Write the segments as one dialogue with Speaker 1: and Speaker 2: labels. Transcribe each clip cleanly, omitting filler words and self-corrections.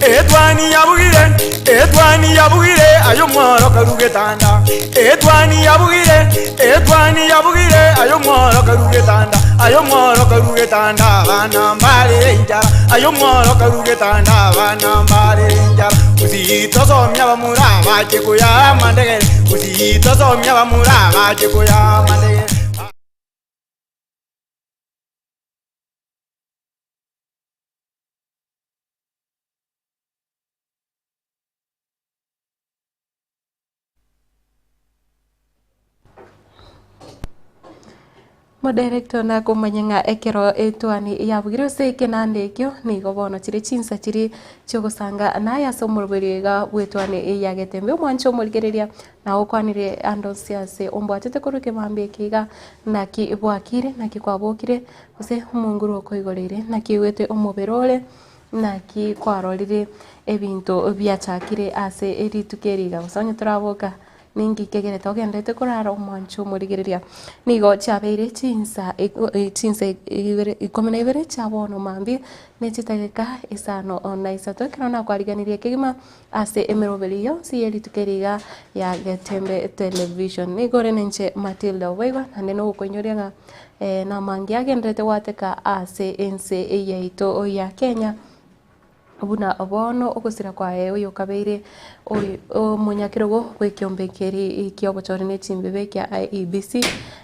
Speaker 1: Etwani yabugire, etwani yabugire, aye omworo karu getanda. Etwani yabugire, etwani yabugire, aye omworo karu getanda. Aye omworo karu getanda, abana mbarere enchara. Aye omworo karu getanda, abana mbarere enchara. Gusii tosomia abamura bache koyaa amandegere, Gusii tosomia abamura bache koyaa amandegere.
Speaker 2: Modirector nakomanya ng'a ekero etwani yabugire ase ekenanda ekio, nigo bono chire chinsa chiria chiogosanga naye ase omoroberi iga bw'etwani eye ya Getembe. Omwanche omorigereria naye okwanire ande onsi ase ombwatete korwa ekemambia eke iga, naki bwakire, naki kwabokire, gose omonguru okoigoreire, naki oigwete omobere ore. Naki kwarorire ebinto biachakire ase rituko eri iga, gose onye toraboka ninki kegerete ogenderete korara omwancho omorigereria. Nigo chiabeire chinsa chinsa ibere ikomi na ibere chia bono mambia ne chidageka isano na isato ekero nakwariganirie kegima ase emeroberi yonsi ye rituko eri iga ya Getembe Television. Nigo ore ninche Matilda Oboigwa naende nogokoinyoria ng'a namange agenderete goateka ase ense yaito ya Kenya, buna bono ogosira kwaye oyokabeire oyo omonyakerogo bw'ekiombe keria kia obochori na echimbebe kia IEBC,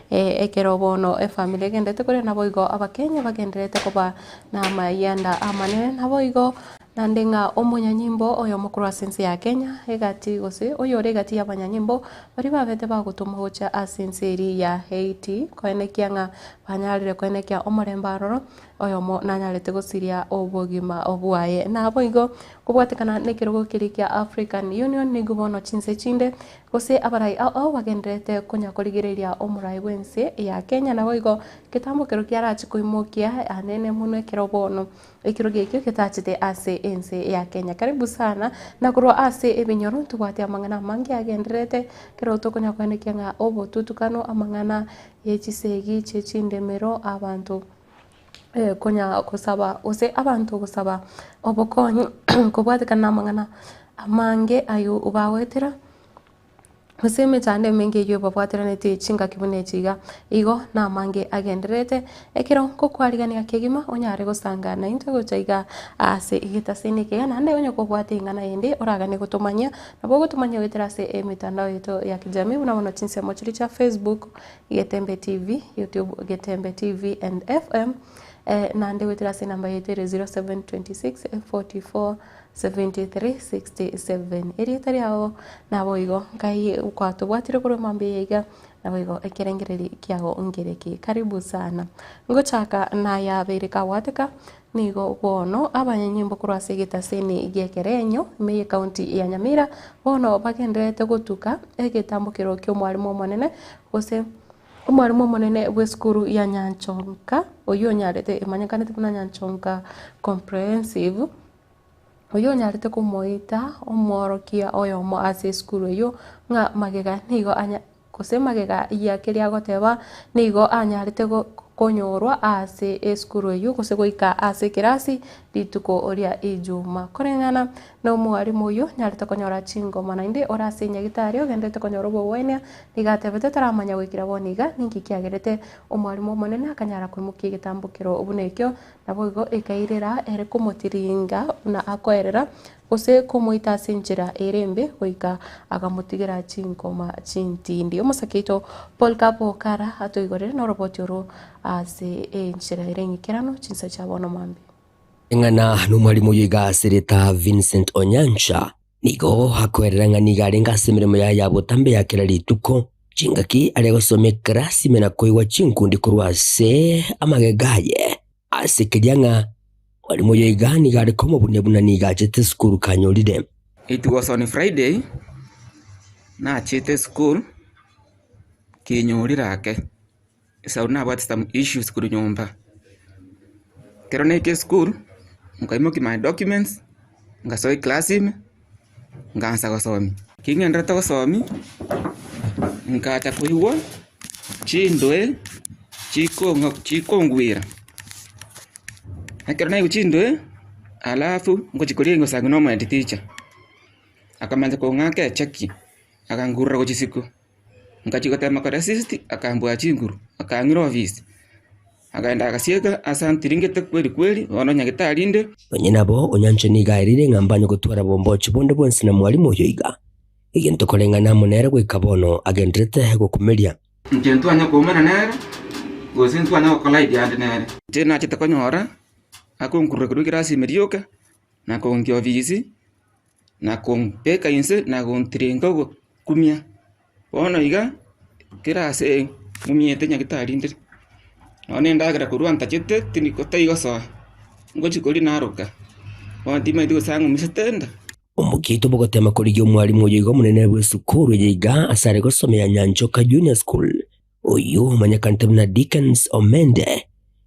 Speaker 2: ekero bono efamiri egenderete koria naboigo abakenya bagendererete koba na amayianda amanene naboigo. Naende ng'a omonyanyimbo oyomo korwa ase ense ya Kenya, egati gose oyore egati y'abanyanyimbo baria babete bagotomwa gocha ase ense eria ya Haiti koenekia ng'a banyarire koenekia omorembe aroro, oyomo nanyarete gosiria obogima bwaye. Naboigo kobwatekana nekerogo keria kia African Union nigo bono chinse chinde gose abarai ao ao bagendererete konya korigereria omorai bw'ense ya Kenya naboigo egetambo ekero kiarache koimokia anene mono ekero bono Ekerogo ekio getachete ase ense ya Kenya. Karibu sana na korwa ase ebinyoro ntobwate amang'ana amange agendererete ekero tokonya koenekia ng'a obotutukano amang'ana ye chisegi chie chindemero abanto konya gosaba gose abanto gosaba obokonyi kobwatekana na amang'ana amange aywo bagoetera. Gose emechando emenge eyio ebabwateranetie chingaki buna echi iga, igo namange agendererete, ekero nkokwarigania kegima onyare gosanga naintwe gocha iga ase egetasini eke iga, naende onye kobwate eng'ana ende oraganie gotomanyia, nabo ogotomanyia goetera ase emitandao yaito ya kijamii buna bono chinsemo chiria chia Facebook, Getembe TV, YouTube, Getembe TV and FM, naende goetera ase enamba yaito ere 0726 44 7367 Erieta riao naboigo Nkai kwatobwatire korwa mambia eye iga, naboigo ekerengereri kiago nkereki. Karibu sana. Ngochaka nayabeire kagwateka, nigo bono abanyanyimbo korwa ase egetaseni gi'ekerenyo ime y'ecounty ya Nyamira, bono bagendererete gotuka egetambokero ki'omwalimu omonene gose omwalimu omonene bw'esukuru ya Nyanchonka, oyio onyarete emanyekanete buna Nyanchonka Comprehensive. Oyio onyarete komoita omworokia oyomo ase esukuru eyio, ng'a magega nigo anya gose magega ya keria agoteba, nigo anyarete go konyorwa ase esukuru eyio gose goika ase ekerasi rituko ria ijuma. Koreng'ana na omwalimu oyio onyarete konyora chingoma naende ore ase enyagitari ogenderete konyora obogwenia, nigo atebete taramanya goikera bono iga ninki kiagerete omwalimu omonene akanyara koimokia egetambokero buna ekio. Naboigo ekairera ere komotiringa buna akoerera, gose komoita ase enchera ere embe, goika akamotigera chinkoma chintindi. Omosake oito Polycarp Okara atoigorere noroboti oro ase enchera ere eng'ikeranu chinsa chia bono mambia.
Speaker 3: Eng'ana nomwalimu oyo iga ase erieta Vincent Onyancha nigo akoerera ng'a nigo arenge ase emeremo yaye ya botambe ya kera rituko, chingaki are gosoma ekerasi ime na koigwa chinkundi korwa ase amagega aye, ase keria ng'a mwalimu oyo iga nigo are komobunia buna nigo achete esukuru kanyorire.
Speaker 4: It was on Friday, nachete esukuru, kenyorire ake. Esau nabwate some issues korwa nyomba. Ekero naika esukuru, nkaimokia my documents, ngasoa eclass ime, nkaansa gosomia. Ekero ng'endererete gosomia, nkacha koigwa chindoe chikong'a chikongwera. Ekero naigwa chindoe. Alafu ngochia koria ngosangi na omohead teacher, akamanya kong'aka echeki, akangurera gochia isiko, ngachia gotema koresist akambua chinguru, akang'ira ofisi, akaenda agasieka ase antiringete kweri kweri, bono nyagetari inde.
Speaker 3: Onye nabo, Onyancha nigo aerire ng'a mbanye gotwara bombochi bonde bwensi na mwalimu oyo iga. Egento koreng'ana amo nere goika bono agenderete gokumeria.
Speaker 4: Inche ntwanya koumana nere, gose ntwanya gokora ebiande nere. Inche nachete konyora akonkurura korwa ekerasi ime rioka, na kongia ofisi, na kombeka inse, na gontiringa ogokumia. Bono iga, kera ase ng'umiete nyagetari ndire, nonya na endagera korwa ntachete tindi taigosoa, ngochia koria naroka, bono timanyeti gose ang'umisete enda.
Speaker 3: Omokia bogotema korigia omwalimu oyo iga omonene bw'esukuru eye iga ase are gosomea Nyanchoka Junior School, oyio omanyekanete buna Dickens Omende,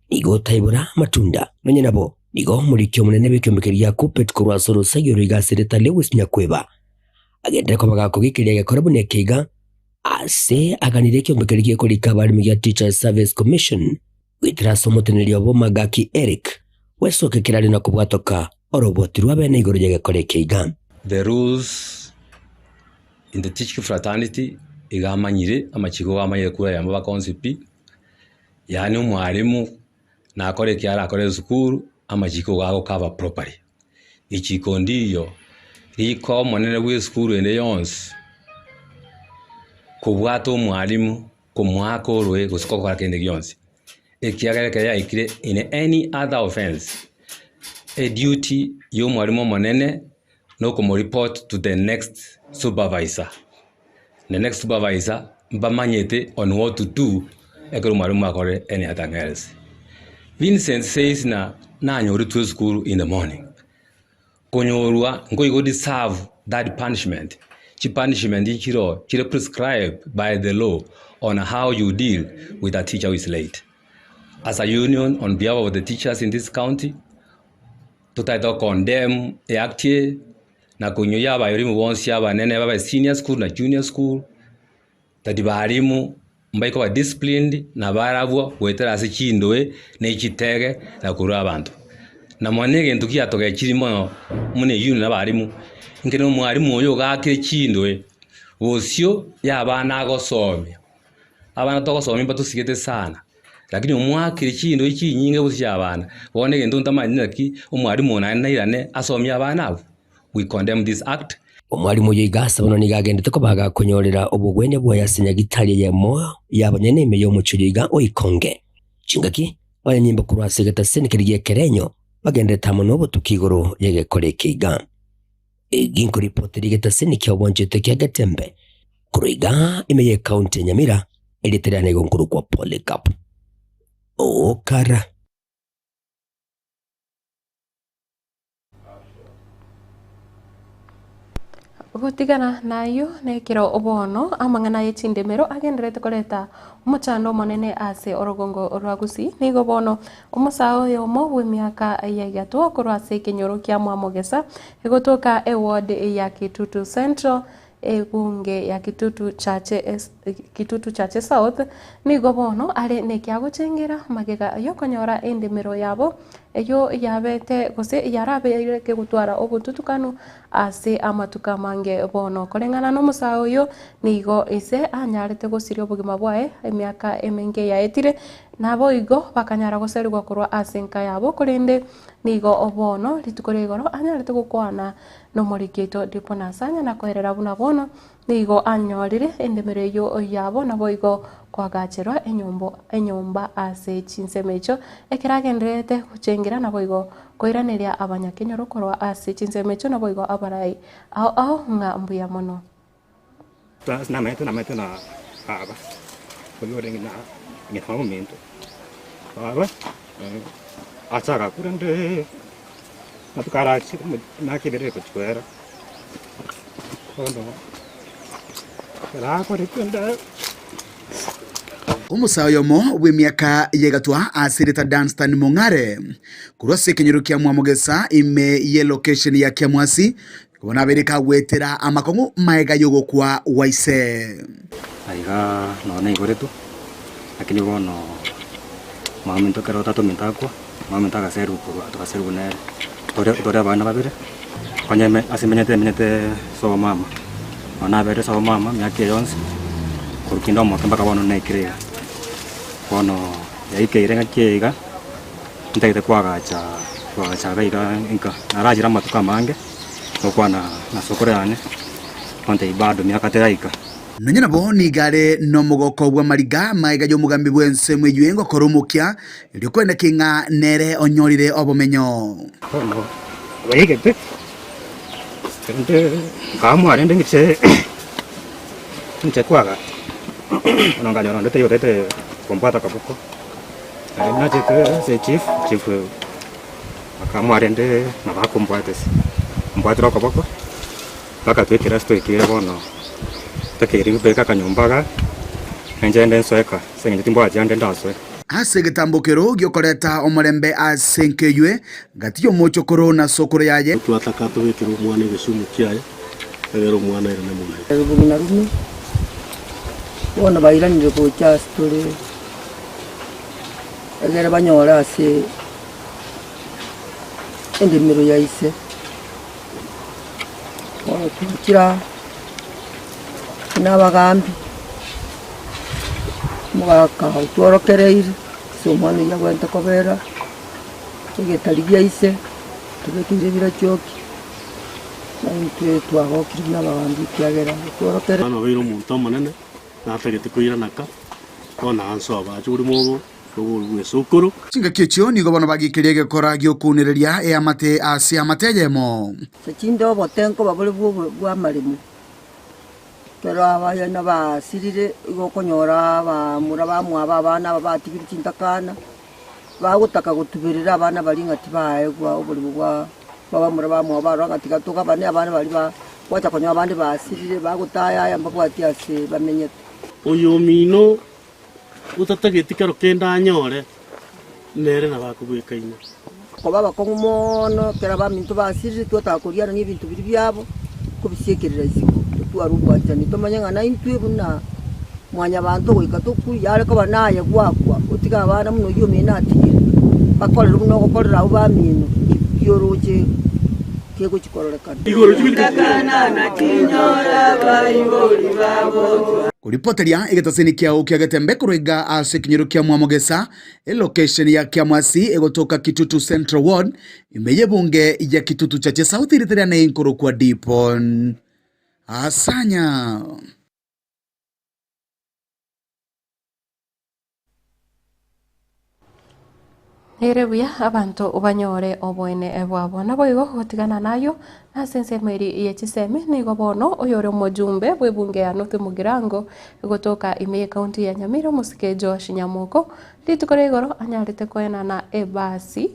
Speaker 3: nigo otaibora amatunda. Nonye nabo, nigo omoriki omonene bw'ekiombe gia Kuppet korwa ase orosagi oro iga ase erieta Lewis Nyakweba agenderere koba gakogikeria egekora buna eke iga ase aganirie ekiombe keria gekorika abaremi gia Teachers Service Commission Goetera ase omoteneneri obo Magaki Eric, gwesoka kerari na kobwatoka oroboti rw'abene igoro y'egekora eke iga.
Speaker 5: The rules in the teaching fraternity iga amanyire amachiko iga amanyire kura yamo bakonsi pi, yaani omwalimu nakore eki arakore esukuru amachiko iga agokava properly. Richiko ndiyo rikoa omonene bwa esukuru ende yonsi kobwata omwalimu komoaka oroe gose gokora kende gionsi, ekiagera ekero yaikire in any other offence, eduty ya omwalimu omonene na okomoreport to the next supervisor, the next supervisor mbamanyete on what to do ekero omwalimu akorire any other thing else. Vincent says ng'a nanyoretwe esukuru in the morning. Konyorwa nkoigo deserve that punishment, chipunishment nchiroo chire prescribed by the law on how you deal with a teacher who is late. As a union on behalf of the teachers in this county, totagete go condemn eact eye na koinyoria abayorimu bonsi abanene babe senior school na junior school, that barimu mbaike koba disciplined na barabwo goetera ase chindoe ne chitege na korwa abanto. Na mono egento kiatogechirie mono buna eyio na abarimu, ekero omwarimu oyo ogakire chindoe, bosio ya abana agosomia, abana togosomia mbatosigete sana, lakini omwakire chindoe chinyinge bosio ya abana, bono egento ntamanyeti naki omwarimu oyo naende nairane asomie abana abwo. We condemn this act.
Speaker 3: Omwalimu oyo iga ase bono nigo agendete koba gakonyorera obogwenia bwaye ase nyagitari eyemo y'abanyene ime y'omochie oyo iga o Ikonge. Chingaki abanyanyimbo korwa ase egetaseni keria gi'ekerenyo bagenderete amo nobotuki igoro y'egekora eke iga. Egi nkoripoteri egetaseni kia obwanchete kia Getembe korwa iga ime y'ecounty ya Nyamira erieta riane igo nkorokwa Polycarp Okara.
Speaker 2: Gotigana nayio nekero bono amang'ana ye chindemero agendererete koreta omochando omonene ase orogongo rwa Gusii. Nigo bono omosae oyomo bw'emiaka ya egatwa korwa ase ekenyoro kia Mwamogesa egotoka eward ya Kitutu Central Ebunge ya Kitutu Chache Kitutu Chache South nigo bono are nekiagochengera magega yokonyora endemero yabo eyio yabete gose yarabeire kegotwara obotutukanu ase amatuko amange bono. Koreng'ana nomosae oyo nigo ise anyarete gosiria obogima bwaye emiaka emenge yaetire naboigo bakanyara goserigwa korwa ase enka yabo korende nigo bono rituko ria igoro anyarete gokwana Nomoriki oito Diponasi anya nakoerera buna bono nigo anyorire endemero eyio yabo, naboigo koagacherwa enyombo enyomba ase chinsemo echio, ekero agendererete gochengera naboigo koiraneria abanyakenyoro korwa ase chinsemo echio naboigo abarai ao ao ng'a mbuya mono.
Speaker 6: Namaete namaete na baba, oyio orenge na ng'ina ominto, baba ase agakure nde amatuko arachire emiaka ebere egochia koera, bono ekero akoretwe nde.
Speaker 7: Omosae oyomo bw'emiaka y'egatwa ase erieta Dunstan Mong'are, korwa ase ekenyoro kia Mwamogesa ime y'elocation ya Kiamwasi, Bono abeire kagwetera amakong'u magega y'ogokwa gwa ise.
Speaker 8: Aiga nonya naiboretwe, lakini bono mama ominto ekero tata ominto akwa,
Speaker 6: Mama ominto agaserigwa korwa togaserigwa nere, tore tore abana babere, konya ime ase menyete menyete sobo mama, nonya nabeire sobo mama emiaka eye yonsi, korwa kinde omoke mpaka bono naikire iga. Bono yaikeire ng'aki eye iga, ntagete koagacha koagacha iga iga nka, narachire amatuko amange, gokwana na sokoro yane, ontebia bado miaka teraika.
Speaker 7: Nonya nabo nigo are nomogoko bw'amariga magega y'omogambi bw'ensemo eyio engokora omokia, erio kwenda ki ng'a nere onyorire obomenyo.
Speaker 6: Bono baigete, rende nkaamua rende ng'iche inche kwagacha, bono nkanyora onde taiyo otaete kombwata akaboko, naende nachete ase echief, chief akaamua rende nabo akombwata ase, ombwatire okoboko. Mpaka twekire ase twaikire bono, takeire beka akanyomba iga, na inche ngende nsoe ka, ase eng'encho timbwati ande ndasoe.
Speaker 7: Ase egetambokero gi'okoreta omorembe ase enka eywe, gati y'omochokoro na sokoro yaye.
Speaker 8: Twataka tobekere omwana egesumu kiaye, egere omwana airane mwaye.
Speaker 9: Rubeni na Rumi bono bairanire gocha ase tore, egere banyore ase endemero ya ise. Bono twachire aa, buna abagambi, omogaka otworokereirie ase omwana oyio abwenerete kobera, egetari gia ise, tobekeire ebirachoki, na intwe twagokire buna abagambi ekiagera otworokereirie.
Speaker 8: Omwana obeire omonto omonene, natagete koirana ka, bono anse obache orimo obo. Bw'esukuru.
Speaker 7: Chingaki echio nigo bono bagikeria egekora gi'okounereria eamate ase eamate eyemo.
Speaker 9: Ase chinde obote nkoba bore bw'amaremo, ekero abayana basirire igo okonyora abamura bamwabo abana aba batigire chintakana, bagotaka gotuberera abana baria ng'a tibaegwa oboremo bwa bw'abamura bamwabo barora ng'a tiga togabane abana baria ba gwacha konyora abande basirire bagotayaya mbabwati ase bamenyete.
Speaker 8: Oyomino otatageti kero kende anyore, nere nabo akobwekaine.
Speaker 9: Koba abakong'u mono, ekero abaminto basirire twataka korianania ebinto biria biabo, kobisiekerera isiko, totware obwanchani, tomanye ng'a naintwe buna mwanyabanto goika tokwe, yare koba naye gwakwa, otige abana buna oyio omino atigire, bakorere buna ogokorera abwo bamino, ki oroche kegochia kororekana.
Speaker 7: Koripoteria egetaseni kiao kia Getembe korwa iga ase ekenyoro kia Mwamogesa, elocation ya Kiamwasi egotoka Kitutu Central Ward, ime y'ebunge ya Kitutu Chache South rita riane inkorokwa Dipon Asanya.
Speaker 2: Nere buya abanto banyore oboene bwabo. Naboigo gotigana nayio, na ase ensemo eria ye chisemi, nigo bono oyore omojumbe bw'ebunge ya North Mugirango egotoka ime y'ecounty ya Nyamira omosike Joash Nyamoko, rituko ria igoro anyarete koenana ebasi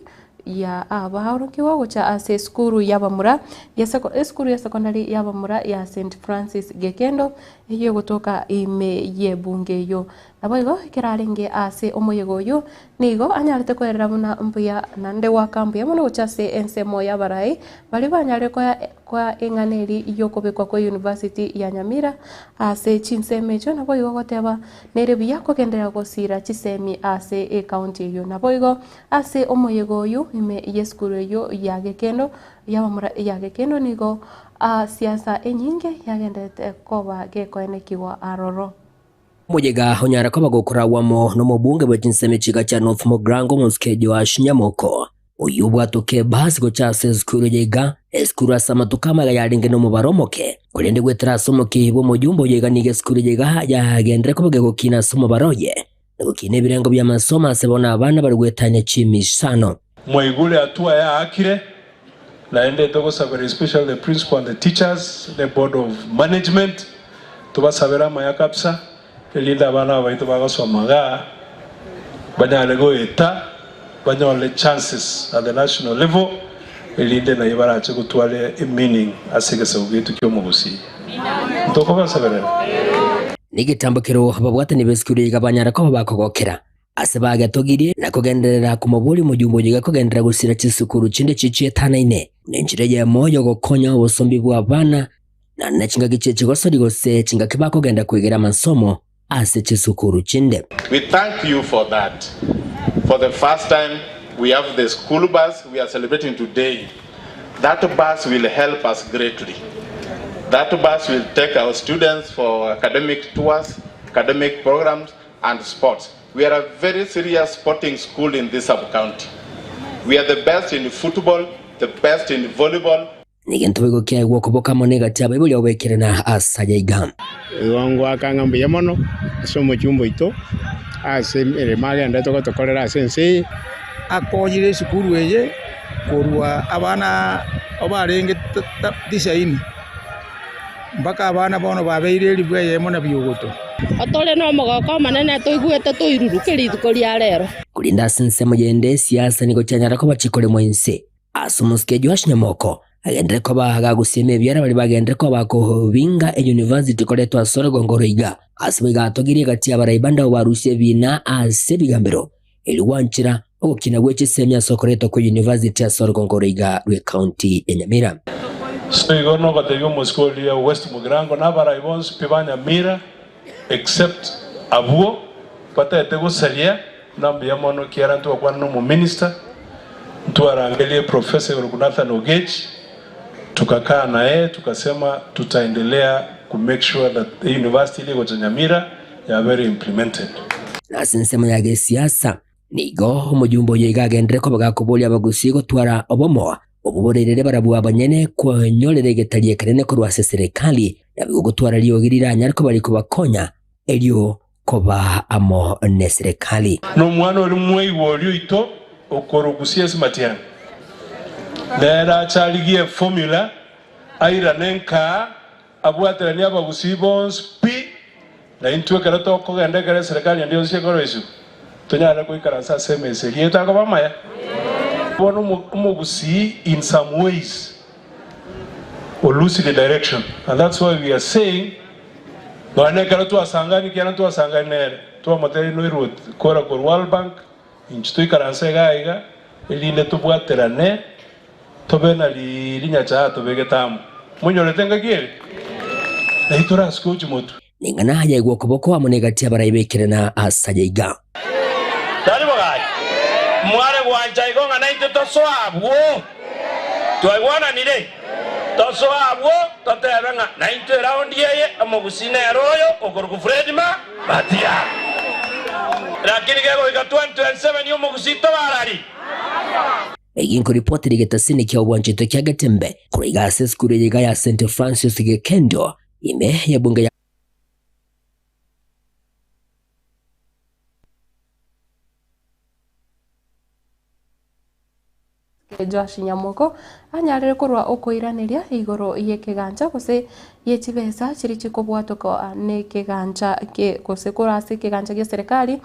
Speaker 2: ya abaorokigwa gocha ase esukuru y'abamura ya seko esukuru ya secondary y'abamura ya St Francis Gekendo eyio egotoka ime y'ebunge eyio. Naboigo ekero arenge ase omoyega oyio, nigo anyarete koerera buna mbuya naende goaka mbuya mono gochia ase ensemo y'abarai baria banyarire koa koa eng'ana eria y'okobekwa kwa University ya Nyamira ase chinsemo echio, naboigo goteba nere buya kogenderera gosira chisemi ase ecounty eyio. Naboigo ase omoyega oyio ime y'esukuru eyio ya Gekendo y'abamura ya Gekendo nigo siasa enyinge yagendererete koba gekoenekigwa aroro.
Speaker 3: Omoyega onyare koba gokoragwa amo nomobunge bwe chinsemo chiga chia North Mogrango omosike Joash Nyamoko, oyio obwatoke ebasi gocha ase esukuru eye iga, esukuru ase amatuko amaya yarenge nomobaro omoke, korende goetera ase omokia bw'omojumbe oyo iga nigo esukuru eye iga yagenderere koba gegokina ase omobaro oye, na gokina ebirengo bi'amasomo ase bono abana bare goetania chimisano.
Speaker 10: Mwaigure hatua yaakire, naende togosabera especially the principal and the teachers ne board of management tobasabere amaya kabisa erinde abana aba baito bagosoma igaa banyare goeta banyore chances at the national level erinde naye barache gotwara emeaning ase egesaku giaito kia omogusii. Ntokobasaberera?
Speaker 3: Negetambo kero ababwatani b'esukuru iga banyara koba bakogokera. Ase bagetogirie na kogenderera komoboria omojumbe oyo iga kogenderera gosira chisukuru chinde chichietanaine, nenchera eyemo y'ogokonya obosombi bw'abana, na ne chingaki chie chigosori gose chingaki bakogenda kwegera amasomo ase chisukuru chinde.
Speaker 11: We thank you for that. For the first time. We have the school bus we are celebrating today. That bus will help us greatly. That bus will take our students for academic tours, academic programs and sports. We are a very serious sporting school in this sub-county. We are the best in football, the best in volleyball.
Speaker 3: Negento boigo kiaigwa okoboka amo negati y'abaibori ogoikerana ase aya iga.
Speaker 12: Igo ngoaka ng'a mbuya mono ase omochumba oito ase emeremo agenderete gotokorera ase ense eye.
Speaker 13: Akonyire esukuru eye korwa abana barenge tisaini mpaka abana bono babeire elifu eyemo na biogoto.
Speaker 14: Tore nomogoko omonene toigwete toiruruke rituko ria rero.
Speaker 3: Korende ase ensemo yende esiasa nigo chianyara koba chikoremwa inse. Ase omosike Joash Nyamoko agenderere koba gagusiema ebiara baria bagenderere koba bakobinga eyunivasiti koretwa ase orogongo roiga. Ase boigo atogirie egati y'abarai bande abwo barusie ebiina ase ebigambero erio gwanchera ogokina gwe chisemi ase okoretwa kwe yunivasiti ase orogongo roiga rw'ecounty ya Nyamira.
Speaker 10: So igo nogotebia omosike oria West Mugirango na abarai bonsi pi ba Nyamira except abwo batagete gosaria na mbuya mono ekiagera ntwakwana na omominister, ntwarangerie Professor Raghunathan Ogechi tukakaa naye tukasema tutaendelea ku make sure that the university eria egocha Nyamira yabeire implemented.
Speaker 3: Na ase ensemo ya gesiasa, nigo omojumbe oyo iga agenderere koba gakoboria abagusii gotwara obomo obwo borerere barabwo abanyene kwenyorera egetari ekenene korwa ase eserekari, naboigo gotwara riogi riranyare koba rikobakonya erio koba amo neserekari.
Speaker 10: Nomwana oria mwaigwa oria oito okorwa Gusia ase Matiang'i, nere ache arigie eformula airane nkaa abwateranie abagusii bonsi pi, na intwe ekero tokogenda ekero eserekari ende yonsi ekoroisiwa, tonyare goikaransa ase emesa eria etakoba amaya. Bono omogusii in some ways o losing direction and that's why we are saying nonya nekero twasangani ekiagera ntwasangani nere, twamotebia noirwe kora korwa World Bank, inche toikaranse iga iga erinde tobwaterane tobe na rinyacha tobegete amo. Monyorete engaki ere? Naki torasike gochia motwe.
Speaker 3: Ning'ana yaigwa okoboko amo negati y'abarai b'ekerena ase aya iga.
Speaker 15: Tari bogaki, mware gwancha igo ng'a naintwe tosoe abwo. Twaigwananire? Tosoe abwo, totebe ng'a naintwe eraundi eye omogusii nere oyo okorokwa Fred Ma Matiang'i. Lakini kegoika 2027 omogusii tobarari.
Speaker 3: Egi nkoripoti rigetasini kia obwancheto kia Getembe korwa iga ase esukuru eye iga ya St Francis Gekendo ime y'ebunge ya
Speaker 2: Joash Nyamoko anyarire korwa okoiraneria igoro y'ekegancha gose ye chibesa chiria chikobwatoka nekegancha gose korwa ase ekegancha gia serikali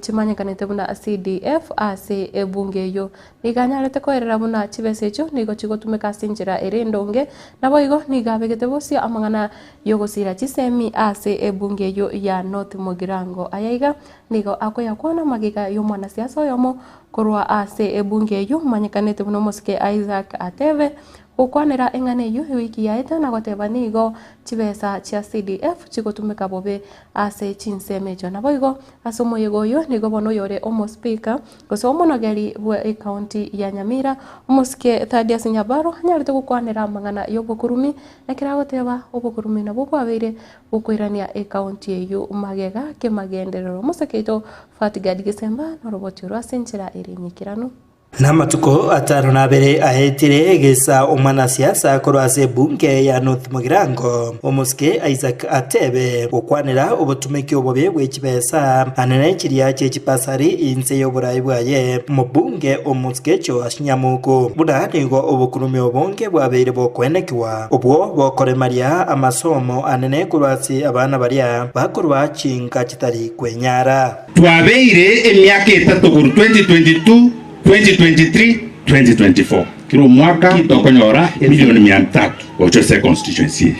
Speaker 2: chimanyekanete buna CDF ase ebunge eyio. Nigo anyarete koerera buna chibesa echio nigo chigotumeka ase enchera ere endonge, naboigo nigo abegete bosio amang'ana y'ogosira chisemi ase ebunge eyio ya North Mugirango. Aya iga nigo akoyakwana magega y'omwanasiasa oyomo korwa ase ebunge eyio omanyekanete buna omosike Isaac Atebe Gokwanera eng'ana eyio ewiki yaete na goteba nigo chibesa chia CDF chigotumeka bobe ase chinsemo echio. Naboigo ase omoyega oyo nigo bono oyore omospeaker gose omonogeri bwe ecounty ya Nyamira omosike Thadius Nyabaro anyarete gokwanera amang'ana yobokurumi ekero agoteba obokurumi nabwo bwabeire bokoirania ecounty eyio magega kemagenderero. Omosike oito Fatgard Gesemba noroboti oro ase enchera ere enyikeranu.
Speaker 16: Namatuko atano na abere aetire egesa omwanasiasa korwa ase ebunge ya North Mugirango, omosike Isaac Atebe, gokwanera obotumeki obobe bwe chibesa anene chiria chie chibasari inse y'oborai bwaye omobunge omosike Joash Nyamuku buna nigo obokurumi obonge bwabeire bokoenekiwa obwo bokoremaria amasomo anene korwa ase abana baria bakorwa chinka chitari kwenyara.
Speaker 17: Twabeire emiaka etato korwa 2022, 2023, 2024 kera omwaka tokonyora emilioni mia tatu gocha ase econstituency eye.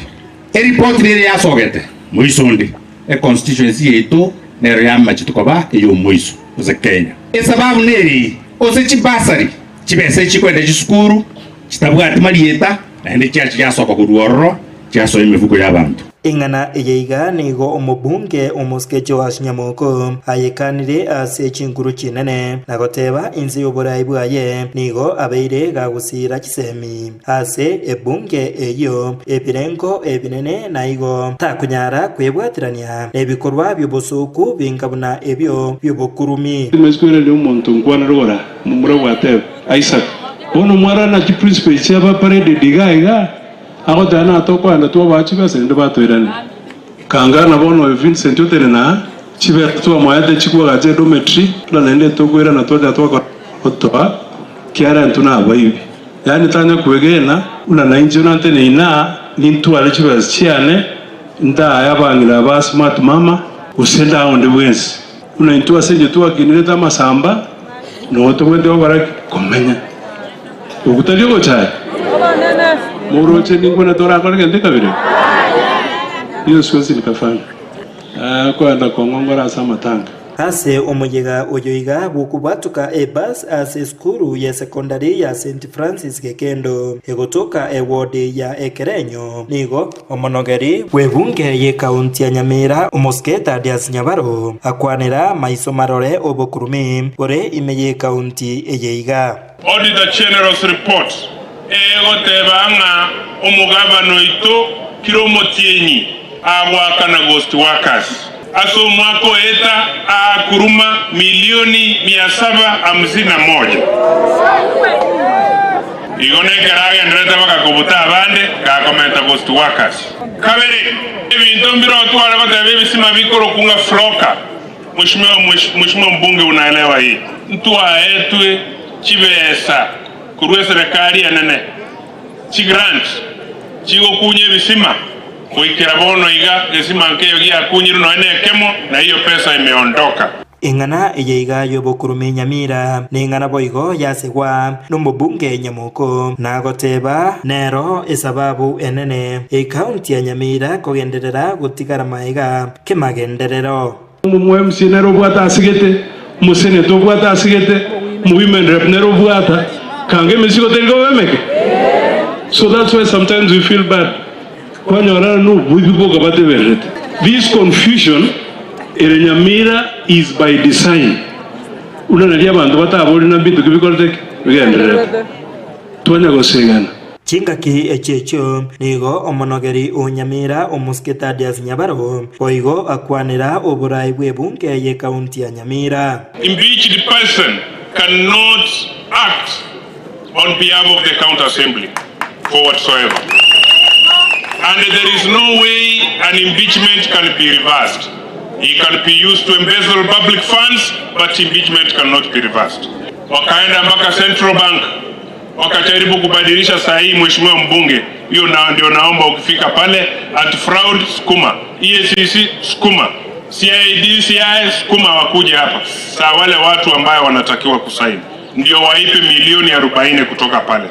Speaker 17: Eripoti nere yasogete moiso onde, econstituency yaito nero yamachete koba eyomoiso ase Kenya. Esababu nere eye, ase chibasari, chibesa echi chikoenda chisukuru chitabwati marieta naende chiacha chiasoka korwa ororo chiasoa emefuko y'abanto.
Speaker 16: Eng'ana eye iga nigo omobunge omosike Joash Nyamoko ayekanire ase chinkuru chinene na goteba inse y'oborai bwaye nigo abeire gagosiira chisemi ase ebunge eyio ebirengo ebinene na igo takonyara kwebwaterania nebikorwa bi'obosooku binga buna ebio bi'obokurumi.
Speaker 10: Timanyeti omonto nkwanere gora momura bwatebe, Isaka. Bono mwarora naki principle echi chiaba paraded iga iga, agoteba natokoenda twabaa chibesa naende batoirane. Kangana bono oyo Vincent otenene aa, chibesa twamoete chikwogacha edormitory, buna naende tokoirana twachaka twakora gotoa, kiagera intwe nabaibi. Yaani tanya kwegena buna nainche buna nteneine aa, nintware chibesa chiane, ndae abang'ina aba smart mama, gose ndae onde bwensi. Buna intwe ase inche twakinirete amasamba, nogo tobwenerete gokora ki? Komenya. Okwo tari ogochaya? Moroche ninkwane torakore gento ekabere? Hiyo siwezi nikafanya. Eh, koenda kong'ongora ase amatanga.
Speaker 16: Ase omoyega oyo iga bw'okobwatoka ebus ase esukuru ye secondary ya St Francis Gekendo egotoka eward ya Ekerenyo nigo Omonogeri bw'ebunge y'ekaunti ya Nyamira, Omosike Thaddeus Nyabaro, akwanera maiso marore obokurumi bore ime y'ekaunti eye iga.
Speaker 18: Auditor General's report egoteba ng'a omogabana oito kira omotienyi agoakana ghost workers ase omwaka oeta aakuruma milioni mia saba hamsini na moja. Igo nekero agenderete bagakobuta abande, gakomenta ghost workers. Kabere, ebinto mbire otware goteba ebisima bikorokwa ng'a floka. Mweshimiwa Mweshimiwa mbunge unaelewa hii. Ntwaetwe chibesa korwa eserekari enene, chigrant chigokunya ebisima, goikera bono iga gesima nkeiyo giakunyirwe nonya nekemo, na hiyo pesa imeondoka.
Speaker 16: Eng'ana eye iga y'obokurume Nyamira, neng'ana boigo yasegwa nomobunge Nyamoko, nagoteba nero esababu enene ekaunti ya Nyamira kogenderera gotigara maega kemagenderero.
Speaker 10: Omo MCA nere obwate asigete, omosenator obwate asigete, omo women rep nere obwata, kanga emesigo teri koba emeke? So that's why sometimes we feel bad kwanyora noboibi bwoka batebererete. This confusion ere Nyamira is by design. Buna naria abanto batabori na mbinto ki bikorete ki? Bigendererete. Twanya gosegana.
Speaker 16: Chingaki echio echio nigo omonogeri o Nyamira omosike Thaddeus Nyabaro boigo akwanera oborai bw'ebunge y'ekaunti ya Nyamira.
Speaker 18: Impeached person cannot act on behalf of the county assembly for whatsoever and there is no way an impeachment can be reversed. He can be used to embezzle public funds but impeachment cannot be reversed. Wakaenda mpaka Central Bank wakajaribu kubadilisha sahihi, mheshimiwa mbunge, hiyo na, ndio naomba ukifika pale anti fraud sukuma, EACC sukuma, CID CI sukuma, wakuje hapa saa wale watu ambayo wanatakiwa kusaini ndio waipe milioni 40 kutoka pale.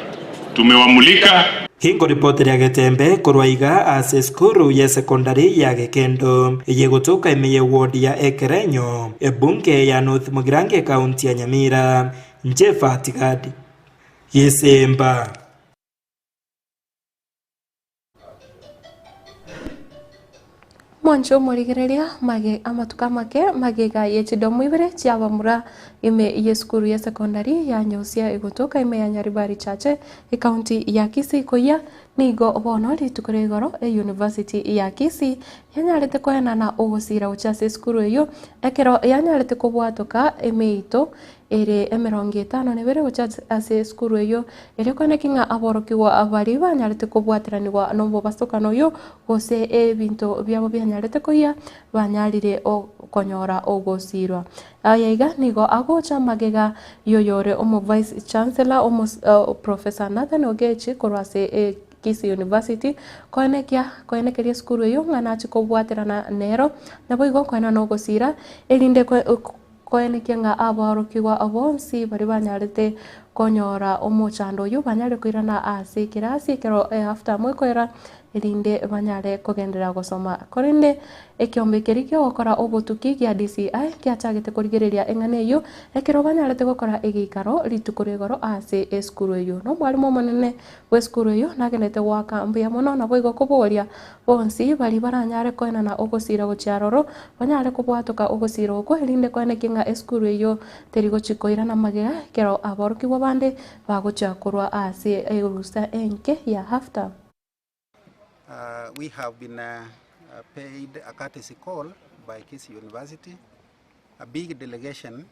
Speaker 18: Tumewamulika.
Speaker 16: Hinkoripoti Getembe korwa iga ase esukuru ye secondary ya Gekendo eye gotoka ime ye ward ya Ekerenyo ebunge ya North Mugirango ekaunti ya Nyamira Njefa Tigadi Gesemba.
Speaker 2: Mwanche omorigereria mage amatuko amake magega ye chidomo ibere chiabamura ime y'esukuru ya secondary ya Nyausia egotoka ime ya Nyaribari Chache ekaunti ya Kisii koyia nigo bono rituko ria igoro eyunivasiti ya Kisii yanyarete koenana ogosira gochia ase esukuru eyio ekero yanyarete kobwatoka emeito ere emerongo etano na ebere gochia ase esukuru eyio erio koeneki ng'a aborokigwa baria banyarete kobwateranigwa na obobasokano oyio gose ebinto biabo bianyarete koyia banyarire konyora ogosirwa. Aya iga nigo agocha magega y'oyore omo Vice Chancellor omo Professor Nathan Ogechi korwa ase Kisii University koenekia koenekeria esukuru eyio ng'a nache kobwaterana nero naboigo koenana ogosira erinde koenekia ng'a aborokigwa bonsi baria banyarete. konyora omochando oyio banyare koirana ase ekerasi ekero ehalf term ekoera erinde banyare kogenderera gosoma. Korende ekiombe keria ki'ogokora obotuki gia DCI giachagete korigereria eng'ana eyio ekero banyarete gokora egeikaro rituko rigoro ase esukuru eyio. Na omwalimu omonene bw'esukuru eyio nagenderete goaka mbuya mono naboigo koboria bonsi baria baranyare koenana ogosira gochia aroro banyare kobwatoka ogosira okwo erinde koenekia ng'a esukuru eyio teri gochia koirana magega ekero aborokigwa bande bagochia korwa ase erusa enke ya half term.
Speaker 19: We have been paid a courtesy call by Kisii University, a big delegation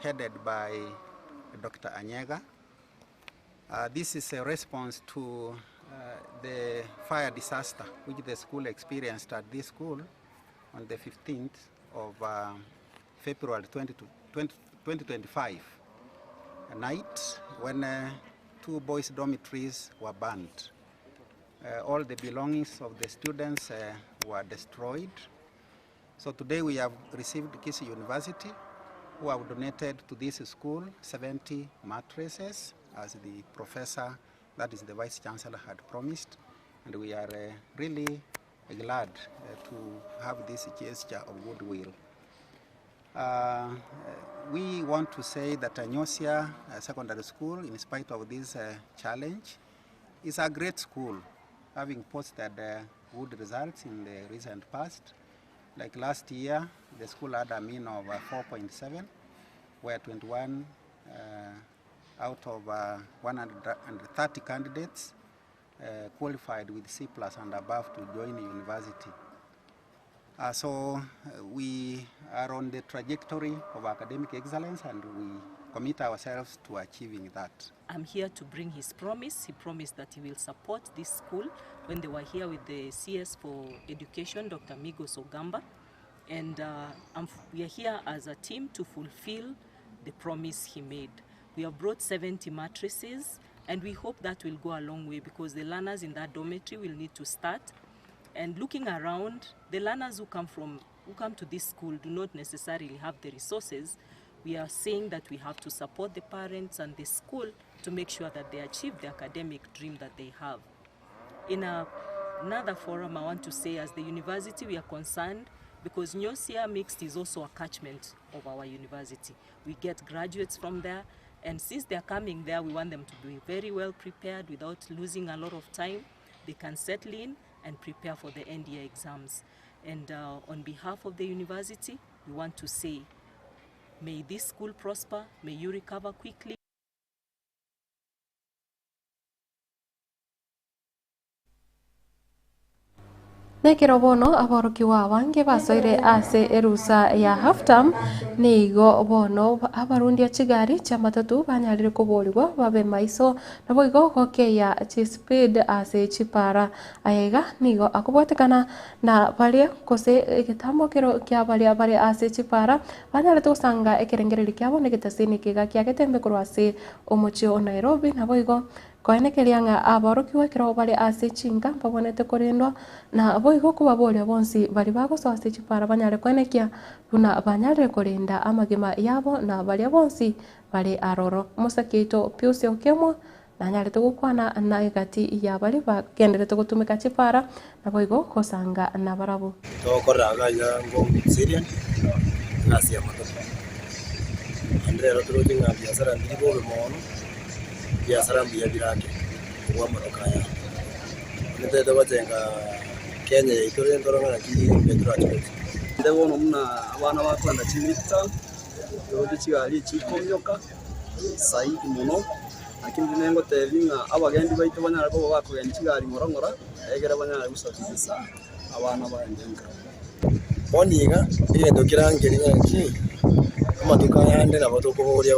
Speaker 19: headed by Dr. Anyega. This is a response to the fire disaster which the school experienced at this school on the 15th of February 2025, a night when two boys' dormitories were burned. All the belongings of the students were destroyed. So today we have received Kisii University, who have donated to this school 70 mattresses, as the professor, that is the Vice Chancellor, had promised. And we are really glad to have this gesture of goodwill. We want to say that Nyosia Secondary School, in spite of this challenge, is a great school, having posted good results in the recent past. Like last year, the school had a mean of 4.7, where 21 out of 130 candidates qualified with C plus and above to join the university. So we are on the trajectory of academic excellence, and we commit ourselves to achieving that.
Speaker 20: I'm here to bring his promise. He promised that he will support this school when they were here with the CS for Education, Dr. Migos Ogamba. And we are here as a team to fulfill the promise he made. We have brought 70 mattresses, and we hope that will go a long way because the learners in that dormitory will need to start. And looking around, the learners who come to this school do not necessarily have the resources. We are saying that we have to support the parents and the school to make sure that they achieve the academic dream that they have. In another forum, I want to say as the university, we are concerned because Nyosia Mixed is also a catchment of our university. We get graduates from there, and since they are coming there, we want them to be very well prepared without losing a lot of time. They can settle in and prepare for the end year exams. And on behalf of the university, we want to say, may this school prosper, may you recover quickly.
Speaker 2: Nekero bono aborokigwa abange basoire ase erusa ya half term, nigo bono abarundia chigari chi'amatatu banyarire koborigwa babe maiso naboigo gokeya chispeed ase chipara. Aiga nigo akobwatekana na baria gose egetambo kero kia baria bare ase chipara banyarete gosanga ekerengererio kiabo na egetasini kiga kia getembe korwa ase omochie o Nairobi naboigo koenekeria ng'a aborokigwa ekero bare ase chinka mbabonete korendwa na boigo kobaboria bonsi bari bagosoa ase chipara banyare koenekia buna banyarire korenda amagima yabo na baria bonsi bare aroro. Omosaki oito Pius Okemwa nanyarete gokwana na egati ya bari bagenderete gotumeka chipara naboigo gosanga nabarabwo.
Speaker 21: Togokorera iga iga Ngong Serian, egasi ya matoke. Naende rero toroche ng'a biasara mbiri bobe mono, ebiasara mbuya bire ake kobua amatuko aya. Onye totagete gochenga Kenya yaito rende tore ng'a naki mbuya torache gochia.
Speaker 22: Naende bono buna abana bakoenda chimidterm, toroche chigari echi chikomioka zaidi mono, lakini rende ningotebia ng'a abagendi baito banyare koba bakogenda chigari ng'ora ng'ora, egere banyare gosafirisha abana baende nka.
Speaker 21: Bono iga, egento kerangerie ng'a ki, amatuko aya ande nabo tokoboria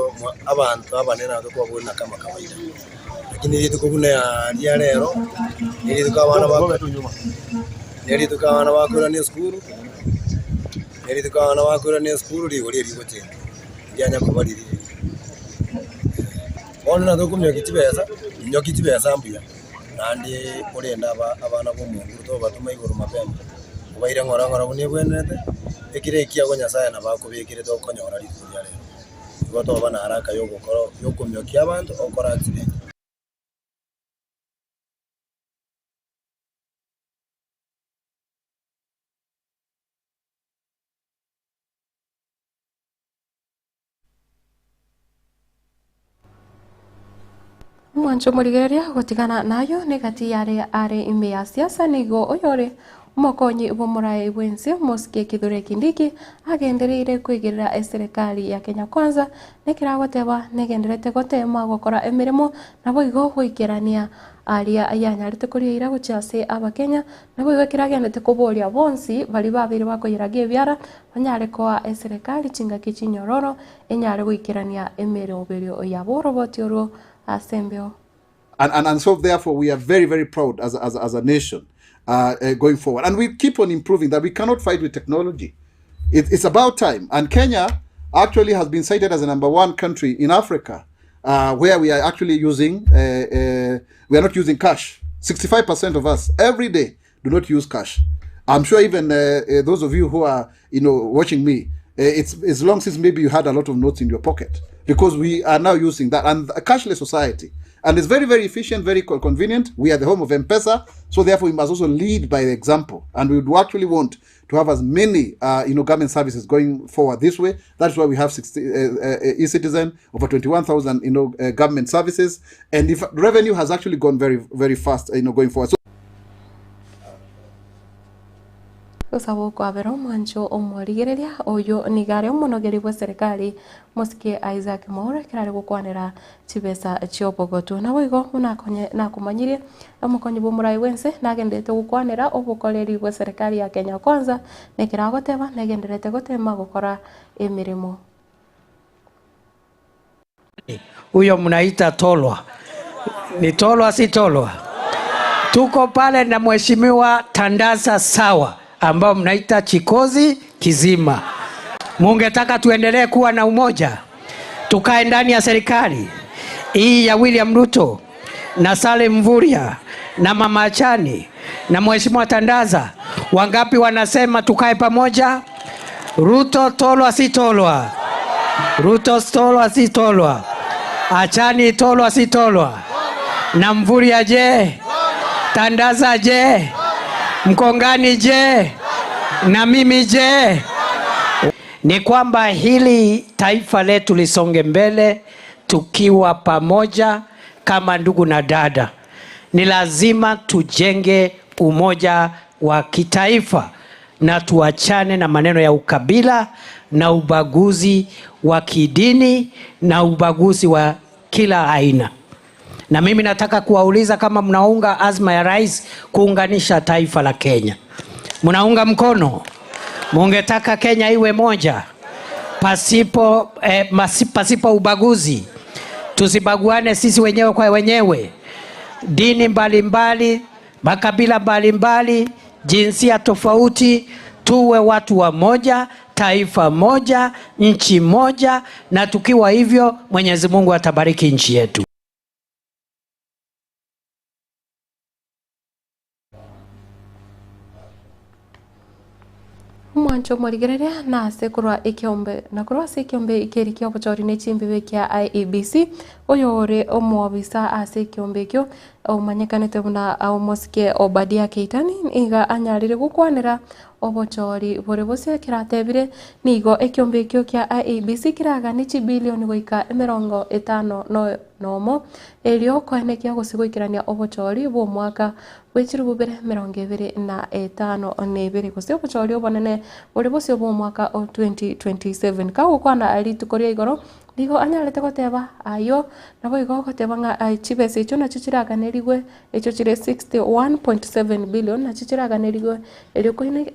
Speaker 21: abanto abanene nabo tokobaboria na kama kawaida, lakini rituko buna ria rero, ne rituko abana bako ne rituko abana bakoirana esukuru, ne rituko abana bakoirana esukuru rigori eri rigochenjwa, rianya koba riria riria. Bono nabo tokominyokia chibesa, minyokia chibesa mbuya. Naende orende abana b'omonguru tobatoma igoro mapema, obaire ng'ora ng'ora buna ebwenerete, ekero ekiago Nyasae nabo akobekerete okonyora rituko ria rero. Igo toba na haraka yogokora yokomiokia abanto okore accident.
Speaker 2: Omwancho omorigereria gotigana nayo negati yare are ime ya siasa nigo oyore omokonyi bw'omoraai bw'ense Mosike Kithure Kindiki agendereire koigerera eserekari ya Kenya Kwanza nekero agoteba negendererete gotema gokora emeremo naboigo goikerania aria yanyarete korieira gochia ase abakenya naboigo ekero agenderete koboria bonsi baria babeire bakoyeragia ebiara Banyare koa eserekari chingaki chinyororo, enyare goikerania emeroberio yabo oroboti orwo ase embeo.
Speaker 1: And, and, and so therefore we are very very proud as, as, as a nation uh, uh, going forward and we keep on improving that we cannot fight with technology it, it's about time and kenya actually has been cited as the number one country in africa uh, where we are actually using uh, uh, we are not using cash 65% of us every day do not use cash. I'm sure even uh, uh, those of you who are, you know, watching me, uh, it's, it's long since maybe you had a lot of notes in your pocket because we are now using that and a cashless society. And it's very, very efficient, very convenient. We are the home of M-Pesa, so therefore we must also lead by example. And we would actually want to have as many, uh, you know, government services going forward this way. That's why we have 60, uh, uh, e-citizen, over 21,000, you know, uh, government services. And if revenue has actually gone very, very fast, you know, going forward. So
Speaker 2: Gosaba okwabera omwancho omorigereria oyo nigo are omonogeri bw'eserekari mosike Isaac Mwaura ekero are gokwanera chibesa chi'obogotu. Naboigo buna akonye nakomanyirie omokonyi bw'omorai bw'ense nagenderete gokwanera obokoreri bw'eserekari ya Kenya Kwanza na ekero agoteba negendererete gotema gokora emeremo.
Speaker 4: Huyo mnaita Tolwa ni Tolwa, si Tolwa? Tuko pale na mheshimiwa Tandaza Sawa ambao mnaita Chikozi Kizima. Mungetaka tuendelee kuwa na umoja, tukae ndani ya serikali hii ya William Ruto na Salim Mvurya na Mama Achani na mheshimiwa Tandaza. Wangapi wanasema tukae pamoja? Ruto Tolwa, si Tolwa? Ruto Tolwa, si Tolwa? Achani Tolwa, si Tolwa? Na Mvurya je? Tandaza je? Mkongani je? Na mimi je? Ni kwamba hili taifa letu lisonge mbele tukiwa pamoja kama ndugu na dada. Ni lazima tujenge umoja wa kitaifa na tuachane na maneno ya ukabila na ubaguzi wa kidini na ubaguzi wa kila aina. Na mimi nataka kuwauliza kama mnaunga azma ya rais kuunganisha taifa la Kenya. Mnaunga mkono? Mungetaka Kenya iwe moja pasipo, eh, masi, pasipo ubaguzi. Tusibaguane sisi wenyewe kwa wenyewe, dini mbalimbali, makabila mbalimbali, jinsia tofauti, tuwe watu wa moja, taifa moja, nchi moja, na tukiwa hivyo Mwenyezi Mungu atabariki nchi yetu.
Speaker 2: Omwancho omorigereria na ase korwa ekeombe na korwa ase ekeombe ekeri kia obochori ne chimbibe kia IEBC oyo ore omoobisa ase ekeombe ekio omanyekanete buna omosike Obadia Keitani niga anyarire gokwanera obochori bore bose ekero atebire nigo ekeombe ekio kia IEBC keraganie chibilioni goika emerongo etano nomo erio koenekia gose goikerania obochori bwa omwaka bwe chiribu bibere emerongo ebere na etano na ebere gose obochori obonene bore bosio bwa omwaka o 2027. Kagokwana rituko ria igoro nigo anyarete goteba aywo naboigo ogoteba ng'a chibesa echio nachio chiraganerigwe echio chire 61.7 billion nachio chiraganerigwe erio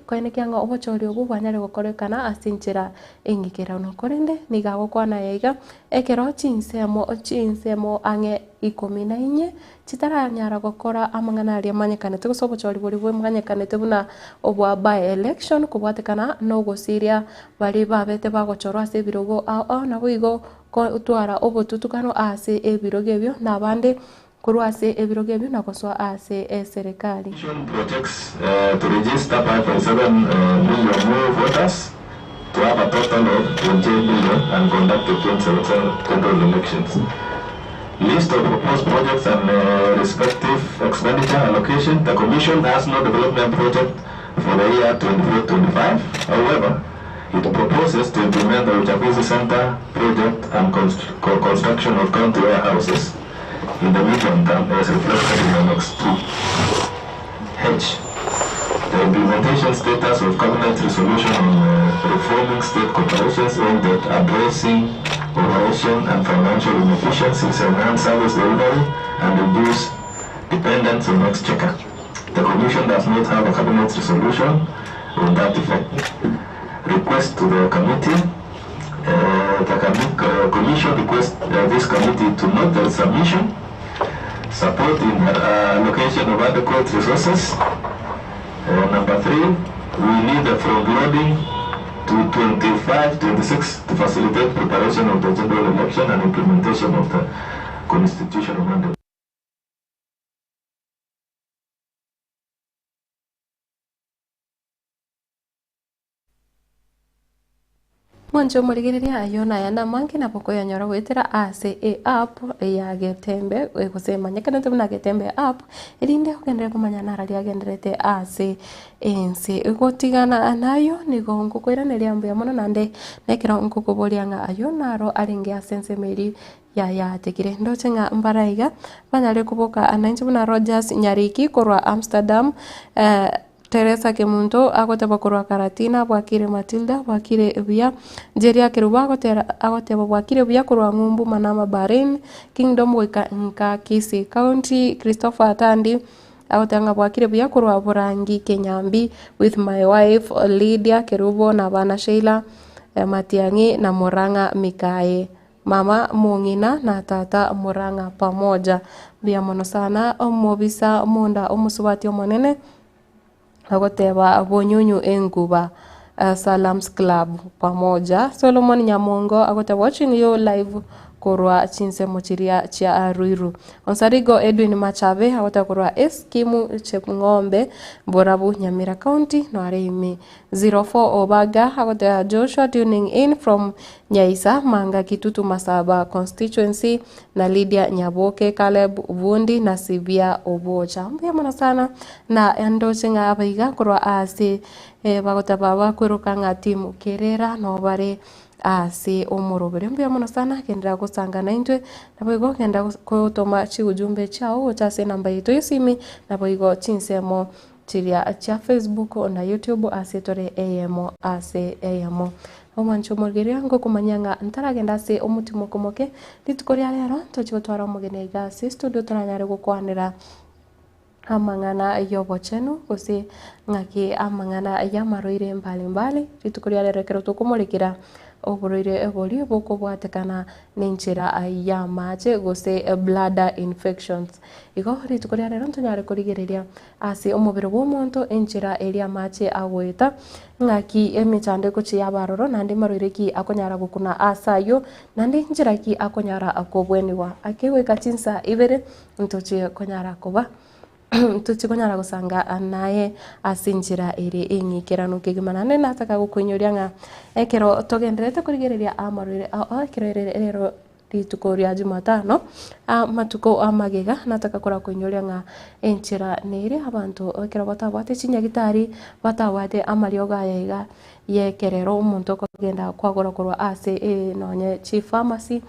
Speaker 2: koenekia ng'a obochori obwo bwanyare gokorekana ase enchera eng'ikeranu. Korende nigo agokwana aya iga ekero chinsemo chinsemo ang'e ikomi na inye chitaranyara gokora amang'ana aria amanyekanete gose obochori boria bwamanyekanete buna obwa by election kobwatekana na ogosiria baria babete bagochorwa ase ebirogo ao ao naboigo gotwara obotutukano ase ebirogo ebio na abande korwa ase ebirogo ebio na gosoa ase eserekari.
Speaker 23: Projects to register 5.7 million new voters.
Speaker 5: to have a total of 28 billion and conduct the 2027 general elections. List of proposed projects and uh, respective expenditure allocation. The Commission has no development project for the year 24-25. However, it proposes to implement the Uchaguzi Center project and const construction of county warehouses in the medium term as reflected in Annex 2. H. The implementation status of Cabinet resolution on uh, reforming state corporations aimed at addressing operation and financial inefficiencies, enhance service delivery, and reduce dependence on exchequer. The Commission does not have a Cabinet resolution on that effect. Request to the committee. Uh, the commi uh, Commission requests uh, this committee to note the submission, support in allocation of adequate resources. Number three, we need a front loading to 25-26 to facilitate preparation of the general election and implementation of the constitutional mandate.
Speaker 2: Mwanche omorigereria ayio naya namange nabo okoyanyora goetera ase eapp ya Getembe gose emanyekanete buna Getembe app, erinde ogenderere komanya nararia agendererete ase ense. Gotigana nayio nigo ngokoiraneria mbuya mono naende nekero ngokoboria ng'a ayio naro arenge ase ensemo eria yayatekire. Ndoche ng'a mbare aiga banyare koboka nainche buna Rogers Nyariki korwa Amsterdam. Teresa Kemunto agoteba korwa Karatina, Bwakire Matilda, bwakire buya. Jeria Kerubo agotera agoteba bwakire buya korwa Ng'umbu Manama Bahrain Kingdom goika nka Kisii County. Christopher Atandi agoteba ng'a bwakire buya korwa Borangi Kenyambi with my wife Lydia Kerubo na abana Sheila Matiang'i na Murang'a Mikaye. Mama mong'ina na tata Murang'a pamoja. Mbuya mono sana omobisa omonda omosubati omonene. Agoteba Bonyunyu enguba Salams Club pamoja. Solomon Nyamongo agoteba watching you live korwa chinsemo chiria chia Ruiru. Onsarigo Edwin Machabe agoteba korwa Eskimu Chepng'ombe Borabu Nyamira County noare ime. 04 Obaga agoteba Joshua tuning in from Nyaisa Manga Kitutu Masaba constituency na Lydia Nyaboke Caleb Bundi na Sibia Obocha. Mbuya mono sana na ndoche ng'a abaiga korwa ase bagoteba bakweroka ng'a team Kerera no bare ase omorobere. Mbuya mono sana genderera gosanga naintwe naboigo genda gotoma chiujumbe chiao gocha ase enamba yaito ya esimi naboigo chinsemo chiria chia Facebook na YouTube ase tore eyemo ase eyemo. Omwancho omorigereria ngokomanyia ng'a ntaragenda ase omotimoko moke, rituko ria rero ntochi gotwara omogeni aiga ase estudio toranyare gokwanera amang'ana y'obochenu gose ng'aki amang'ana y'amarwaire mbali mbali, rituko ria rero ekero tokomorekera oborwaire boria bokobwatekana nenchera y'amache gose bladder infections. Igo rituko ria rero ntonyare korigereria ase omobere bw'omonto enchera eria amache agoeta, ng'aki emechando egochia yaba aroro naende marwaire ki akonyara gokuna ase ayio, naende nchera ki akonyara kobwenigwa. Ake goika chinsa ibere ntochie konyara koba ntochie konyara gosanga naye ase enchera ere eng'ikeranu kegima. Naende nataka gokoinyoria ng'a ekero togendererete korigereria amarwaire ao ao ekero ere rero rituko ria jumatano, amatuko amagega nataka korakoinyoria ng'a enchera nere abanto ekero batabwate chinyagitari, batabwate amariogo aya iga y'ekerero omonto okogenda kwagora korwa ase nonye chipharmacy.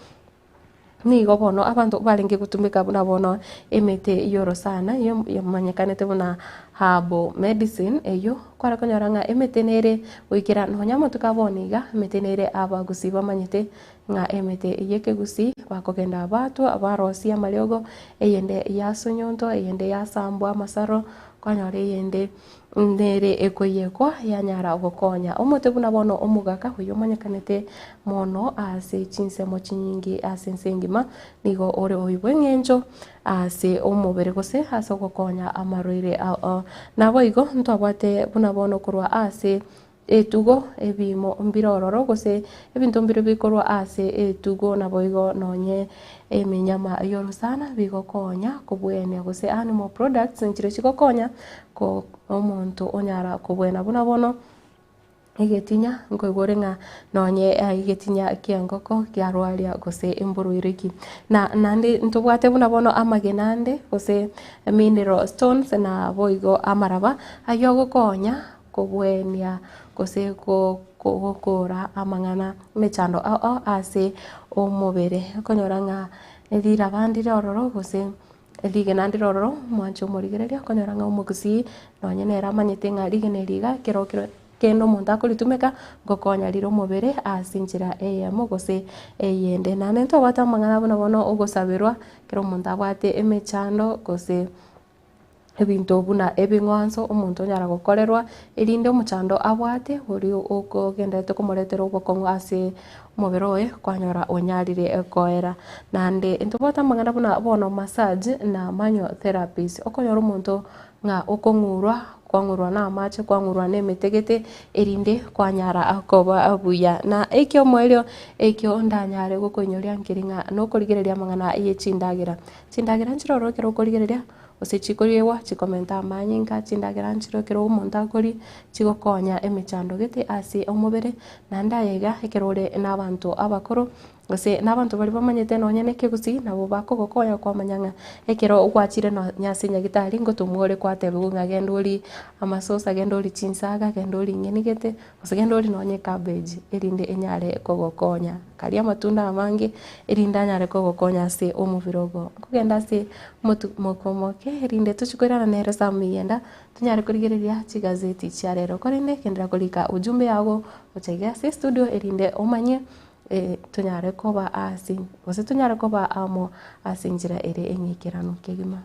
Speaker 2: Nigo bono abanto barenge gotumeka buna bono emete y'orosana eyio yamanyekanete buna herbal medicine eyio kware konyora ng'a emete nere goikera nonya amatuko a bono iga emete nere abagusii bamanyete ng'a emete eye ekegusii bakogenda batwa barosia amariogo eyende yasonyontwa eyende yasambwa amasaro kwanyora eyende Nere ekoiyekwa yanyara gokonya omote buna bono omogaka oyio omanyekanete mono ase chinsemo chinyinge ase ense engima, nigo ore oyo bw'eng'encho ase omobere gose ase ogokonya amarwaire ao. Naboigo ntwabwate buna bono korwa ase etugo, ebiimo mbire ororo gose ebinto mbire bikorwa ase etugo naboigo nonye emenyama y'orosana bigokonya kobwenia gose animal products nchire chigokonya ko omonto onyara kobwena buna bono. Egetinya nkoigwa ore ng'a nonye egetinya ki'engoko kiarwaria gose emborwaire ki. Na naende ntobwate buna bono amagena ande gose mineral stones na boigo amaraba aywo agokonya kobwenia gose gokora amang'ana emechando ao ao ase omobere. Okonyora ng'a riraba ndire ororo gose Rigena ndire ororo, mwanche omorigereria, okonyora ng'a omogusii nonye nere amanyete ng'a rigena eri iga ekero kero kende omonto akoritumeka, ngokonya rire omobere ase enchera eyemo gose eyende. Naende ntobwate amang'ana buna bono ogosaberwa, ekero omonto abwate emechando gose ebinto buna ebing'wanso omonto onyara gokorerwa, erinde omochando abwate oria okogenderete komoretera obokong'u ase Omobere oye kwanyora onyarire koera. Naende ntobwate amang'ana buna bono massage na manual therapies, okonyora omonto ng'a okong'urwa, kwang'urwa na amache, kwang'urwa na emete gete, erinde kwanyara koba buya. Na ekio omoerio ekio ndanyare gokoinyoria nkeri ng'a nokorigereria amang'ana ye chindagera. Chindagera nchire ororo ekero okorigereria. Gose chikoriegwa chikomenta amanyinga, chindagera nchire ekero omonto akoria chigokonya emechando gete ase omobere, naende aye iga ekero ore nabanto abakoro, gose na abanto baria bamanyete nonye na ekegusii nabo bakogokonya kwamanya ng'a ekero gwachire nonye ase nyagetari ngotomwa ore kwatebiwa ng'a genda orie amasosa, genda orie chinsaga, genda orie eng'eni gete, gose genda orie nonye ecabbage erinde enyare kogokonya. Karia amatunda amange erinde anyare kogokonya ase omobere ogo. Nkogenda ase motu mokomoke erinde tochie koirana nere Sam Miyenda tonyare korigereria chigazeti chia rero. Korende genderera korika ujumbe yago gocha iga ase estudio erinde omanye tonyare koba ase gose tonyare koba amo ase enchera ere eng'ikeranu kegima.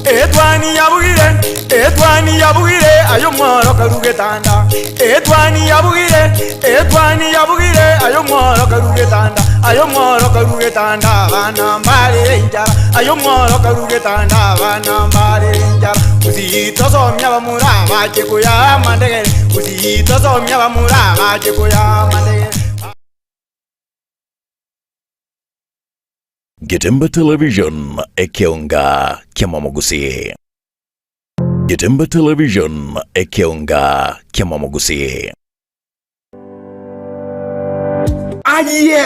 Speaker 6: Etwani yabugire, etwani yabugire, aye omworo karu getanda. Etwani yabugire, etwani yabugire, aye omworo karu getanda. Aye omworo karu getanda, abana mbarere enchara. Aye omworo karu getanda, abana mbarere enchara. Gusii tosomia abamura abache koyaa amandegere, Gusii tosomia abamura abache koyaa amandegere.
Speaker 8: Getembe Television, ekeonga ki'amamogusii. Getembe Television, ekeonga ki'amamogusii.
Speaker 23: Aye!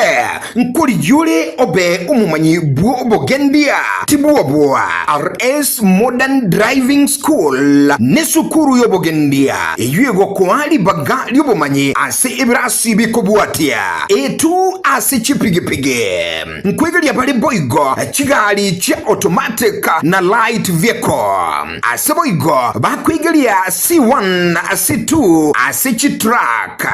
Speaker 23: Nkorigia ore obe omomanyi bw'obogendia, tibwoboa. RS Modern Driving School nesukuru y'obogendia eyio egokoa ribaga ri'obomanyi ase ebirasi bikobwatia etu ase chipigipigi. Nkwegeria bare boigo chigari chia automatic na light vehicle. Ase boigo bakwegeria C1, C2 ase chitruck,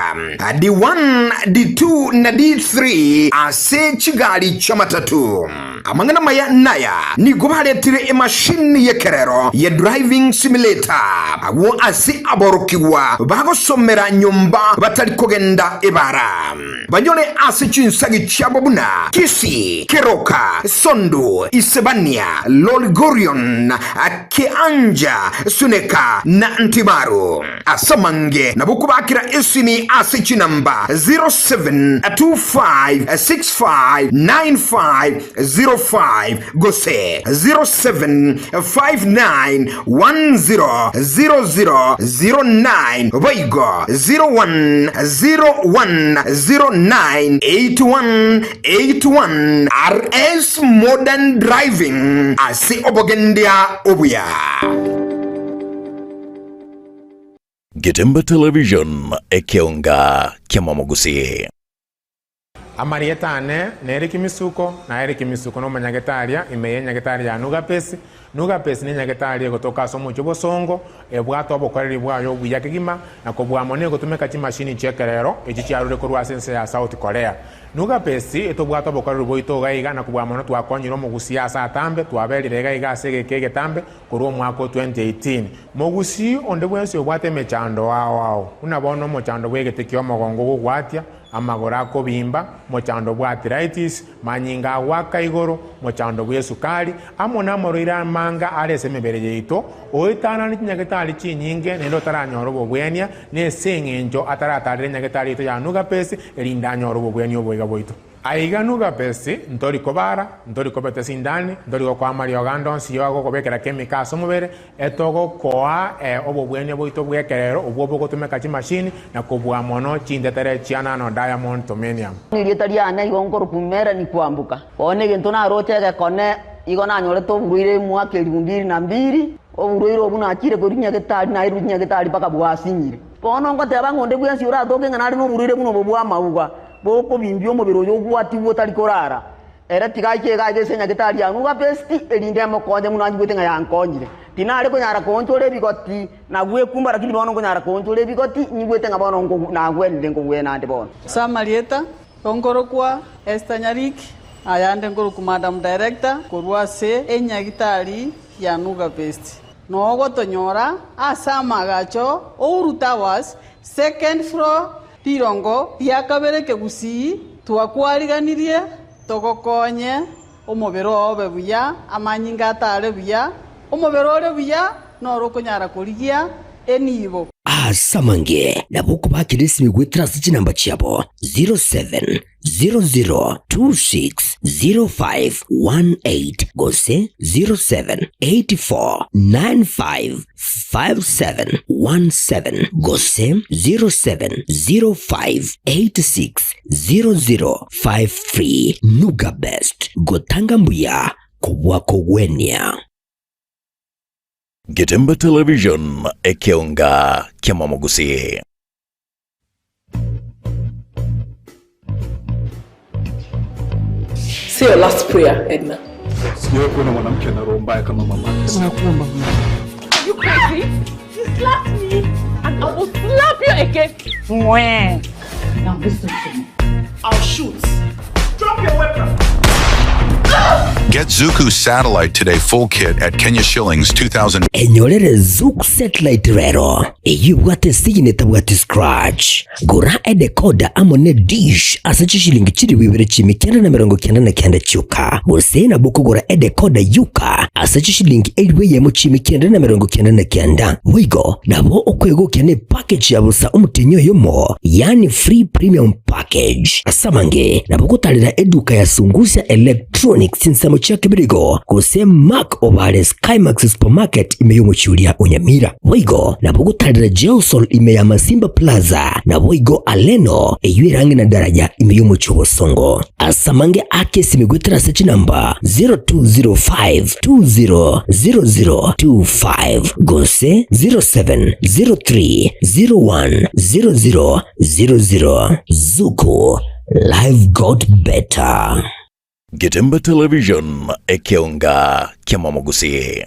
Speaker 23: D1, D2 na D3 ase chigari chi'amatatu. Amang'ana amaya naya, nigo baretire emashini y'ekerero ye driving simulator agwo ase aborokigwa bagosomera nyomba batari kogenda ebara. Banyore ase chinsagi chiabo buna Kisii, Keroka, Sondu, Isebania, Lolgorion, Kianja, Suneka, na Ntimaru. Ase amange nabo kobakera esimi ase chinamba 0725659505 gose 0759100009 boigo 0101098181 RS Modern Driving ase obogendia obuya.
Speaker 8: Getembe Television, ekeonga ki'amamogusii.
Speaker 24: Amarieta ane nere Kimisuko, na ere Kimisuko nomonyagetaria ime y'enyagetari ya Nugapesi. Nugapesi nenyagetari egotoka ase omochie obosongo, ebwate obokoreri bwaye obuya kegima, na kobua mono egotumeka chimashini chi'ekerero echio chiarure korwa ase ense ya South Korea. Nugapesi etobwate obokoreri bwaito iga iga, na kobua mono twakonyire omogusii ase atambe, twaberire iga iga ase egeka egetambe korwa omwaka o 2018. Mogusii onde bwensi obwate emechando ao ao, buna bono omochando bw'egete ki'omogongo ogogwatia, amagoro akobimba, mochando bw'arthritis, manyinga agoaka igoro, mochando bw'esukari, amo namarwaire amange are ase emebere yaito, oetanane chinyagetari chinyinge naende otaranyora obobwenia, nese eng'encho ataratarera enyagetari yaito ya Nugapesi, erinde anyore obobwenia oboiga bwaito. Aiga Nugapesi, ntori kobara, ntori kobeta esindani, ntori gokoa amariogo ande onsi igo agokobekera chemical ase omobere, etogokoa obobwenia bwaito bw'ekerero obwo bogotumeka chimashini na kobua mono chintetere chia nano diamond tomenium.
Speaker 7: Erieta riane igo nkorokwa Melanie Kwamboka. Bono egento naroche egekone, igo nanyorete oborwaire omwaka elifu mbili na mbili, oborwaire obwo nachire korwa nyagetari nairwe nyagetari mpaka bwasinyire. Bono ngoteba ng'a onde bwensi oratoke ng'a nare noborwaire buna obo bw'amauga, bokobimbia omobere oyo obwatigwe otari korara, ere tiga aiche iga aiga ase nyagetari ya Nuga Best, erinde emokonye buna anyigwete ng'a yankonyire. Tinare konyara koonchora ebigoti na gwekumba, lakini bono nkonyara koonchora ebigoti, nyigwete ng'a bono nagwenire nkogwena ande bono.
Speaker 9: Ase amarieta, Nkorokwa Esther Nyariki, ayande nkorokwa Madam Director korwa ase enyagitari ya Nuga Best. Nogotonyora ase amagacho Uhuru Towers, second floor, rirongo ria kabere Kegusii, twakwariganirie togokonye omobere oo obe buya, amanyinga atare buya, omobere ore buya noro okonyara korigia enibo.
Speaker 3: Ase amange nabo okobakera esimi goetera ase chinamba chiabo 0700260518 gose 0784955717 gose 0705860053. Nuga Best, gotanga mbuya kobua kogwenia.
Speaker 8: Getembe Television, ekeonga ki'amamogusii.
Speaker 11: Say your last prayer, Edna.
Speaker 1: Sijawahi kuona mwanamke ana roho mbaya kama mama.
Speaker 11: Nakuomba Mungu. Are you crazy? You slapped me and I will slap you again. Mwah. Now listen to me. I'll shoot.
Speaker 6: Drop your weapon.
Speaker 12: Get Zuku Satellite Today full kit at Kenya shillings 2000.
Speaker 3: Enyorere Zuku Satellite rero, eyio ebwate esegi na etabwati scratch. Gora edecoder amo ne dish ase chishilingi chilifu ibere chiimi kianda na emerongo kianda na kianda chioka, gose nabo okogora edecoder yoka ase chishilingi elifu eyemo chiimi kianda na emerongo kianda na kianda. Boigo nabo okwegokia ne package ya bosa omotienyi oyomo, yaani free premium package. Ase amange nabo ogotarera eduka ya Sungusia Electronics chinsemo chia Kibirigo gose Mark Obare Skymax Supermarket ime y'omochie oria o Nyamira. Boigo nabo ogotarera Gelsol ime ya Masimba Plaza naboigo Aleno eyio ere ang'e na daraja ime y'omochie o Bosongo. Ase amange ake esimi goetera ase chinamba 0205 200025 gose 0703 0100 00. Zuku, life got better.
Speaker 8: Getembe Television, ekeonga ki'amamogusii.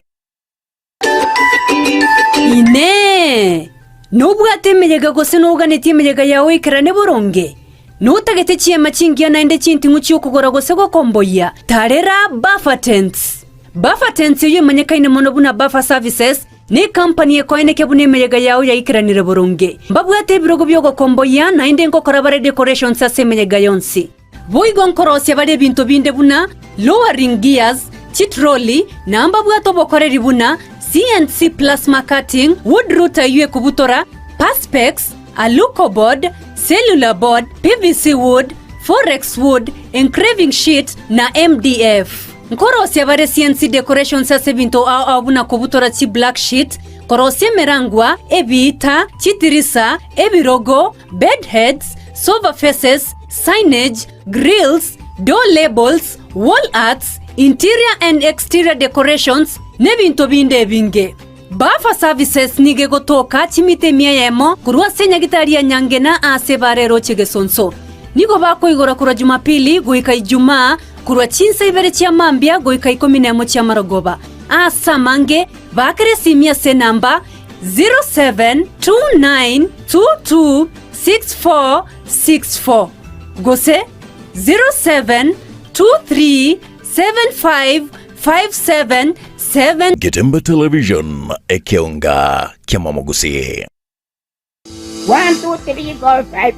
Speaker 25: Inee! Nobwate emeyega gose noganetie emeyega yao eikerane boronge? Notagete chiema chingiya naende chinting'u chi'okogora gose gokomboyia? Tarera Buffer Tents! Buffer Tents eyio emanyekaine mono buna Buffer Services, Necompany ekoeneke buna emeyega yao yaikeranire boronge. Mbabwate ebirogo bi'ogokomboyia, naende nkokora bare decorations ase emeyega yonsi. Boigo nkorosia bare ebinto binde buna lowering gears, chitroli, na mbabwate obokoreri buna CNC plasma cutting, wood router eyio ekobutora, perspex, alucoboard, cellular board, PVC wood, forex wood, engraving sheet, na MDF. Nkorosia bare CNC decorations ase ebinto ao ao buna kobutora chi black sheet, korosia emerangwa, ebiita, chitirisa, ebirogo, bed heads, sofa faces, signage, grills, door labels, wall arts, interior and exterior decorations, n'ebinto binde ebinge. Buffer Services nigo egotoka chimita emia eyemo korwa ase enyagitari ya Nyangena aase ebara eroche Gesonso. Nigo bakoigora korwa Jumapili goika Ijumaa korwa chinsa ibere chia mambia goika ikomi nemo chi'amarogoba. Aase amange, baakera esimi ase enamba 0729226464 gose 07237557
Speaker 8: Getembe Television, ekeonga ki'amamogusii.
Speaker 26: One, two, three, four, five.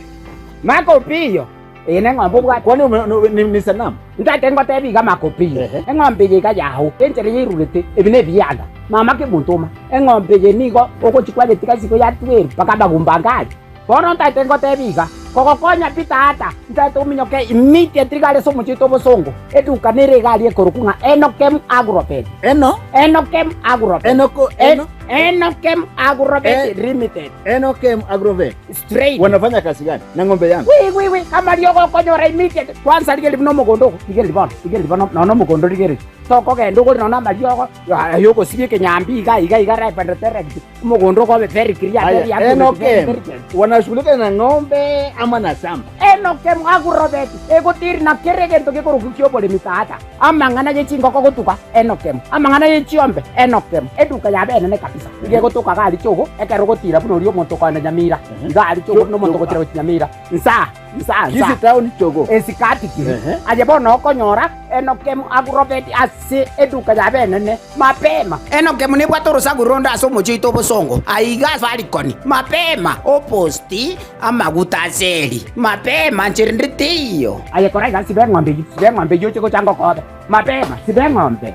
Speaker 26: Mako Opiyo, eye neng'ombe obwate.
Speaker 27: Kwani ni sanamu?
Speaker 26: Ntagete ngotebi iga Mako Opiyo, eng'ombe eye iga yao, enchera yairurete, ebi nebianda. Mama kemontoma, eng'ombe eye nigo ogochia kwayetiga isiko ya twelve mpaka amagumba anga aria. Bono ntagete ngotebi iga, Kogokonya Peter ata, ntaete ominyoke immediately iga are ase omochie oito obosongo, eduka nere iga aria ekorokwa ng'a Enokem Agrovet.
Speaker 10: Eno?
Speaker 26: Enokem Agrovet.
Speaker 10: Enoko, eno?
Speaker 26: Enokem Agrovet
Speaker 10: Eh.
Speaker 26: Limited.
Speaker 10: Enokem Agrovet.
Speaker 26: Straight.
Speaker 10: Wanafanya kazi gani? Na ng'ombe yangu.
Speaker 26: Wi wi wi, amariogo okonyora immediate. Kwanza rigereria buna omogondo ogo, rigereria bono, rigereria bono nonya omogondo rigereria. Tokogenda ogore nonya amariogo, aye ogosibia ekenyambi iga iga iga right and direct. Omogondo okobe very clear, very
Speaker 10: Aya,
Speaker 26: accurate, very
Speaker 10: Enokem
Speaker 26: intelligent.
Speaker 10: wanashughulika na ng'ombe ama na shamba?
Speaker 26: Enokem Agrovet egotiri na kera egento gekorokwa ki'oboremi tata. Amang'ana ye chingoko gotuga, Enokem. Amang'ana ye chiombe, Enokem. Eduka yabo enene kabisa. Iga egotoka iga aria Chogo, ekero ogotira buna oria omonto okoenda Nyamira. Iga aria Chogo buna omonto ogotira gochia Nyamira. Nsaa, nsaa, nsaa.
Speaker 10: Kisii town Chogo.
Speaker 26: Esikati kiri. Aye bono okonyora Enokem Agrovet ase eduka yabo enene. Mapema. Enokem nebwate orosaku ronde ase omochie oito obosongo, aiga Farikoni. Mapema, oposti amaguta ase eri. Mapema, nchera ende teiyo. Aye kora iga, siba eng'ombe eyio, siba eng'ombe eyio oche gocha ngokobe. Mapema, siba eng'ombe.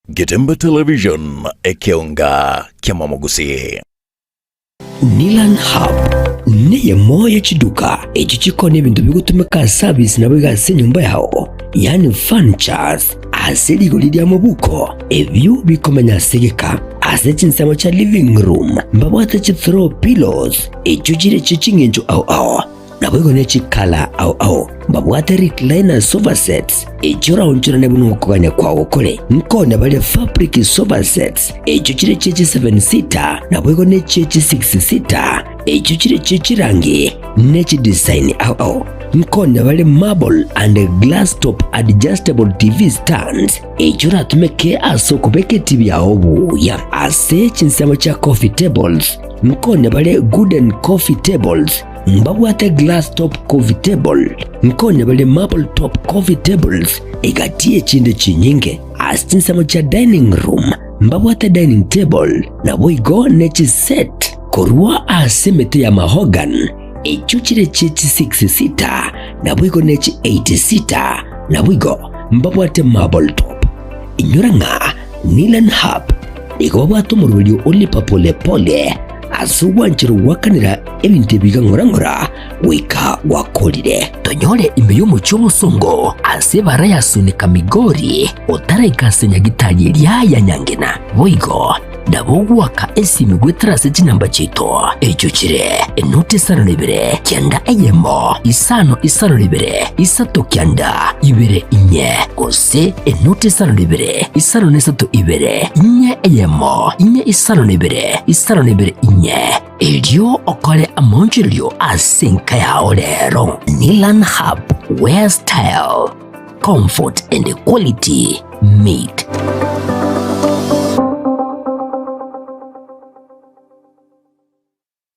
Speaker 8: Getembe Television, ekeonga ki'amamogusii.
Speaker 3: Nilan Hub neyemo ye chiduka echio chikoonia ebinto bigotumeka ase service naboigo ase enyomba yao, yaani furnitures, ase rigori ria mobuko, ebio bikomenya ase egeka. Ase chinsemo chia living room mbabwate chi throw pillows echio chire chie ching'encho ao ao. Naboigo ne chikala ao ao mbabwate recliner sofa sets, echio oraonchorane buna okogania kwao kore. Nkonya bare fabric sofa sets, echio chire chie chi seven seater, naboigo ne chie chi six seater, echio chire chie chirangi ne chidesign ao ao. Nkonya bare marble and glass top adjustable TV stands, echio oratumeke ase okobeka etibi yao buya. Ase chinsemo chia coffee tables, nkonya bare gooden coffee tables, Mbabwate glass top coffee table, nkonya bare marble top coffee tables, egati y'echinde chinyinge. Ase chinsemo chia dining room mbabwate dining table, naboigo ne chiset korwa ase emete ya mahogany, echio chire chie chi six seater, naboigo ne chi eight seater, naboigo mbabwate marble top. Inyora ng'a Nilan Hub nigo babwate omoroberio o lipa pole pole ase ogwancherwa gwakanera ebinto ebi iga ng'ora ng'ora goika gwakorire. Tonyore ime y'omochie omosongo ase ebara ya Sunika Migori otaraika ase nyagitari eria ya Nyangena. Boigo nabo ogoaka esimi goetera ase chinamba chiaito echio chire enoti isano na ibere kianda eyemo isano isano na ibere isato kianda ibere inye gose enoti isano na ibere isano na isato ibere inye eyemo inye isano na ibere isano na ibere inye erio okore amaonchorerio ase enka yao rero. Nilan Hub, where style, comfort and quality meet.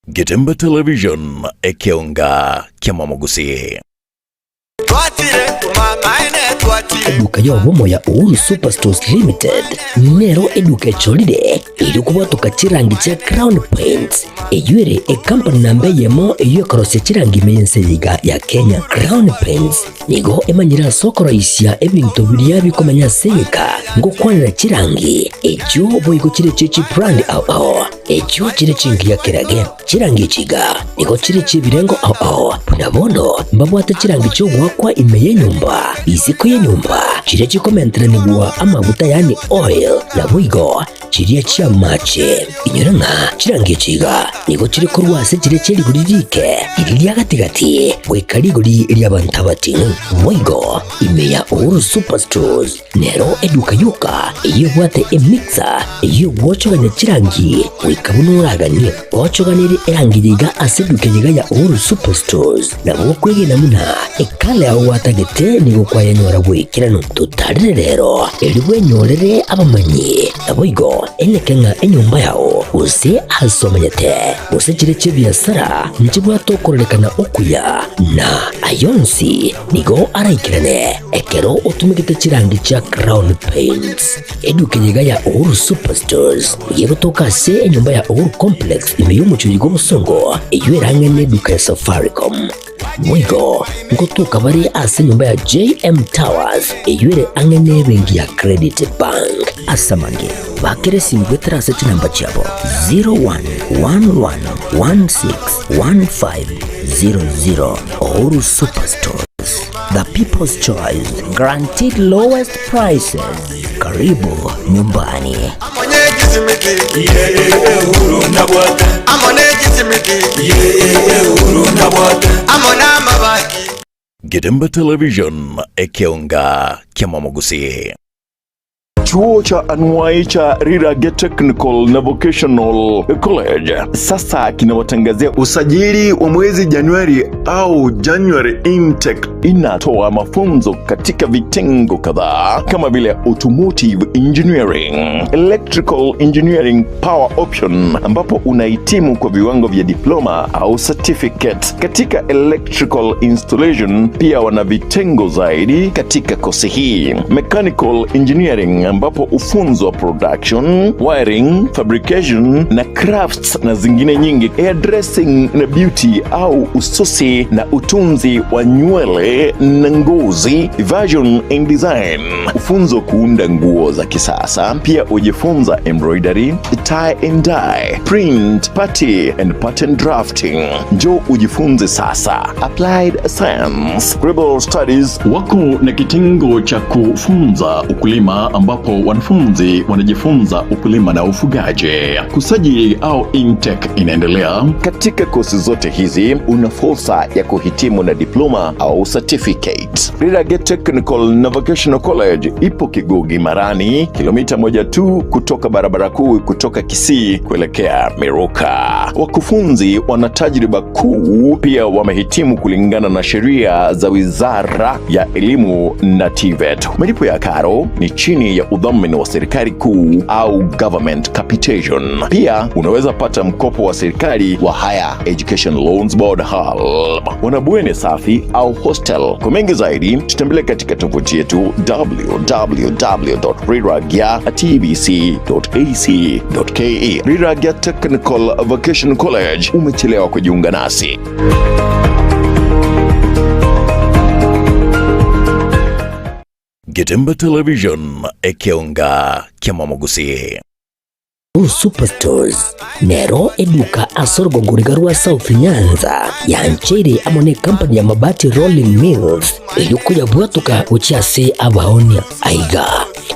Speaker 8: Getembe Television, ekeonga ki'amamogusii.
Speaker 3: Eduka y'obomo ya Uhuru Superstores Limited nero eduka echorire erio kobwatoka chirangi chia Crown Paints eyio ere ekampani namba eyemo eyio ekorosia chirangi ime y'ense eye iga ya Kenya. Crown Paints nigo emanyire ase okoroisia ebinto biria bikomenya ase egeka ngokwanera chirangi echio boigo chire chie chibrand ao ao echio chire chingiya kerage. Chirangi echi iga nigo chire chi'ebirengo ao ao, buna bono mbabwate chirangi chi'ogoakwa ime y'enyomba, isiko y'enyomba, chiria chikomenteranigwa amaguta yaani oil, naboigo chiria chi'amache. Inyora ng'a chirangi echi iga nigo chire korwa ase chiria chie rigori riike, riria ria gati-gati, goika rigori ri'abanto abating'u. Boigo ime ya Uhuru Superstores Nero eduka yoka eyio ebwate emixer eyio egwochogania chirangi goika buna oraganie. Ochoganirie erangi eye iga ase eduka eye iga ya Uhuru Superstores nabo okwegena buna ekala yao gwatagete nigo kwayenyora bw'ekeranu. Totarire rero erio bwenyorere abamanyi naboigo eneke ng'a enyomba yao gose ase omenyete gose chire chi'ebiasara nchibwate okororekana okuya na ayonsi Nigo araikerane ekero otumegete chirangi chia Crown Paints. Eduka eye iga ya Uhuru Superstores nigo egotoka ase enyomba ya Uhuru Complex ime y'omochie oyo bw'obosongo eyio erang'e neduka ya Safaricom. Boigo ngotoka bare ase enyomba ya JM Towers eyio ere ang'e nebenki ya Credit Bank. Ase amange, bakera esimi goetera ase chinamba chiabo 0111161500. Uhuru Superstores, the people's choice, guaranteed lowest prices. Karibu nyumbani.
Speaker 8: Getembe Television, ekeonga kiamamogusii.
Speaker 13: Chuo cha anuai cha Rirage Technical na Vocational College sasa kinawatangazia usajili wa mwezi Januari au January intake. Inatoa mafunzo katika vitengo kadhaa kama vile automotive engineering, electrical engineering power option, ambapo unahitimu kwa viwango vya diploma au certificate katika electrical installation. Pia wana vitengo zaidi katika kosi hii, mechanical engineering, ambapo ufunzwa production, wiring, fabrication na crafts na zingine nyingi, hairdressing na beauty au ususi na utunzi wa nywele na ngozi, version and design, ufunzo kuunda nguo za kisasa. Pia ujifunza embroidery, tie and dye, print, party and pattern drafting. Njoo ujifunze sasa. Applied Science, Global Studies
Speaker 14: wako na kitengo cha kufunza ukulima ambapo wanafunzi wanajifunza ukulima na ufugaji. Kusajili au intake inaendelea.
Speaker 13: Katika kosi zote hizi una fursa ya kuhitimu na diploma au certificate. Rirage Technical na Vocational College ipo Kigugi Marani, kilomita moja tu kutoka barabara kuu kutoka Kisii kuelekea Miruka. Wakufunzi wana tajriba kuu, pia wamehitimu kulingana na sheria za Wizara ya Elimu na TVET. Malipo ya karo ni chini ya udhamini wa serikali kuu au government capitation. Pia unaweza pata mkopo wa serikali wa Higher Education Loans Board HELB. Wana bweni safi au hostel. Kwa mengi zaidi, tutembelee katika tovuti yetu www.riragya.tbc.ac.ke. Riragya Technical Vocational College, umechelewa kujiunga nasi.
Speaker 8: Getembe Television, ekeonga kiamamogusii.
Speaker 3: Superstores nero eduka ase orogongo riga rwa South Nyanza yancheire amo ne company ya Mabati Rolling Mills eyio koyabwatoka gochia ase abaonia. Aiga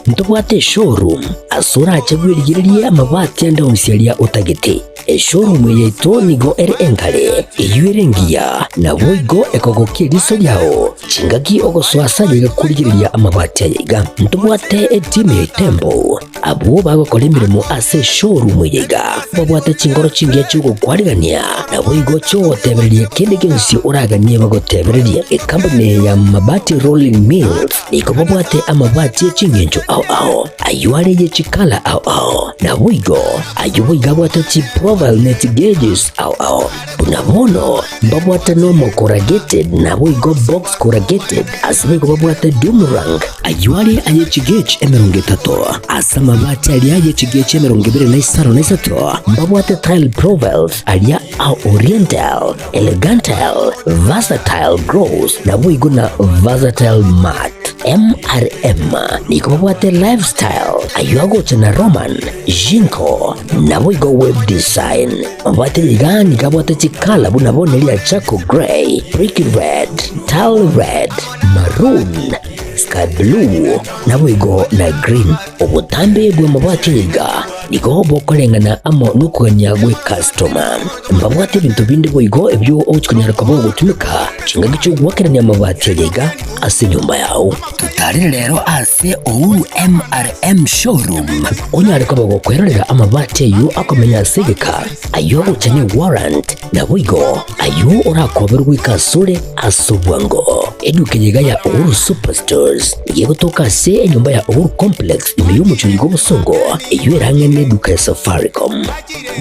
Speaker 3: ntobwate eshowroom ase orache bwerigererie amabati ande onsi aria otagete. Eshowroom eye yaito nigo ere enkare, eyio ere engiya, naboigo ekogokia eriso riao. Chingaki ogosoa ase aye iga korigereria amabati aya iga. Ntobwate etimu ya Itembo, abwo bagokora emeremo ase eshowroom eye iga. Babwate chingoro chingiya chi'ogokwarigania, naboigo chi'ogotebereria kende gionsi oraganie bagotebererie. Ekampuni eye ya Mabati Rolling Mills nigo babwate amabati e ching'encho ao ao, ayio are ye chikala ao ao, naboigo ayio boigo abwate chiprofile ne chigeges ao ao. Buna bono mbabwate normal corrugated naboigo box corrugated, ase boigo babwate doom rank, ayio are aye chigauge 30, ase amabati aria aye chigauge 23, mbabwate tile profiles aria a oriental, elegantal, versatile gross, naboigo na versatile matte. MRM nigo babwate lifestyle, ayio agocha na Roman, Jinko, naboigo web design. Mabwate iga nigo abwate chikala buna bono eria charcoal grey, brick red, tile red, maroon, sky blue, naboigo na green. Obotambe bw'amabwate iga nigo bokoreng'ana amo nokogania gw'ekastoma. Mbabwate ebinto binde boigo ebio ogochia konyara koba ogotumeka chingaki chi'ogoakerania amabati aya iga ase enyomba yao. Totarire rero ase Uhuru MRM Showroom onyare koba gokwerorera amabati ayio akomenya ase egeka, ayio agocha ne warrant, naboigo ayio orakoberwe goika asore ase obwango. Eduka eye iga ya Uhuru Superstores nigo egotoka ase enyomba ya Uhuru Complex ime y'omochie oiga obosongo, eyio ere ang'e neduka ya Safaricom.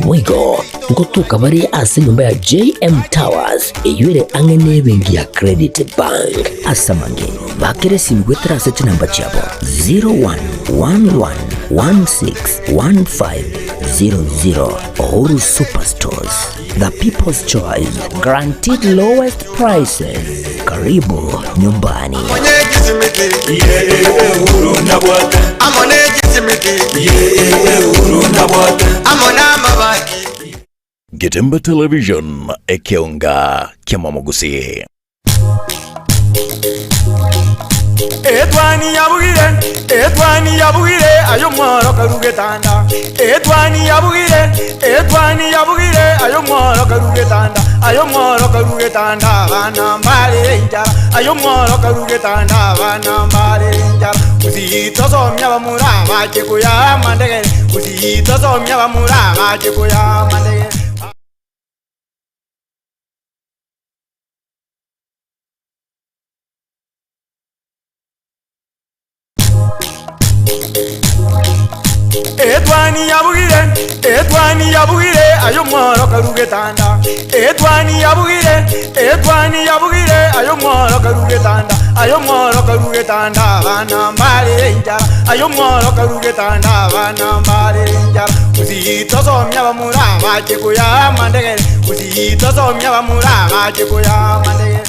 Speaker 3: Boigo ngotoka bare ase enyomba ya JM Towers eyio ere ang'e nebenki ya Credit Bank. Ase amange, bakera esimi goetera ase chinamba chiabo 01111615. 00. Uhuru Superstores, the people's choice, guaranteed lowest prices. Karibu nyumbani.
Speaker 8: Getembe Television, ekeonga kiamamogusii.
Speaker 6: Etwani yabugire, etwani yabugire, ayo mworo karugetanda. Etwani yabugire, etwani yabugire, ayo mworo karugetanda. Ayo mworo karugetanda, bana mbare injara. Ayo mworo karugetanda, bana mbare injara. Usitosomya bamura bache kuya mandegere. Usitosomya bamura bache kuya mandegere. Etwani yabugire, etwani yabugire, ayo mworo karugetanda. Etwani yabugire, etwani yabugire, ayo mworo karugetanda. Ayo mworo karugetanda, bana mbare injara. Ayo mworo karugetanda, bana mbare injara. Usitosomya bamura bache kuya mandegere. Usitosomya bamura bache kuya mandegere.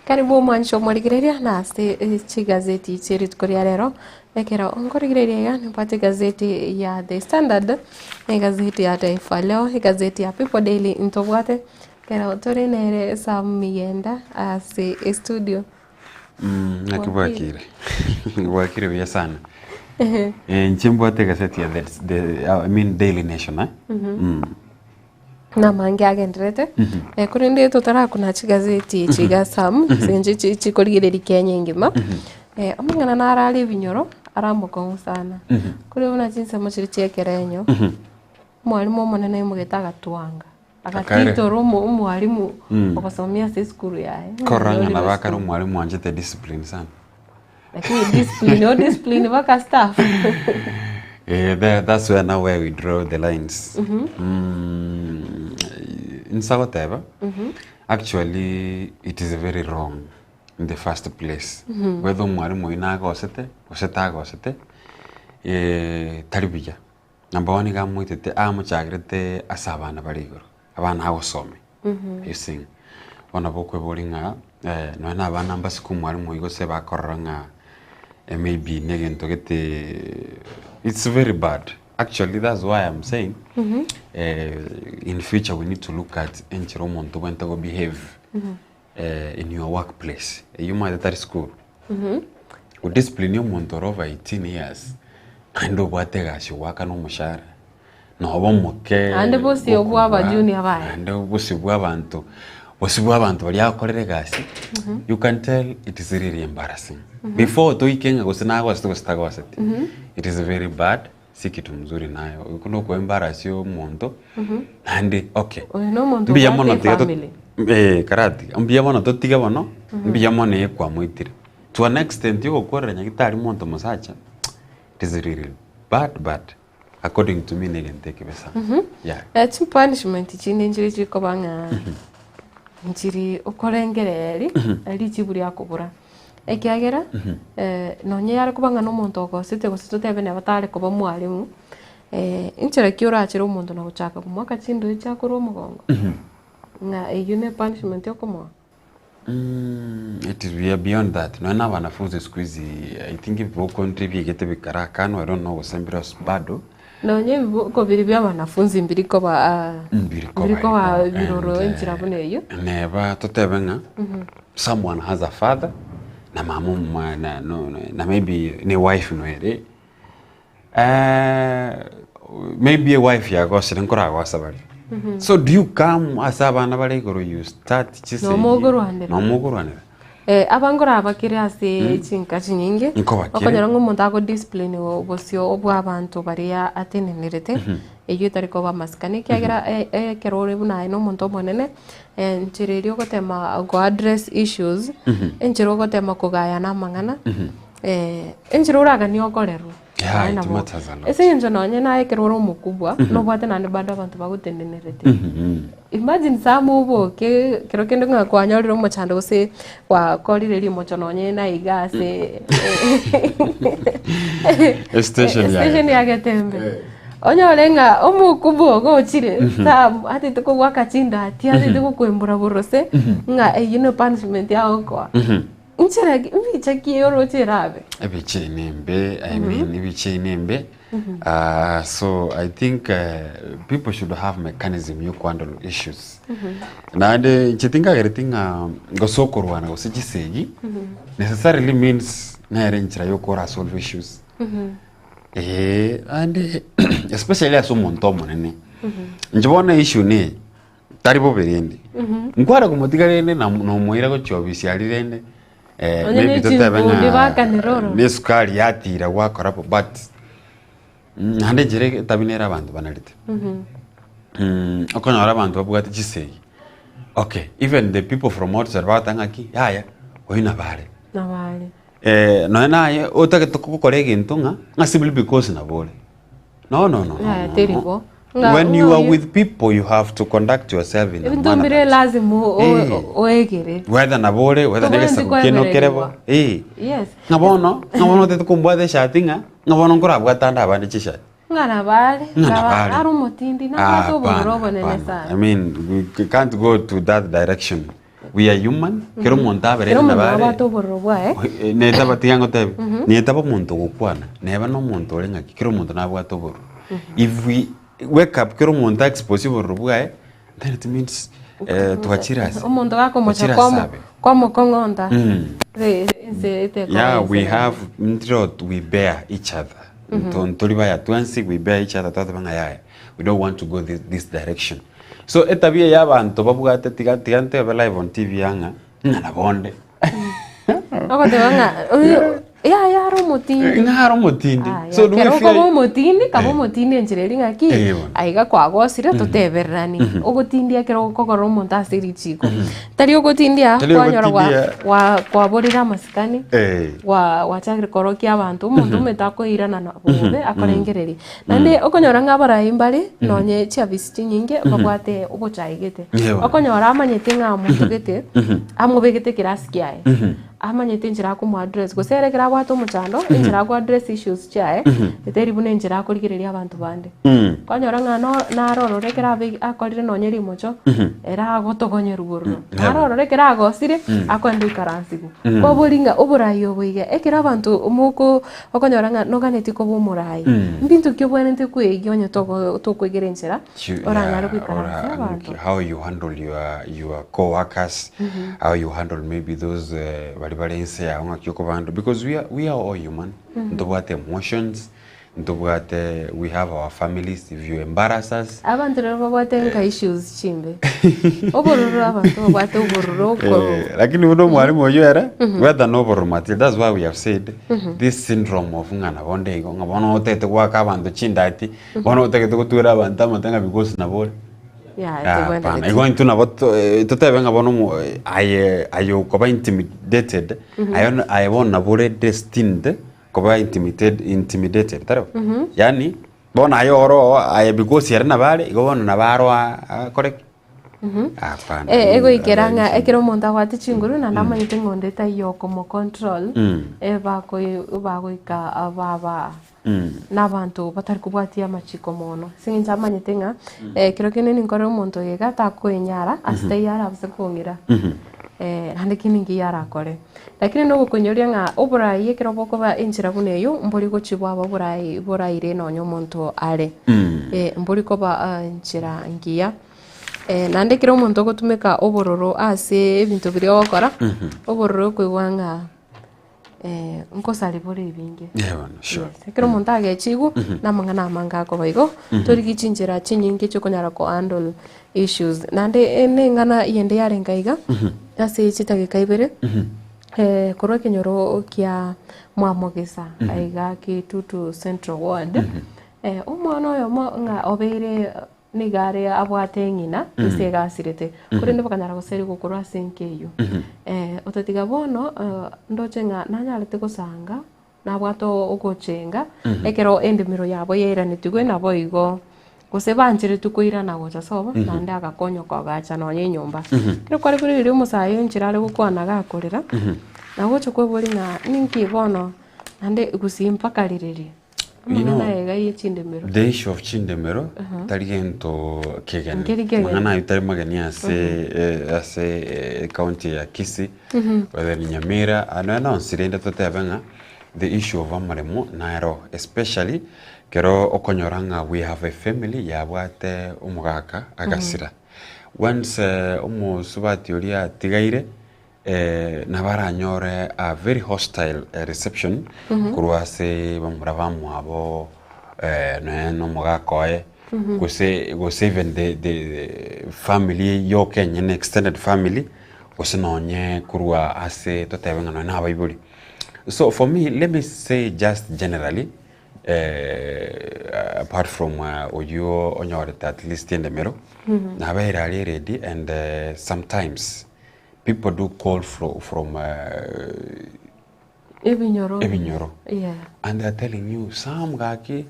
Speaker 2: Karibu omwancho omorigereria na ase eh, chigazeti chie rituko ria rero ekero nkorigereria iga nimbwate egazeti ya The Standard na egazeti ya Taifa Leo egazeti ya People Daily ntobwate ekero tore nere Sam Miyenda ase estudio.
Speaker 15: Naki bwakire bwakire buya sana Eh, inche mbwate egazeti ya the, the, I mean Daily Nation eh?
Speaker 2: Namange agenderete
Speaker 15: Mhm.
Speaker 2: Eh, korende totarakuna chigazeti echi iga Sam
Speaker 15: Mhm.
Speaker 2: ase inche chi- chikorigereria Kenya engima
Speaker 15: Mhm.
Speaker 2: eh, amang'ana naro are ebinyoro are amokong'u sana
Speaker 15: Mhm.
Speaker 2: kore buna chinsemo chiria chia ekerenyo
Speaker 15: Mhm.
Speaker 2: omwalimu omonene aimogete agatwanga
Speaker 15: Akaere.
Speaker 2: agatitora omo- omwalimu
Speaker 15: Mm.
Speaker 2: ogosomia ase esukuru yaye
Speaker 15: Korora ng'a
Speaker 2: Omorori
Speaker 15: nabo
Speaker 2: bwa
Speaker 15: akare
Speaker 2: esukuru.
Speaker 15: omwalimu oanchete discipline sana.
Speaker 2: Lakini discipline o discipline mpaka staff.
Speaker 15: Eh, there, that's where now where we draw the lines.
Speaker 2: Mhm.
Speaker 15: Inse agoteba
Speaker 2: Mhm.
Speaker 15: actually it is very wrong in the first place.
Speaker 2: Mhm.
Speaker 15: Whether omwalimu oyio nagosete gose tagosete eh, tari buya. Number one iga amoitete amochagerete ase abana bare igoro, abana agosomia.
Speaker 2: Mhm.
Speaker 15: You see? Bono bokweboria ng'a eh, nonya na abana mbasike omwalimu oyio gose bakorora ng'a eh, maybe na egento gete it's very bad. Actually that's why I'm saying
Speaker 2: Mhm.
Speaker 15: eh, in future we need to look at enchera omonto obwenerete go behave
Speaker 2: Mhm.
Speaker 15: eh, in your workplace. Eyio omanyete tari school.
Speaker 2: Mhm.
Speaker 15: Godiscipline omonto ore over 18 years naende obwate egasi ogoakana omoshahara noba omoke
Speaker 2: Naende bosio bwa
Speaker 15: gokobua
Speaker 2: abajunior baye.
Speaker 15: naende bosio bwa abanto bosio bwa abanto baria agokorera egasi
Speaker 2: Mhm.
Speaker 15: you can tell it is really embarrassing.
Speaker 2: Mhm.
Speaker 15: Before toike ng'a gose nagosete gose tagoseti
Speaker 2: Mhm.
Speaker 15: it is very bad si kitu mzuri nayo okwo noko embarrass omonto
Speaker 2: Mhm.
Speaker 15: naende okay
Speaker 2: Oyo na omonto
Speaker 15: mbuya
Speaker 2: obwate
Speaker 15: mono tiga to
Speaker 2: efamily.
Speaker 15: eh karatiga mbuya mono totige bono
Speaker 2: Mhm.
Speaker 15: mbuya mono eye kwamoitire To an extent yogokorera nyagitari monto mosacha it is really bad but according to me negento ekebe sana.
Speaker 2: Mhm.
Speaker 15: Yeah.
Speaker 2: Eh, chipunishment chinde nchire chikoba ng'a nchiri okorengereri richibu riakobora ekiagera eh, nonye yare koba ng'a na omonto ogosete gose totebe neba tare koba mwalimu eh, inchera ki orachere omonto na gochaka komoaka chindoe chiakorwa omogongo ng'a eyio ne punishment okomoa.
Speaker 15: It is we are beyond that nonya na abanafunzi siku hizi I think ebiboko ndire biegete bikarakanwa I don't know gose mbire ase bado
Speaker 2: Nonya ebiboko biria bia abanafunzi mbiri koba aa
Speaker 15: mbiri koba
Speaker 2: mbiri koba
Speaker 15: igo
Speaker 2: biroro
Speaker 15: and
Speaker 2: enchera buna eyio.
Speaker 15: neba totebe ng'a someone has a father na mama omwana no na maybe ne wife noere maybe ewife yagosire nkoragosa bare so do you come ase abana bare igoro you start chisegi
Speaker 2: Nomogorwanera.
Speaker 15: nomogorwanera
Speaker 2: Eh, abange orabakere ase chinka chinyinge
Speaker 15: Nkobakere.
Speaker 2: okonyora ng'a omonto ago discipline bosio bwa abanto baria atenenerete. Eyio etari koba amasikani ekiagera ekero ore buna aye na omonto omonene, enchera eria ogotema go address issues, enchera ogotema kogayana amang'ana, enchera oraganie okorerwa.
Speaker 15: Yeah,
Speaker 2: Naye
Speaker 15: it
Speaker 2: nabo.
Speaker 15: matters a lot.
Speaker 2: Ase eng'encho nonye naye ekero ore omokubwa, nobwate naende bado abanto bagotenenerete. Imagine some oboke kero kende ng'a kwanyorire omochando gose gwakorire rimocho nonye na iga ase
Speaker 15: Estation ya
Speaker 2: estation ya Getembe. Onyore ng'a omokubwa ogo ochire some atete kogwaka chindati atete gokoembora borose ng'a eyio ne punishment agokoa. Inchera ki mbicha ki oroche erabe?
Speaker 15: Ebicha eye nembe, I mean ebicha eye nembe. Ah, so I think people should have mechanism yo kuhandle issues. Naende inche tinkagereti ng'a gose okorwana gose chisegi necessarily means nere enchera yo kora solve issues. Eeh, naende especially ase omonto omonene. Inche bono issue neye. Tari bobe rende. Nkware komotiga rende na nomoira gochia obisi aria rende eh,
Speaker 2: Onye
Speaker 15: maybe
Speaker 2: ne
Speaker 15: totebe
Speaker 2: chimbundi
Speaker 15: ng'a
Speaker 2: bakanire ororo.
Speaker 15: ne esukari yatira gwakora bo but mm, naende enchera etabi nere abanto banarete. Okonyora abanto babwate chisegi, okay even the people from outside bagoteba ng'aki yaya oyio nabo are.
Speaker 2: Nabo are.
Speaker 15: Nonya naye otagete gokora egento ng'a ng'a simply because nabo ore. No, no, no, no,
Speaker 2: Yaya,
Speaker 15: no,
Speaker 2: teri
Speaker 15: no.
Speaker 2: bo. Ng'a-
Speaker 15: When
Speaker 2: ng'a
Speaker 15: you are
Speaker 2: oyo-
Speaker 15: with people, you have to conduct yourself in a
Speaker 2: Ebinto
Speaker 15: manner
Speaker 2: mbire
Speaker 15: that
Speaker 2: lazima o- o-
Speaker 15: Eh.
Speaker 2: oegere.
Speaker 15: whether nabo ore, whether
Speaker 2: Tobwenereti
Speaker 15: negesaku kiaino kere bo.
Speaker 2: koebererigwa.
Speaker 15: Eh.
Speaker 2: Yes.
Speaker 15: Ng'a bono, ng'a bono otete kombwata eshati ng'a, ng'a bono nkorabwate ande abande chishati.
Speaker 2: Ng'a nabo are,
Speaker 15: Ng'a
Speaker 2: nabo
Speaker 15: nabo are.
Speaker 2: are omotindi, nabwate obororo
Speaker 15: Hapana,
Speaker 2: obonene
Speaker 15: hapana.
Speaker 2: sana.
Speaker 15: I mean, we can't go to that direction. We are human, kera omonto abere
Speaker 2: Kera omonto
Speaker 15: nabo are.
Speaker 2: nabwate obororo bwaye.
Speaker 15: Eh, Netaba tiga ngotebi, netaba omonto ogokwana, neba na omonto ore ng'aki, kera omonto nabwate obororo. If we wake up kera omonto expose obororo bwaye, then it means eh, twachire ase.
Speaker 2: Omonto gakomocha
Speaker 15: Twachire
Speaker 2: kwamo
Speaker 15: ase abe.
Speaker 2: kwamokong'onta. Ense etekoba
Speaker 15: Yeah, we
Speaker 2: ense
Speaker 15: have ndiro we bear each other. Nto- Ntori baya twensi we bear each other twateba ng'a yaya we don't want to go this, this direction. So etabia eye abanto babwate tiga tiga ntebe live on TV aa ng'a ng'a nabo onde.
Speaker 2: Ogoteba ng'a oyo yaya are omotindi.
Speaker 15: Ng'a are omotindi.
Speaker 2: Aya,
Speaker 15: So do we
Speaker 2: ekero
Speaker 15: feel
Speaker 2: okoba omotindi, kaba
Speaker 15: Eh.
Speaker 2: omotindi enchera eria ng'aki,
Speaker 15: Eh, bono.
Speaker 2: aiga kwagosire totebererani. Ogotindia ekero okogora omonto ase richiko. Tari ogotindia,
Speaker 15: Tari
Speaker 2: kwanyora gwa
Speaker 15: ogotindia.
Speaker 2: gwa kwaborire amasikani,
Speaker 15: Eh.
Speaker 2: gwa gwachakire korokia abanto, omonto omanyete akoirana na bobe akorengereria. Naende okonyora ng'a abarai mbare, nonye chiafisi chinyinge, babwate obochai gete.
Speaker 15: Yeah, bono.
Speaker 2: Okonyora amanyete ng'a omonto gete, amobegete ekerasi kiaye, amanyete enchera akomo address, gose ere ekero abwate omochando, enchera ako address issues chiaye, teri buna enchera akorigereria abanto bande. Kwanyora ng'a no naro ororo ekero abe akorire nonye rimocho, ere agotogonyerwa bororo. Naro ororo ekero agosire, akoenda oikaransigwa. Kwabori ng'a oborai obo iga, ekero abanto moko Okonyora ng'a noganetie koba omorai, mbinto ki obwenerete kweigia onye togo tokoigera enchera oranyare goikaransa
Speaker 15: Ora-
Speaker 2: abanto?
Speaker 15: how you handle your your co-workers how you handle maybe those eh, bari bare inse yao ng'aki okobahandle because we are, we are all human ntobwate emotions ntobwate we have our families if you embarrass us
Speaker 2: Abanto rero babwate nka issues chimbe. Obororo abanto babwate obororo oko.
Speaker 15: Eh, lakini buna omwalimu oyio ere whether na obororo material that's why we have said this syndrome of ng'a nabo nde igo ng'a bono otagete goaka abanto chindati bono otagete gotwera abanto amate ng'a because nabo ore
Speaker 2: Yeah,
Speaker 15: Ah, hapana.
Speaker 2: tebwenereti.
Speaker 15: Igo intwe nabo to- eh, totebe ng'a bono omo- eh, aye aye okoba intimidated aye aye bono nabo ore destined koba intimited intimidated tari bo? Yaani Bono aye oro oo, aye because ere nabo are, igo bono nabo aro akore ki? Hapana.
Speaker 2: Eh, egoikera ng'a ekero omonto abwate chinguru naende amanyete ng'a onde taiyo okomocontrol, ebakoi bagoika baba na abanto batari kobwatia amachiko mono. Ase eng'encho amanyete ng'a ekero kende ninkore omonto oyo iga takoenyara ase taiyo arabase kong'ira. Naende kende nkiya arakore. Lakini nogokonyoria ng'a oborai ekero bokoba enchera buna eyio, mbori gochia bwaba oborai boraire nonya omonto are. Mbori koba enchera engiya. Naende ekero omonto ogotumeka obororo ase ebinto biria ogokora, obororo okoigwa ng'a nkosari bore ebinge.
Speaker 15: Yeah, bono, sure.
Speaker 2: Yes, ekero omonto agechigwa, na amang'ana amange akoba igo, torigie chinchera chinyinge chiokonyara ko handle issues. Naende neng'ana eyende yarenge iga, ase chidageka ibere, korwa ekenyoro kia Mwamogisa, aiga Kitutu Central Ward. Eh, omwana oyomo ng'a obeire nigo are abwate eng'ina
Speaker 16: Mhm.
Speaker 2: ase egasirete,
Speaker 16: Mhm.
Speaker 2: korende bakanyara goserigwa korwa ase enka eywo.
Speaker 16: Mhm.
Speaker 2: Eh, otatiga bono eh, ndoche ng'a nanyarete gosanga, nabwate ogochenga,
Speaker 16: Mhm.
Speaker 2: ekero endemero yabo yairanetigwe naboigo gose bancheretwe koirana gocha sobo,
Speaker 16: Mhm.
Speaker 2: naende agakonywa koagacha nonye enyomba.
Speaker 16: Mhm.
Speaker 2: Ekero kware korigereria omosae enchera are gokwana gakorera,
Speaker 15: Mhm.
Speaker 2: na gocha kweboria ng'a ninki bono naende gusii mpaka ririri.
Speaker 15: You know,
Speaker 2: Amang'ana aya iga ye chindemero.
Speaker 15: The issue of chindemero
Speaker 2: Mhm.
Speaker 15: tari gento kegeni
Speaker 2: Nkeri kegeni.
Speaker 15: mang'ana ayio tari mageni ase eh, ase eh, county ya Kisii
Speaker 2: Mhm.
Speaker 15: whether ni Nyamira ah, nonya nonsi rende totebe ng'a the issue of amaremo naro especially kero okonyora ng'a we have a family yabwate omogaka agasira once eh, omosubati oria atigaire Nabo aranyore a very hostile reception korwa ase bamura bamwabo nonya na omogaka oye, gose gose even the the family yoka enyene extended family, gose nonye korwa ase totebe ng'a nonye na abaibori. So for me let me say just generally apart from oywo onyorete at least endemero, nabeire aria ready and sometimes People do call fro from
Speaker 2: Ebinyoro.
Speaker 15: ebinyoro
Speaker 2: Yeah.
Speaker 15: and they are telling you Sam gaki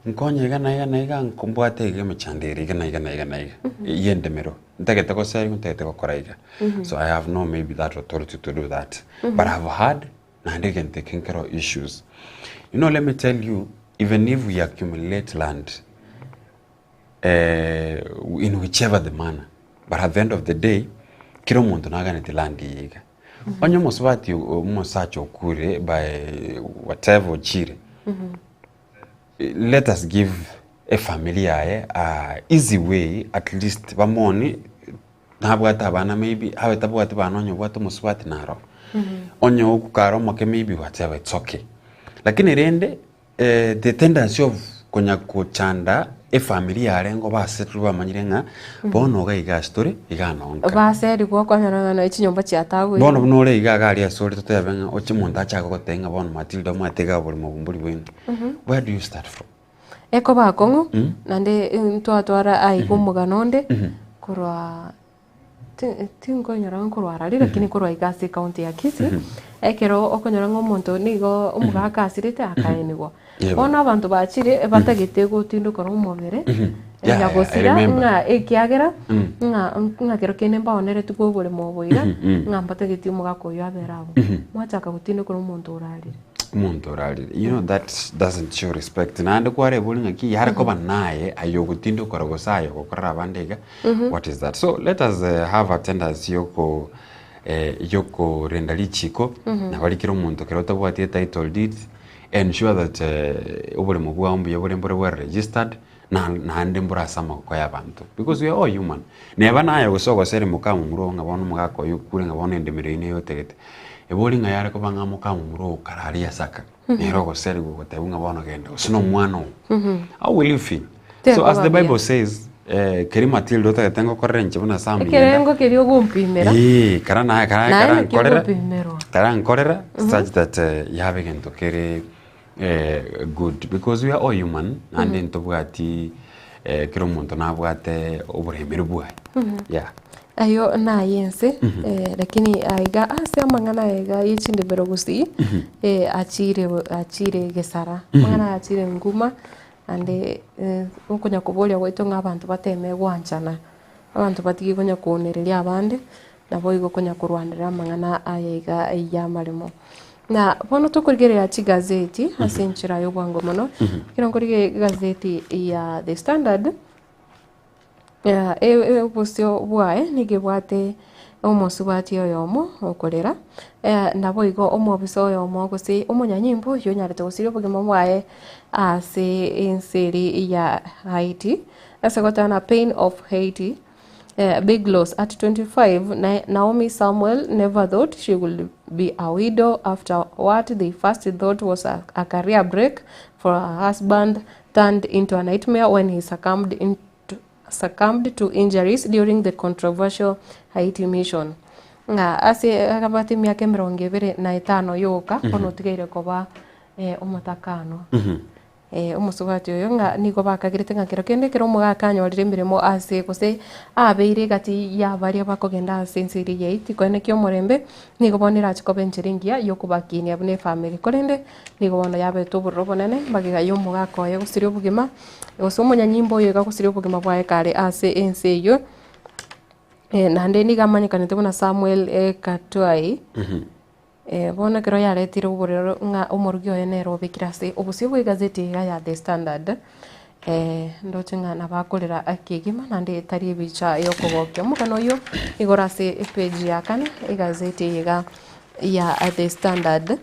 Speaker 15: nkonye iga na iga na iga nko mbwate iga emechando ere iga na iga na iga na iga ye endemero ntagete goseriwa ntagete gokora iga so I have no maybe that authority to do that but I have heard naende egento eke nkero issues you know let me tell you even if we accumulate land in whichever the manner but at the end of the day kera omonto naganeti land eye iga. Onye omosubati omosacha okure by whatever ochire, let us give efamiri yaye a easy way at least bamoni nabwate abana maybe abe tabwati bana onye obwate omosubati naro. Onye okare omoke maybe whatever it's okay. Lakini rende The tendency of konya gochanda efamiri yarenge obasetwe bamanyire ng'a bono iga iga ase tore iga nonka.
Speaker 2: Baserigwe okonyora ng'a nonya chinyomba chiatagwe.
Speaker 15: Bono buna ore iga iga aria ase ore totebe ng'a oche omonto achake goteba ng'a bono Matilda omanyete iga oboremo obo mbori bwaino. Where do you start from?
Speaker 2: Ekoba akong'u, naende ntwatwara aiga omogano onde, korwa Ti- tinkonyora nkorwara riria lakini nkorwa iga ase ecounty ya Kisii, ekero okonyora ng'a omonto nigo omogaka asirete akaenigwa.
Speaker 15: Yebo.
Speaker 2: Bono abanto bachire batagete gotindokora omobere,
Speaker 15: Yeah, yeah, I
Speaker 2: nyagosira
Speaker 15: remember.
Speaker 2: ng'a ekiagera
Speaker 15: Mm.
Speaker 2: ng'a ng'a kero kende mbaoneretigwe oboremo obo iga,
Speaker 15: Mhm, mm.
Speaker 2: ng'a mbatageti omogaka oyio abere abwo. Mwachaka gotindokora omonto orarire.
Speaker 15: Omonto orarire you know that doesn't show respect naende kwarebori ng'aki yare koba naye aye ogotindokora gose aye ogokorera abande iga what is that so let us have a tendency yoko yokorenda richiko nabo kera omonto kero otabwati etitle deed ensure that oboremo bwao mbuya bore mbore bwa registered na naende mbore ase amagoko ya abanto because we are all human neba naye gose ogosere mokamomura oo ng'a bono omogaka oyo okure ng'a bono endemero eyio neye otagete ebori ng'a yare koba ng'a mokamomura oo kare aria asaka nere ogoserigwa ogotebiwa ng'a bono genda gose na omwana oo how will you feel so as the
Speaker 2: Tekoba buya.
Speaker 15: bible says keri Matilda otagete ngokorere inche buna Sam yenda
Speaker 2: Ekerengo keria ogompimera,
Speaker 15: Eeh, kara naye kara
Speaker 2: naye
Speaker 15: kara
Speaker 2: naki
Speaker 15: nkorera
Speaker 2: ogopimerwa.
Speaker 15: kara nkorera such that yabe egento kere good because we are all human naende ntobwati kera omonto nabwate oboremeri bwaye yeah.
Speaker 2: Ayio naye ense, lakini aiga ase amang'ana aya iga ye chindemero gusii, achire achire gesara, amang'ana aya achire nguma, naende okonya koboria gwaito ng'a abanto bateme gwanchana, abanto batige konya koonereria abande, naboigo konya korwanerera amang'ana aya iga ya amaremo. Na bono tokorigereria chigazeti ase enchera ya obwango mono, ekero nkorigereria egazeti ya The Standard, obosio bwaye nigo ebwate omosubati oyomo okorera, naboigo omobisa oyomo gose omonyanyimbo oyio onyarete gosiria obogima bwaye ase ense eria ya Haiti, ase goteba pain of Haiti. Big loss at 25 Naomi Samuel never thought she would be a widow after what they first thought was a, a career break for her husband turned into a nightmare when he succumbed into succumbed to injuries during the controversial Haiti mission. Ng'a ase abate emiaka emerongo ebere na etano yoka bono otigaire koba eh, omotakano. Omosubati oyo ng'a nigo bakagerete ng'a kero kende ekero omogaka anyorire emeremo ase gose abeire egati ya baria bakogenda ase ense eria ya Haiti koenekia omorembe, nigo bono erache koba enchera engiya ya okobakinia buna efamiri. Korende nigo bono yabete obororo obonene magega ya omogaka oye gosiria obogima, gose omonyanyimbo oyo iga gosiria obogima bwaye kare ase ense eyio. Naende nigo amanyekanete buna Samuel Katwai. Bono ekero yaretire oborero ng'a omorugi oye nere obekire ase obosio bw'egazeti iga ya The Standard, ndoche ng'a nabo akorera kegima naende tari ebicha yokogokia. Omogano oyio nigo ore ase epage ya kane egazeti eye iga ya The Standard.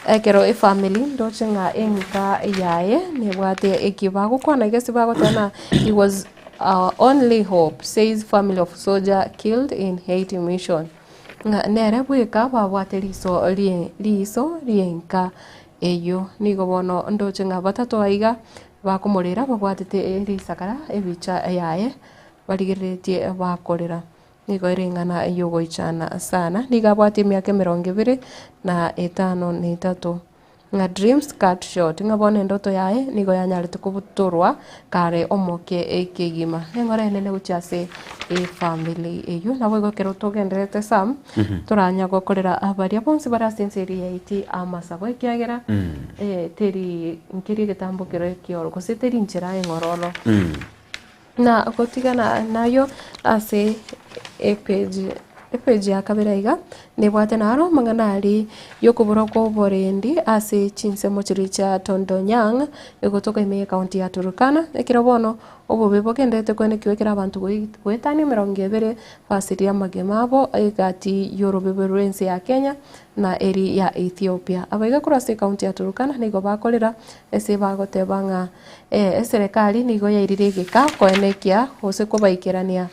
Speaker 2: Ekero efamiri ndoche ng'a enka yaye nebwate eki bagokwana iga ase bagoteba ng'a he was our only hope says family of soldier killed in Haiti mission. Ng'a nere bweka babwate riso rie riiso ri'enka eyio. Nigo bono ndoche ng'a batato aiga bakomorera babwatete risakara ebicha yaye barigereretie bakorera. Nigo ere eng'ana y'ogoichana sana. Nigo abwate emiaka emerongo ebere na etano na etato. Ng'a dreams cut short, ng'a bono endoto yaye nigo yanyarete kobutorwa kare omoke ekegima. Neng'ora enene gochia ase efamily eyio. Naboigo ekero togendererete Sam, toranya gokorera baria bonsi bare ase ense eria yaiti amasabo ekiagera teri nkeri egetambo kero ekioro gose teri nchera eng'ororo. Na gotigana nayio ase epage epage ya kabere iga, nebwate naro amang'ana aria yokoborwa kwa oborendi ase chinsemo chiria chia Tondonyang, egotoka ime y'ecounty ya Turkana, ekero bono obobe bogendererete koenekiwa ekero abanto goetania emerongo ebere basirie amagima abo egati y'orobebe rw'ense ya Kenya na eri ya Ethiopia. Abaiga korwa ase ecounty ya Turkana nigo bakorera ase bagoteba ng'a. Eserekari nigo yairire egeka koenekia gose kobaikerania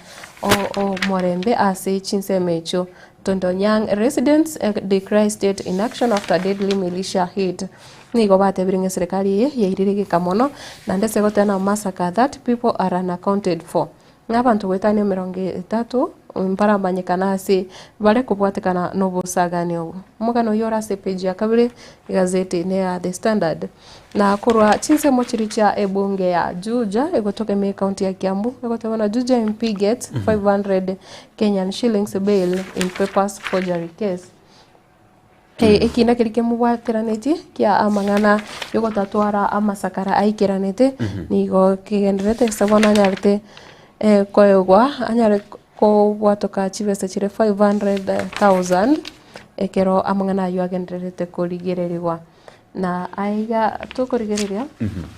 Speaker 2: omorembe ase chinsemo echio. Tondonyang residents decry state inaction after deadly militia hit. Nigo batebire ng'a eserekari eye yairire egeka mono naende ase goteba na massacre that people are unaccounted for. Ng'a abanto goetania emerongo etato mbaramanyekane ase bare kobwatekana nobosagani obwo. Omogano oyio ore ase epage ya kabere egazeti ne ya The Standard. Na korwa chinsemo chiria chia ebunge ya Juja egotoka ime ecounty ya Kiambu egoteba buna Juja MP gets 500 Kenyan shillings bail in papers forgery case. Ekina keria kemobwateranetie kia amang'ana yogotatwara amasakara aikeranete, nigo kegendererete ase bono anyarete koegwa anyare kobwatoka chibesa chiria 500,000 ekero amang'ana aywo agendererete korigererigwa. Na aiga tokorigereria,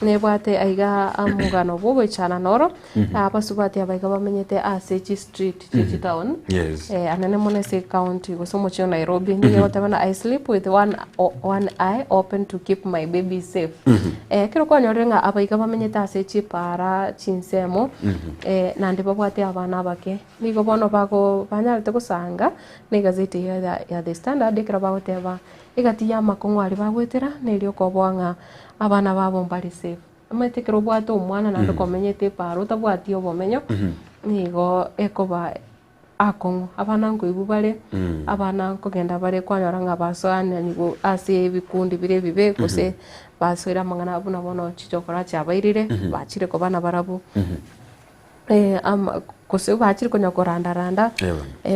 Speaker 2: nebwate aiga omogano bw'ogoichana noro, abasubati aba iga bamenyete ase chistreet chie chitown,
Speaker 15: Yes.
Speaker 2: anene mono ase ecounty gose omochie o Nairobi, nigo egoteba ng'a I sleep with one, one eye open to keep my baby safe. Ekero kwanyorire ng'a aba iga bamenyete ase chipara, chinsemo, naende babwate abana abake, nigo bono bago banyarete gosanga na egazeti eye ya The Standard ekero bagoteba Egati y'amakong'u aria bagoetera neria okoboa ng'a abana babo mbare safe. Omanyete ekero obwate omwana naende okomenyete epaaro otabwati obomenyo, nigo ekoba akong'u. Abana nkoigwa bare, abana nkogenda bare kwanyora ng'a basoananiwu ase ebikundi bire ebibe gose basoire amang'ana buna bono chichokora chiabairire, bachire koba nabarabwo. Gose bachire konya koranda randa,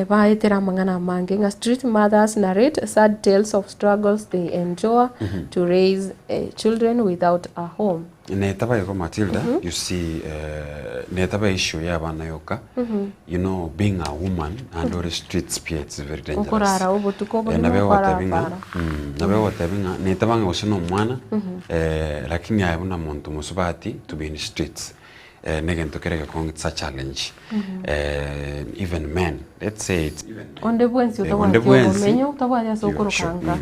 Speaker 2: baetera amang'ana amange ng'a street mothers narrate sad tales of struggles they endure to raise children without a home.
Speaker 15: Netaba igo Matilda, you see netaba issue ya abana yoka, you know being a woman naende ore streets pia it's very dangerous.
Speaker 2: Okorara obotuko obogima
Speaker 15: Nabo
Speaker 2: okorara
Speaker 15: egotebia ng'a
Speaker 2: para.
Speaker 15: nabo egotebia ng'a netaba ng'a gose na omwana lakini aye buna monto mosubati to be in streets. Negento kere gekong'u it's a challenge even men let's say it's even men
Speaker 2: Onde bwensi
Speaker 15: Eh, onde
Speaker 2: otabwati
Speaker 15: bwensi,
Speaker 2: obomenyo, otabwati ase
Speaker 15: yo, sure,
Speaker 2: okorokanka.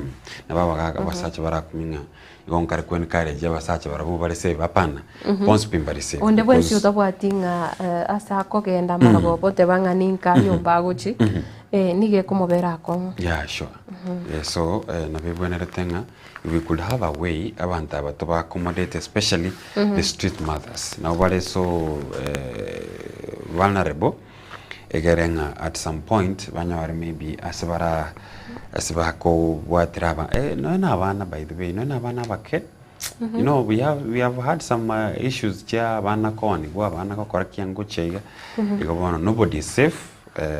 Speaker 15: Nabo abagaaka abasacha barakumie ng'a igo nkare ko encourage abasacha barabwo bare safe hapana, bonsi pi mbare safe
Speaker 2: Onde bwensi
Speaker 15: because
Speaker 2: otabwati ng'a ase akogenda maragoba oteba ng'a ninka nyomba agochi, nigo ekomobera akong'u.
Speaker 15: Yeah sure. So nabo ebwenerete ng'a If we could have a way abanto aba toba accommodate especially the street mothers nabo bare so vulnerable egere ng'a at some point banyore maybe ase bara ase bakobwatera aba eh nonya na abana by the way nonya na abana abake. You know we have we have had some issues chia abana koonigwa, abana gokora kiango chia iga, igo bono nobody is safe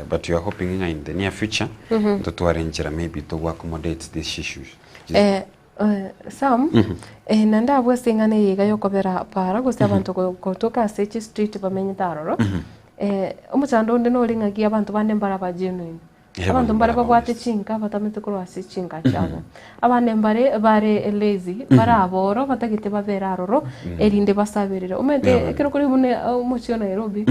Speaker 15: but we are hoping ng'a in the near future, ntotware enchera maybe togo accommodate these issues.
Speaker 2: Eh, Sam, naende abwo ase eng'ana eye iga yokobera para gose abanto gotoka ase chistreet bamenyete aroro, omochando onde nore ng'aki abanto bande mbare aba genuine. Abanto mbare babwate chinka batamete korwa ase chinka chiabo. Abande mbare bare lazy, bare aboro batagete babere aroro erinde basaberere. Omanyete ekero kore buna omochie o Nairobi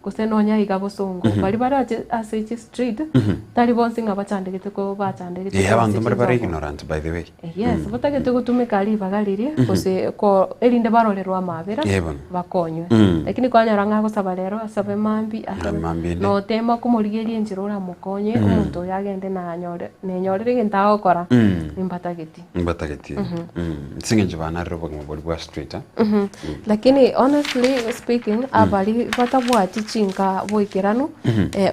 Speaker 2: gose nonya iga bosongo, baria bare ache ase chistreet tari bonsi ng'a bachandegete ko bachandegete
Speaker 15: Eh,
Speaker 2: korwa ase
Speaker 15: abanto mbare bare
Speaker 2: chinchoko.
Speaker 15: ignorant by the way.
Speaker 2: Yes, batagete gotumeka ribaga riria gose ko erinde barorerwe amabera
Speaker 15: Eh, bono.
Speaker 2: bakonywe.
Speaker 15: Mm.
Speaker 2: Lakini kwanyora ng'a agosaba rero asabe mambia asabe
Speaker 15: Mambia ende.
Speaker 2: notema komorigeria enchera oramokonye omonto oyo agende nanyore nenyorere egento agokora nimbatageti.
Speaker 15: Mbatageti. Ase eng'encho banarire obogima boria bwa street eh.
Speaker 2: Lakini honestly speaking abari batabwati chinka boikeranu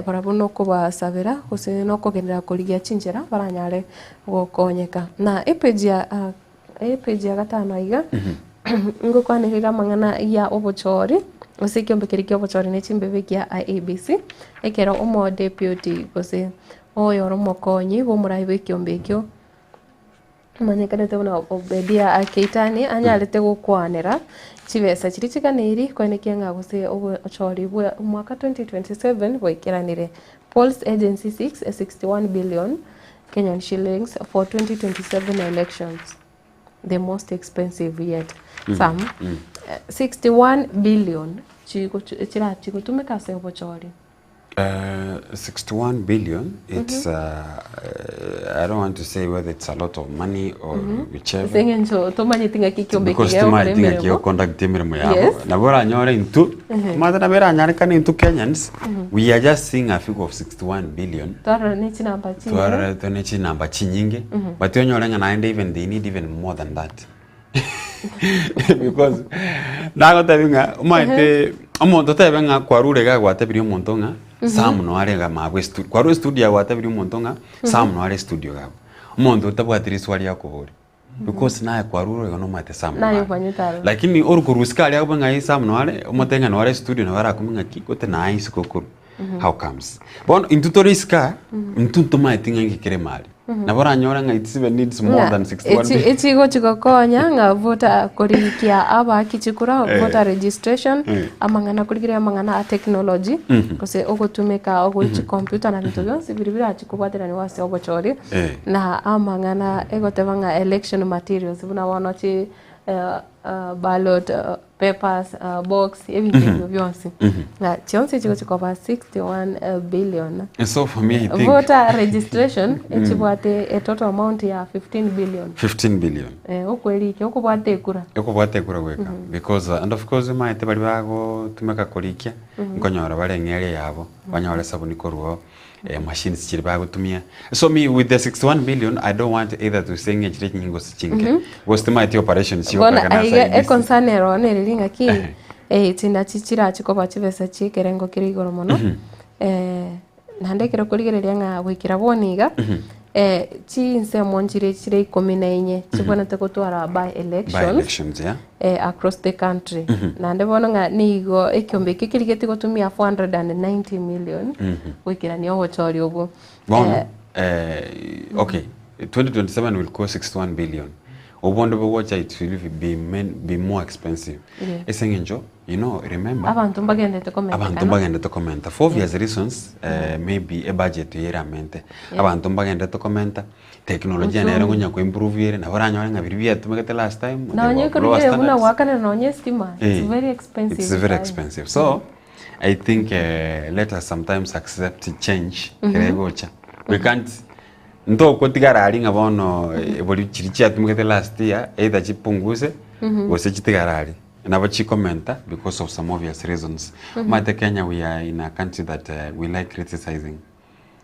Speaker 2: barabwo nokobasabera gose nokogenderera korigia chinchera baranyare gokonyeka. Na epage ya epage ya gatano iga ngokwanerera amang'ana ya obochori gose ekiombe keria kia obochori ne chimbebe kia IEBC ekero omo deputy gose oyore omokonyi bwa omorai bwa ekiombe ekio omanyekanete buna Obedia Keitani anyarete gokwanera chibesa chiria chiganeiri koenekia ng'a gose obochori bwa omwaka 2027 bwaikeranire. Polls Agency 6 61 billion Kenyan shillings for 2027 elections the most expensive yet. Sam, 61 billion chirachigotumeka ase obochori.
Speaker 15: 61 billion, it's I don't want to say whether it's a lot of money or whichever.
Speaker 2: Ase eng'encho tomanyeti ng'aki ekiombe
Speaker 15: Because
Speaker 2: ekiya gokora
Speaker 15: timanyeti ng'aki
Speaker 2: emeremo.
Speaker 15: oconduct emeremo yabo.
Speaker 2: Yes.
Speaker 15: Nabo oranyore intwe, omanyete nabo eranyarekane intwe Kenyans, we are just seeing a figure of 61 billion.
Speaker 2: Twarora ne chinamba chinyinge.
Speaker 15: Twarorete ne chinamba chinyinge, but onyore ng'a naende even they need even more than that. Because nagotebi ng'a omanyete omonto otebe ng'a kwarure iga gwatebirie omonto ng'a Sam noare iga mabwe estu kwarure estudio yago gwatebirie omonto ng'a Sam noare estudio iga abwo. Omonto otabwati riswali akoboria because naye kwarure igo nomanyete Sam
Speaker 2: Naye
Speaker 15: noare.
Speaker 2: omanyete aroro.
Speaker 15: Lakini orukorwa isiko aria akobe ng'a Sam noare omotebi ng'a noare estudio nabo arakumie ng'aki gote naye isiko okorwa. How comes? Bono intwe tore isiko aa, intwe ntomaeti ng'a inki kere mari. Nabo oranyore ng'a it's even needs more
Speaker 2: Ng'a
Speaker 15: than 61
Speaker 2: echi
Speaker 15: billion.
Speaker 2: echigochi gokonya ng'a voter korikia abaki chikura voter registration amang'ana korigereria amang'ana a technology gose ogotumeka ogo chicomputer na binto bionsi biria birachi kobwateraniwa ase obochori na amang'ana egoteba ng'a election materials buna bono chi ballot papers, box, ebinto ebio bionsi. Ng'a chionsi chigochi koba 61 billion.
Speaker 15: And so for me, I think
Speaker 2: Voter registration echibwate a total amount ya 15 billion.
Speaker 15: 15 billion.
Speaker 2: Eh, okwerike okobwata ekura.
Speaker 15: Okobwata ekura gweka because and of course omanyete baria bagotumeka korikia nkonyora bare eng'eria yabo banyore esabuni korwa oo machines chiria bagotumia so me with the 61 billion I don't want either to say ng'a chire chinyinge gose chinke gose timanyeti operations
Speaker 2: Bono
Speaker 15: chigokorekana ase
Speaker 2: aiga
Speaker 15: IEBC.
Speaker 2: econcern ero nereri ng'aki chindaki chirachi koba chibesa chia ekerengo kere igoro mono naende ekero okorigereria ng'a goikera bono iga chinsemo nchire chire ikomi na inye chibwenerete gotwara by
Speaker 15: By
Speaker 2: elections
Speaker 15: elections, yeah.
Speaker 2: across the country naende bono ng'a nigo ekiombe ekio kerigetie gotumia 490 million goikerania obochori obwo.
Speaker 15: Bono okay 2027 will cost 61 billion obondi bogocha it will be, men, be more expensive ase eng'encho you know remember
Speaker 2: Abanto mbagendete komentekana.
Speaker 15: abanto mbagendete komenta for obvious reasons maybe ebudget eye eramente abanto mbagendete komenta teknolojia nere
Speaker 2: Uchumi.
Speaker 15: ngonya koimprove ere nabo oranyore ng'a biria biatumegete last time they
Speaker 2: Nonye
Speaker 15: were lower
Speaker 2: okorigereria buna
Speaker 15: standards.
Speaker 2: goakanera nonye estima it's very expensive.
Speaker 15: It's very expensive. So I think let us sometimes accept change kere egocha. We can't ntogotigara aria ng'a bono bori chiria chiatumegete last year either chipunguse gose chitigare aria. Nabo chikomenta because of some obvious reasons. Omanyete Kenya we are in a country that we like criticizing.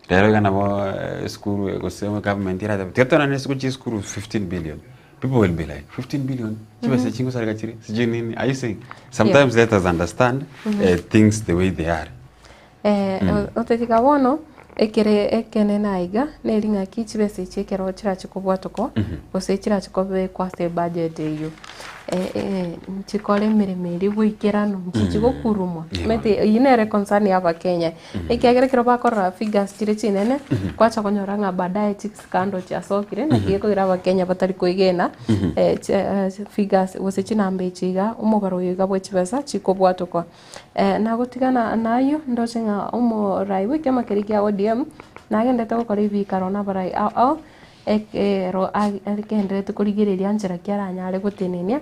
Speaker 15: Rero iga nabo esukuru gose government eratebe tiga toenane ase gochia esukuru 15 billion. People will be like 15 billion chibesa echi ngosareka chire sijui nini. Are you seeing? Sometimes let us understand things the way they are.
Speaker 2: Otetiga bono ekere ekenene aiga neri ng'aki chibesa echi ekero chirache kobwatokwa gose chirache kobekwa ase ebudget eywo. Nchikore emeremo eria goikeranu, nchichi gokurumwa. Omanyete eyio nere concern ya abakenya, ekiagera ekero bakorora figures chire chinene, kwacha konyora ng'a baadaye chiscandal chiasokire, naki gekoira abakenya batari koegena figures gose chinamba echi iga, omobaro oyo iga bwa chibesa chikobwatokwa. Nagotigana nayio, ndoche ng'a omorai bwa ekiama keria kia ODM, nagendete gokora ebikaro na abarai ao ao. Ekero agendererete korigereria nchera ki aranyare gotenenia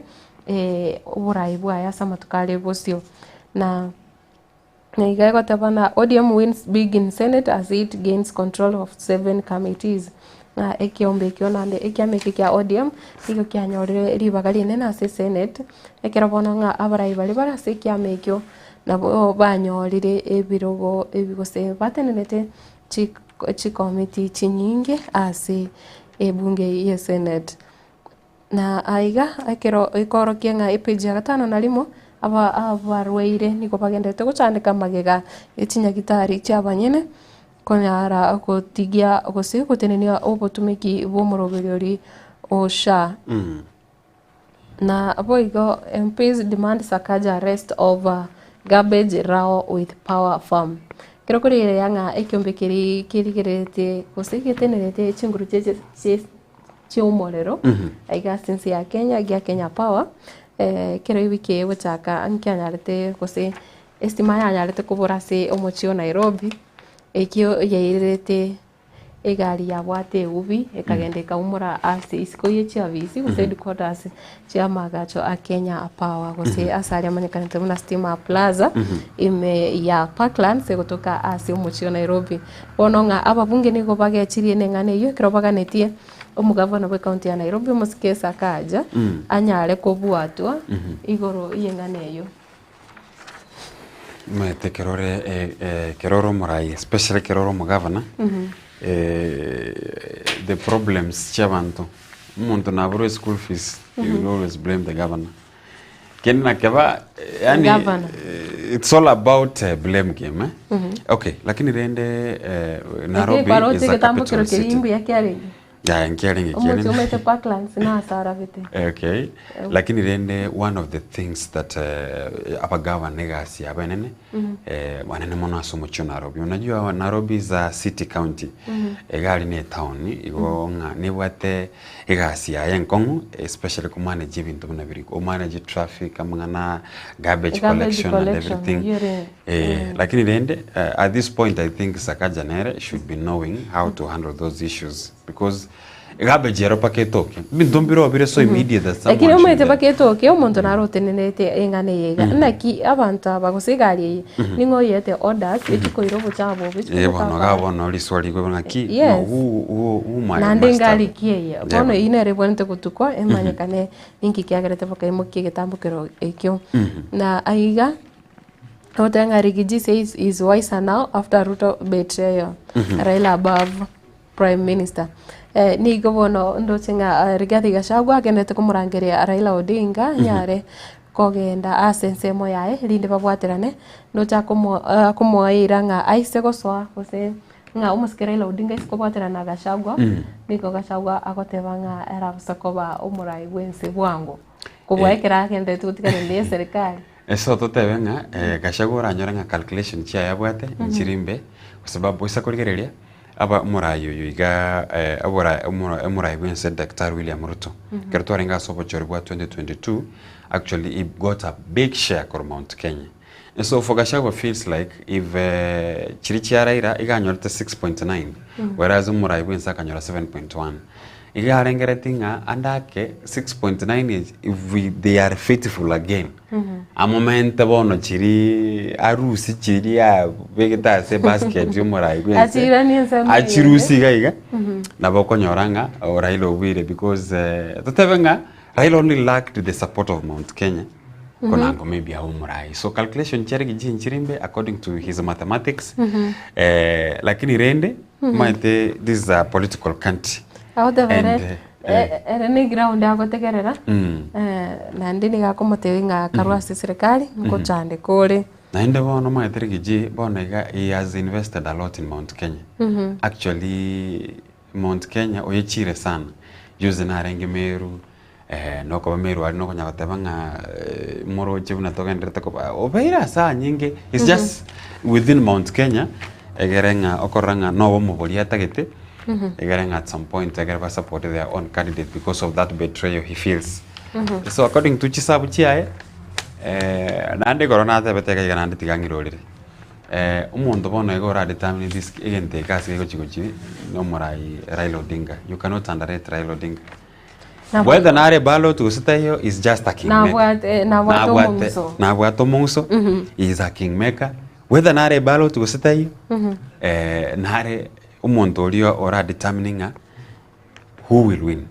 Speaker 2: oborai bwaye ase amatuko are bosio. Na nigo egoteba ng'a ODM wins big in senate as it gains control of seven committees. Ng'a ekeombe ekio naende ekiama eke kia ODM nigo kianyorire ribaga rinene ase esenate, ekero bono ng'a abarai baria bare ase ekiama ekio nabo banyorire ebirogo ebi gose batenenete chikomiti chinyinge ase ebunge y'esenate. Na aiga ekero ekorokia ng'a epage ya gatano na rimo, aba abarwaire nigo bagendererete gochandeka magega ye chinyagitari chi'abanyene, konyara gotigia gose gotenenia obotumeki bw'omoroberi oria o SHA. Na boigo MPs demand Sakaja arrest over garbage row with power farm. Ekero korigereria ng'a ekiombe keria kerigereretie gose getenerete chinguru chi'omorero aiga ase ense ya Kenya gia Kenya Power, ekero ewiki eye egochaka nkianyarete gose estima yanyarete kobora ase omochie o Nairobi, ekio yairerete Egari yabwate eubi ekagenda ekaumora ase isiko ye chiafisi gose headquarters chi'amaagacho a Kenya Power gose ase aria amanyekanete buna Stima Plaza ime ya Parklands egotoka ase omochie o Nairobi. Bono ng'a ababunge nigo bagechirie neng'ana eyio ekero baganetie omogavana bw'ecounty ya Nairobi omosike Sakaja anyare kobwatwa igoro y'eng'ana eyio.
Speaker 15: Omanyete ekero ore ekero ore omorai especially ekero ore omogavana, the problems chia abanto, omonto naborwe eschool fees, you will always blame the governor. Kende nakeba yaani
Speaker 2: Governor.
Speaker 15: it's all about blame game eh. Okay, lakini rende Nairobi
Speaker 2: Ekero
Speaker 15: is a
Speaker 2: egetambo
Speaker 15: capital
Speaker 2: kero keria
Speaker 15: city.
Speaker 2: mbuya kiarenge.
Speaker 15: Yaya nkiarenge
Speaker 2: Omochie
Speaker 15: kiarenge.
Speaker 2: omanyete Parklands nase arabete.
Speaker 15: Okay, lakini rende one of the things that abagavana egasi yabo enene banene mono ase omochie o Nairobi. Unajua Nairobi is a city county, iga aria ne etown igo ng'a nebwate egasi yaye enkong'u especially komanage ebinto buna biria, omanage traffic, amang'ana garbage
Speaker 2: Garbage
Speaker 15: collection and
Speaker 2: collection,
Speaker 15: everything.
Speaker 2: eyio ere.
Speaker 15: Lakini rende at this point I think Sakaja nere should be knowing how to handle those issues because garbage ero mpaka etoke ebinto mbiroo bire so immediate that
Speaker 2: Lakini
Speaker 15: someone should
Speaker 2: omanyete mpaka etoke omonto naro otenenerete eng'ana eye iga naki abanto aba gose egari eye ning'o oyete orders echi koira obochafu obo echi
Speaker 15: Eh, bono
Speaker 2: koboka
Speaker 15: iga bono riswali rikorwa ng'aki
Speaker 2: Yes.
Speaker 15: no who who who might
Speaker 2: naende
Speaker 15: must have
Speaker 2: engari ki eye
Speaker 15: Yeah,
Speaker 2: bono
Speaker 15: bono.
Speaker 2: eyio nere ebwenerete gotukwa emanyekane ninki kiagerete bakaimokia egetambokero ekio na aiga Ogoteba ng'a Riggy says he is wiser now after Ruto betrayal. Raila above prime minister. Eh, nigo bono ndoche ng'a eh, Rigathi Gachagua agenderete komorangeria Raila Odinga nyare kogenda ase ensemo yaye rinde babwaterane ndoche akomo eh, akomoeira ng'a aise gosoa gose ng'a omosike Raila Odinga aise kobwaterana na Gachagua nigo Gachagua agoteba ng'a arabasa koba omorai bwense bwango kobua ekero agenderete gotigana na eserikari.
Speaker 15: Ase totebe ng'a Gachagua oranyore ng'a calculation chiaye abwate nchiri mbe, kwa sababu ase korigereria aba omorai oyo iga obora omorai bwa ense Daktari William Ruto, ekero twarenge ase obochori bwa 2022 actually he got a big share korwa Mount Kenya. And so for Gachagua feels like if chiria chia Raila iga anyorete 6.9 whereas omorai bwa ense akanyora 7.1. Iga arengeretie ng'a ande ake 6.9 echi if we they are faithful again, amomente bono chiria arusie chiria abegete ase ebasket ya omorai bwa ense,
Speaker 2: Achiranie ensemo eyende.
Speaker 15: achirusie iga iga, nabo okonyora ng'a oh Raila obuire because totebe ng'a Raila only lacked the support of Mount Kenya konango maybe abe omorai. So calculation chiare chinchiri mbe according to his mathematics, lakini rende Omanyete this is a political country.
Speaker 2: Agoteba
Speaker 15: And,
Speaker 2: ere
Speaker 15: eh,
Speaker 2: e- ere ne ground agotegerera naende nigo akomotebia ng'a karwe ase eserekari ngochandeka ore.
Speaker 15: Naende bono omanyete Riggy bono iga he has invested a lot in Mount Kenya. Actually Mount Kenya oyechire sana. Juzi narenge Meru. Nokoba Meru aria nokonya goteba ng'a moroche buna togendererete koba obeire ase anyinge it's just within Mount Kenya egere ng'a okorora ng'a nobe omobori atagete egere ng'a at some point egere ba support their own candidate because of that betrayal he feels. So according to chisabu chiaye naende ekero natebete iga iga naende tiga ng'irorere. Omonto bono iga ora determine this egento eke ase gegochi gochi nomorai Raila Odinga. You cannot underrate Raila Odinga. Whether nare ballot gose taiyo is just a kingmaker.
Speaker 2: Nabwate nabwate omong'uso.
Speaker 15: Nabwate omong'uso, he is a kingmaker. Whether nare ballot gose taiyo, nare omonto oria ora determine ng'a who will win.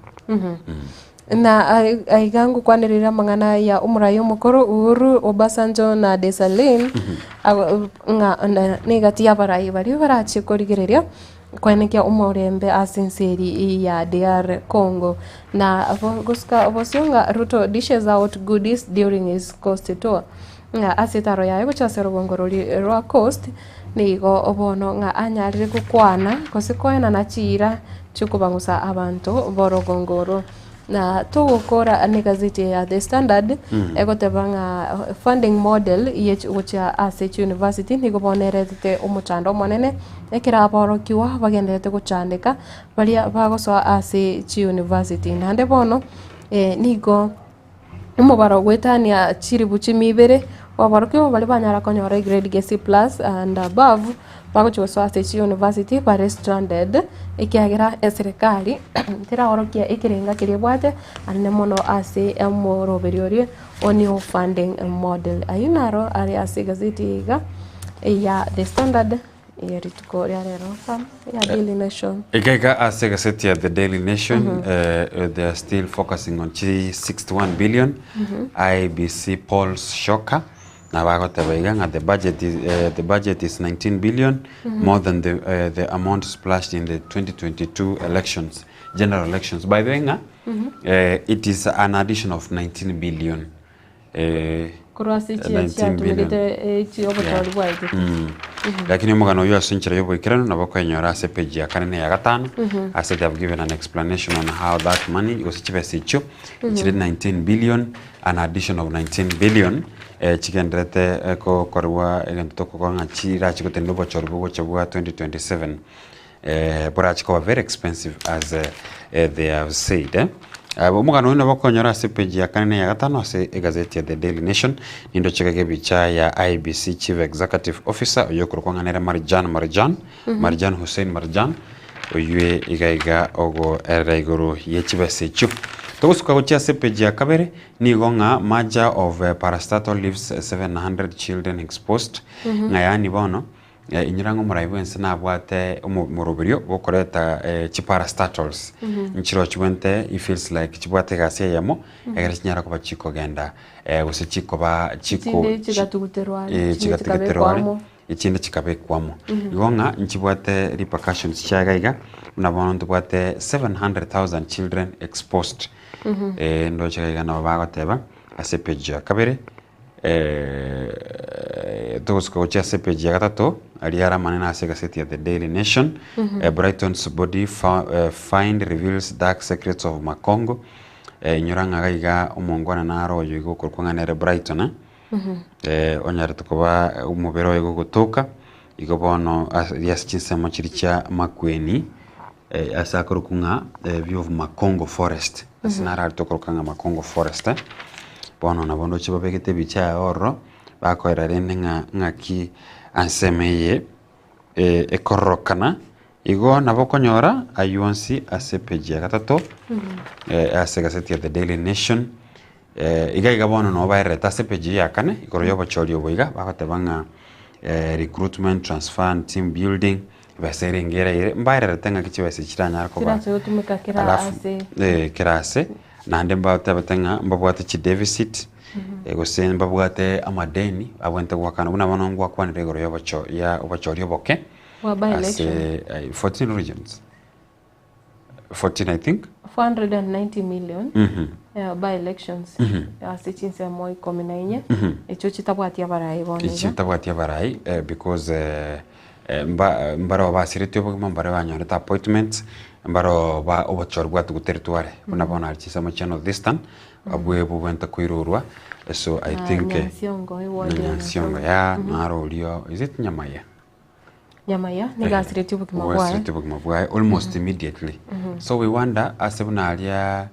Speaker 2: Na aiga ngokwanerera amang'ana ya omorai omokoro Uhuru, Obasanjo na Desalegn, ng'a negati y'abarai baria barache korigereria Koenekia omorembe ase ense eria ya DR Congo. Na gosuka bosio ng'a Ruto dishes out goodies during his coast tour. Ng'a ase etaro yaye gochia ase rogongo roria rwa coast, nigo bono ng'a anyarire gokwana gose koenana chiira chiokobang'usa abanto b'orogongo oro. Na togokora negazeti eye ya The Standard, egoteba ng'a funding model ye gochia ase chiuniversity nigo bono eretete omochando omonene, ekero aborokigwa bagendererete gochandeka, baria bagosoa ase chiuniversity. Naende bono nigo omobaro goetania chiribu chimia ibere, aborokigwa baria banyara konyora egrade ya C plus and above, bagochia gosoa ase chiuniversity bare stranded, ekiagera eserekari teraorokia ekerenga keria ebwate anene mono ase omoroberio oria o new funding model. Ayio naro are ase egazeti eye iga ya The Standard ya rituko ria rero ya Daily Nation.
Speaker 15: Iga iga ase egaseti ya The Daily Nation, they are still focusing on chi 61 billion IEBC polls shocker. Na bagoteba iga ng'a the budget is, the budget is 19 billion more than the, the amount splashed in the 2022 elections, general elections. By the way ng'a it is an addition of 19 billion.
Speaker 2: Korwa ase chiria
Speaker 15: 19 billion.
Speaker 2: chiatumerete eh, chi obochori bwaetete.
Speaker 15: Lakini omogano oyio ase enchera y'oboikeranu nabo okoenyora ase page ya kane na eya gatano, ase they have given an explanation on how that money gose chibesa echio chire 19 billion an addition of 19 billion chigendererete gokorwa egento tokogora ng'a chirache gotenena obochori bogocha bwa 2027 borache koba very expensive as they have said. Omogano oyo nabo okonyora ase page ya kane na eya gatano ase egazeti ya The Daily Nation, nindoche iga ebicha ya IEBC Chief Executive Officer oyio okorokwa ng'a nere Marjan Marjan, Marjan Hussein Marjan, Oywe iga iga ogoerera igoro ye chibesa echio. Togosuka gochia ase epeji ya kabere, nigo ng'a merger of parastatal leaves 700 children exposed, ng'a yaani bono, inyora ng'a omorai bwense nabwate omoroberio bwokoreta chiparastatals, nchirochigwente he feels like chibwate egasi eyemo, egere chinyare koba chikogenda gose chikoba chiko
Speaker 2: Chinde chigatuguterwa are, chinde
Speaker 15: chigatuguterwa are.
Speaker 2: chikabekwa amo.
Speaker 15: echinde chikabekwa amo. Igo ng'a nchibwate repercussions chia iga iga, buna bono ntobwate 700,000 children exposed. Ndoche iga iga nabo bagoteba ase epage ya kabere, togosuka gochia ase epage ya gatato, aria are amanene ase egaseti ya The Daily Nation, Brighton's body find reveals dark secrets of Makongo, inyora ng'a iga iga omongwana naro oyo iga okorokwa ng'a nere Brighton eh. Onyarete koba omobere oye gogotoka, igo bono ase ase chinsemo chiria chia makweni, ase akorokwa ng'a view of Makongo forest, ase naro aria tokoroka ng'a Makongo forest, bono nabo ndoche babegete ebicha yaye ororo, bakoera rende ng'a ng'aki ansemo eye ekororokana, igo nabo okonyora aywo onsi ase epage ya gatato, ase egaseti ya The Daily Nation. Iga iga bono nabo baererete ase epeji eye ya kane igoro y'obochori obo iga bagoteba ng'a recruitment, transfer and team building ebesa ere engiya ere ere mbaererete ng'aki chibesa echi chiranyare koba
Speaker 2: Chirache gotumeka kera
Speaker 15: alafu
Speaker 2: ase.
Speaker 15: kera ase naende mbatebete ng'a mbabwate chideficit gose mbabwate amadeni abwenerete goakana buna bono ngwakwanire igoro ya obocho ya obochori oboke
Speaker 2: Bwa by
Speaker 15: ase
Speaker 2: election.
Speaker 15: 14 regions. 14 I think.
Speaker 2: 490 million by elections ase chinsemo ikomi na inye echio chitabwati abarai bono iga.
Speaker 15: Chitabwati abarai because. Mba mbaroo basiretie obogima, mbare banyorete appointments, mbaroo ba obochori bwatuguteretwe are, buna bono aria chinsemo chia North Eastern, abwo bobwenerete koirorwa, so I
Speaker 2: Na
Speaker 15: think
Speaker 2: Nyansiongo, eward
Speaker 15: na
Speaker 2: ya
Speaker 15: Nyansiongo
Speaker 2: Nyansiongo.
Speaker 15: yeah, naro oria, is it Nyamaiya?
Speaker 2: Nyamaiya nigo asiretie obogima bwaye.
Speaker 15: Obwasiretie obogima bwaye almost immediately. So we wonder ase buna aria,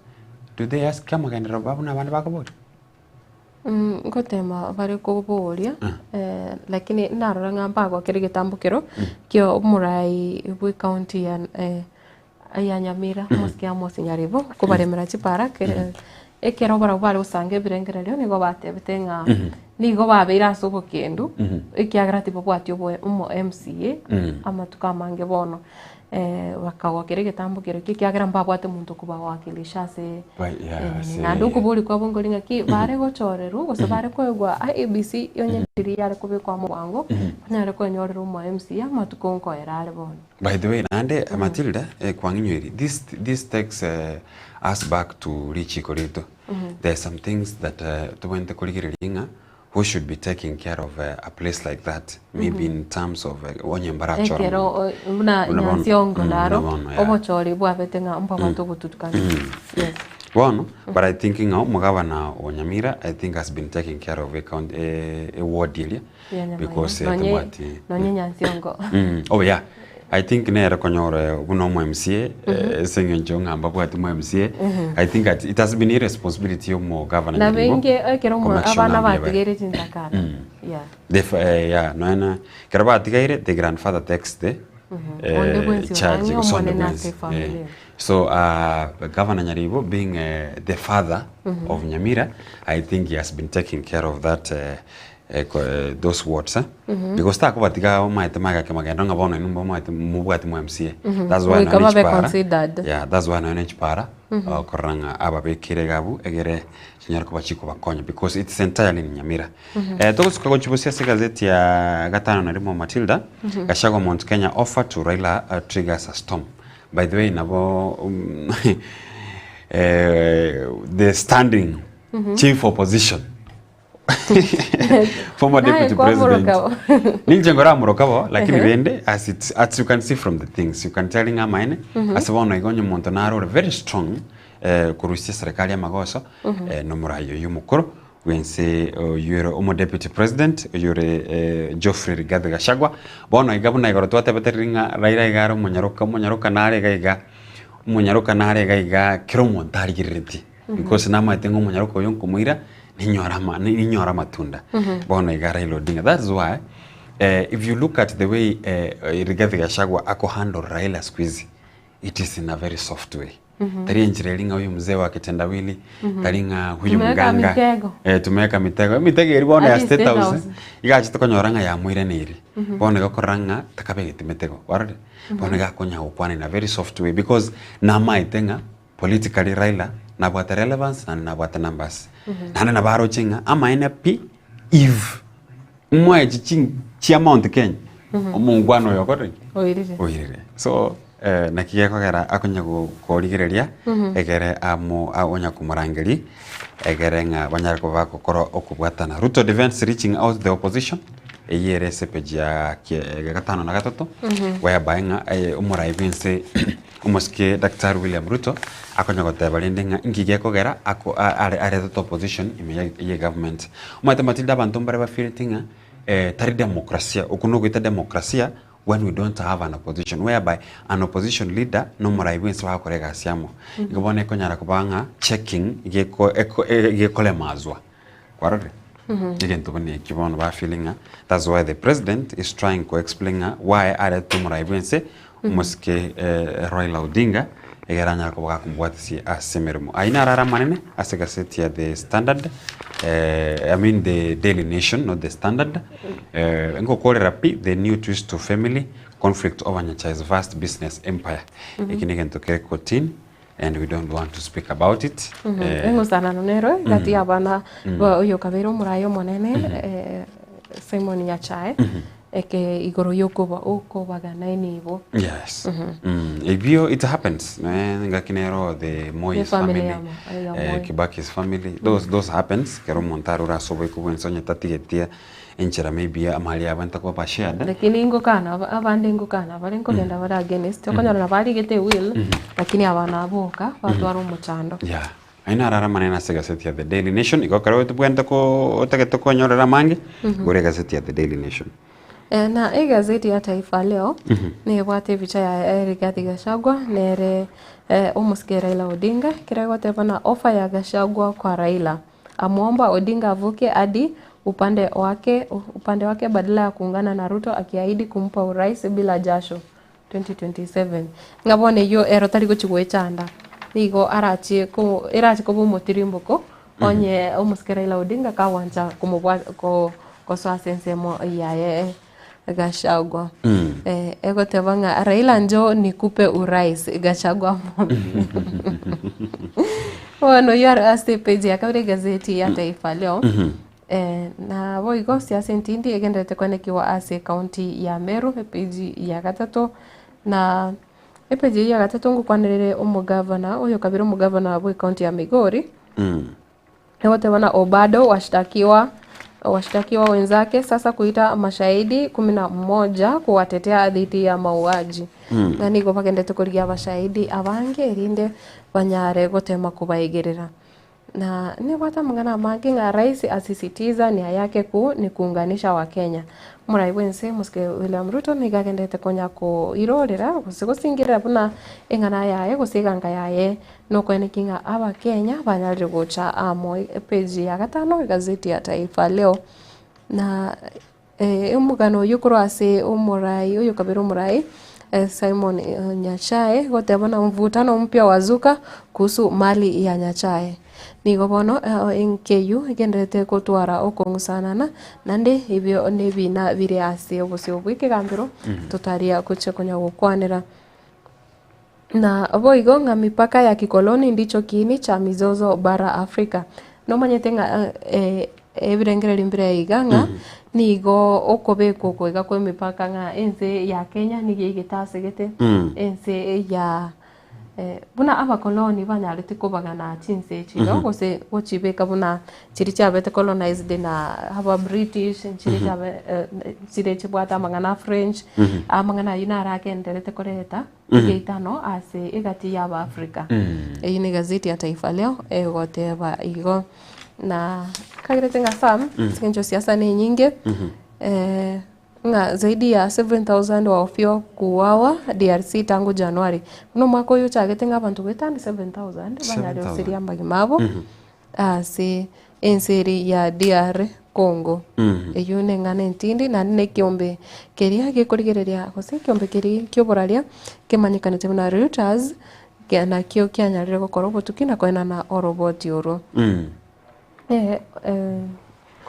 Speaker 15: do they ask amagenderero buna abande bakoboria?
Speaker 2: Ngotema bare koboria, lakini narora ng'a mbagokera egetambokero kia omorai bwe county ya ya Nyamira omosike Amos Nyaribo kobaremera chipara kere ekero barabwo bare gosanga ebirengererio nigo batebete ng'a nigo babeire ase obokendu ekiagera tibabwati obo omo MCA amatuko amange bono. Bakagokera egetambo keria ekiagera mbabwate omonto okobawakilisha ase enini. Naende okoboria kwabo nkori ng'aki bare gochorerwa gose bare koegwa IEBC onye riria yare kobekwa amo bwango, banyare kwenyorera omo MCA amatuko nkoera are bono.
Speaker 15: By the way, naende Matilda, kwang'inyoirie, this, this takes us back to richiko riaito. There are some things that tobwenerete korigereria ng'a who should be taking care of a place like that maybe in terms of onye mbarachore
Speaker 2: Ekero
Speaker 15: omonto.
Speaker 2: buna
Speaker 15: Buna bono,
Speaker 2: Nyansiongo
Speaker 15: buna
Speaker 2: naro
Speaker 15: bono, yeah.
Speaker 2: obochori bwabete ng'a mbabwate obotutukanu. Yes.
Speaker 15: Bono, but I think ng'a omogabana o Nyamira I think has been taking care of a county, a ward eria
Speaker 2: Ya Nyamira.
Speaker 15: because
Speaker 2: Nonye
Speaker 15: tobwati
Speaker 2: nonye Nyansiongo.
Speaker 15: Oh yeah, I think nere konyora buna omo MCA ase eng'encho ng'a mbabwati omo MCA, I think at it has been irresponsibility ya omogavana
Speaker 2: Na
Speaker 15: Nyaribo
Speaker 2: bainge ekero
Speaker 15: ko make sure
Speaker 2: abana
Speaker 15: ng'a mbuya bare.
Speaker 2: batigaire chintakana. Yeah.
Speaker 15: The yeah, nonya na ekero batigaire the grandfather takes the
Speaker 2: Onde bwensi
Speaker 15: charge
Speaker 2: orang'e
Speaker 15: gose onde
Speaker 2: omonene ase
Speaker 15: bwensi.
Speaker 2: efamiri.
Speaker 15: So Governor Nyaribo being the father of Nyamira, I think he has been taking care of that those wards eh? Because takobatiga omanyete magake magendo ng'a bono inwe mbomanyete mobwati mo MCA. That's why
Speaker 2: Goika
Speaker 15: nonya
Speaker 2: babe
Speaker 15: chipara
Speaker 2: considered.
Speaker 15: yeah, that's why nonya chipara okorora ng'a ababekire iga abwo egere chinyare koba chikobakonya because it's entirely in Nyamira. Togosuka gochia bosia ase egazeti ya gatano na rimo Matilda, Gachagua Mount Kenya offer to Raila triggers a storm. By the way nabo the standing chief opposition former
Speaker 2: Naye
Speaker 15: deputy president
Speaker 2: kwamoroka bo.
Speaker 15: ninche nkoramoroka bo lakini
Speaker 2: Ehe.
Speaker 15: rende as it, as you can see from the things you can tell ng'a amaene ase bono iga onye omonto naro ore very strong korusia eserekari amagoso nomorai oyio omokoro bwense oyio ere omo deputy president oyio ore Geoffrey Rigathi Gachagua bono iga buna igoro twatebete riria ng'a Raila iga are omonyaroka omonyaroka nare iga iga omonyaroka nare iga iga kera omonto arigereretie. Because namaete ng'a omonyaroka oyo nkomoira, ninyore ama ninyore amatunda. Bono iga Raila Odinga. That is why if you look at the way Rigathi Gachagua ako handle Raila siku hizi, it is in a very soft way. Tari enchera eri ng'a huyu mzee wa kitendawili, tari ng'a huyu
Speaker 2: Tumeweka
Speaker 15: mganga.
Speaker 2: mitego.
Speaker 15: Tumeweka mitego. Emitego eria bono ya
Speaker 2: Hadi
Speaker 15: State
Speaker 2: State
Speaker 15: House,
Speaker 2: House.
Speaker 15: iga achete konyora ng'a yamoiraneire. Bono iga okorora ng'a takabegeti metego. Kwarorire? Bono iga akonya gokwana in a very soft way because namaete ng'a Politically Raila nabwate relevance naende nabwate numbers. Naende nabo aroche ng'a amaene pi if mwae echi chi chia Mount Kenya omongwana oyo okorire ki?
Speaker 2: Oirire.
Speaker 15: Oirire. So naki gekogera akonya go korigereria egere amo onya komorangeria egere ng'a banyare koba bagokora okobwatana. Ruto defends reaching out the opposition eyio ere ase epage ya gatano na gatato whereby ng'a omorai bwense Omosike Daktari William Ruto akonya goteba rende ng'a inki gekogera ako are aretete opposition ime ya ye government. Omanyete Matilda abanto mbare bafeeleti ng'a tari demokrasia, okwo nogoita demokrasia when we don't have an opposition whereby an opposition leader na omorai bwensi bagokora egasi amo. Igo bono ekonyara koba ng'a checking geko eko gekolemazwa. Kwarorire? Egento buna ekio bono ba feeling ng'a that's why the president is trying ko explain ng'a why aretete omorai bwense omosike Raila Odinga egere anyare koba gakomobwatisia ase emeremo. Ayio naro are amanene ase egaseti ya The Standard I mean the Daily Nation not the Standard ngokorera pi the new twist to family conflict over Nyachae's vast business empire. Eki negento kere kotini. and we don't want to speak about it.
Speaker 2: Eng'usanano nero egati y'abana ba oyo okabeire omoraia omonene Simon Nyachae. eke igoro yokoba okobagana enibo.
Speaker 15: Yes. Ebio it happens. Eh, ngaki nero the Moi's
Speaker 2: family
Speaker 15: family,
Speaker 2: ya Mo- ya
Speaker 15: eh,
Speaker 2: Moi.
Speaker 15: Kibaki's family. Those those happens. Kero omonto arure ase oboiko bwensi onye tatigetie enchera maybe amari abo ntakoba ba shared.
Speaker 2: Lakini ngokana aba- abande ngokana bare nkogenda bare against okonyora nabo arigete ewill lakini abana boka batwara omochando.
Speaker 15: Yeah. Ayio naro are amanene ase egaseti ya The Daily Nation. Igo ekero tobwenerete ko otagete konyorera amange, gora egaseti ya The Daily Nation.
Speaker 2: Eh, na egazeti ya Taifa Leo nebwate ebicha ya Rigathi Gachagua nere eh, omosike Raila Odinga kera egoteba na ofa ya Gachagua kwa Raila amwomba Odinga avuke hadi upande wake upande wake badala ya kuungana na Ruto akiahidi kumpa urais bila jasho 2027 ng'a bono eyio ero tari gochi goechanda nigo arachie ko erache koba omotirimboko onye omosike Raila Odinga kagwancha komobwa ko gosoa ase ensemo yaye Gachagua. Eh, egoteba ng'a Raila njoo nikupe urais Gachagua bono oyio are ase epage ya kabere egazeti ya Taifa Leo. Eh, na boigo siasa entindi egenderete kwenekiwa ase ekaunti ya Meru epage ya gatato na epage eyio ya gatato ngokwanerere omogavana oyo kabere omogavana bwa ekaunti ya Migori egoteba na Obado washtakiwa washtakiwa wenzake sasa kuita mashahidi 11 kuwatetea dhidi ya mauaji na nigo bagendete korigia abashahidi abange erinde banyare gotema kobaigerera na nibwate amang'ana amange ng'a rais asisitiza nia yake kuu ni kuunganisha Wakenya. Omorai bwense Mosike William Ruto nigo agendete konya koirorera gose gosingirera buna eng'ana yaye gose eganga yaye nokoenekia ng'a Abakenya banyarire gocha amo epage ya gatano egazeti ya Taifa Leo na eh, omogano oyio korwa ase omorai oyo kabere omorai eh, Simon eh, Nyachae goteba na mvutano mpya wazuka kuhusu mali ya Nyachae. Nigo bono eh, enkeyu egenderete gotwara okong'usanana naende ebio nebina bire ase obosio bwa ekegambero totaria gochia konya gokwanera. Na boigo ng'a mipaka ya kikoloni ndicho kiini cha mizozo bara Africa. Nomanyete ng'a eh, ebirengererio mbire iga ng'a nigo okobekwa oko iga kwa emipaka ng'a ense ya Kenya nigo eigete asegete ense ya eh, buna abakoloni banyarete kobagana chinse echi igo gose gochibeka buna chiria chiabete colonized na aba British nchiria chiabe eh, chire chibwate amang'ana a French amang'ana aywo naro agenderete koreta egeitano ase egati y'Abaafrika. Eyio ne egazeti ya Taifa Leo egoteba igo. Na kagerete ng'a Sam, ase eng'encho siasa ne enyinge, eh, ng'a zaidi ya 7000 wahofiwa kuuawa DRC tangu Januari. Buna omwaka oyo ochagete ng'a abanto goetania 7000 banyare
Speaker 15: 7,000.
Speaker 2: gosiria amagima abo. Ase ense eria ya DR Congo. Eyio neng'ana entindi naende na ekeombe keria gekorigereria gose ekeombe keria kioboraria kemanyekanete buna Reuters nakio kianyarire gokora obotuki na koenana oroboti orwo.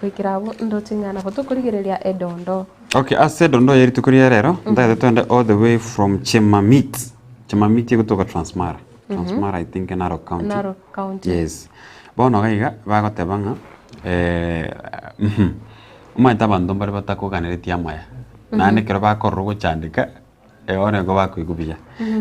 Speaker 2: Goikera abwo ndoche ng'a nabo tokorigereria edondo.
Speaker 15: Okay, ase edondo eye rituko ria rero, ntagete twende all the way from Chemamit. Chemamit egotoka Transmara. Transmara I think Narok County.
Speaker 2: Narok County.
Speaker 15: Yes. Bono iga iga bagoteba ng'a eh, omanyete abanto mbare batakoganeretie amaya. Naende ekero bakorora ogochandeka, bono nigo bakoigwa buya.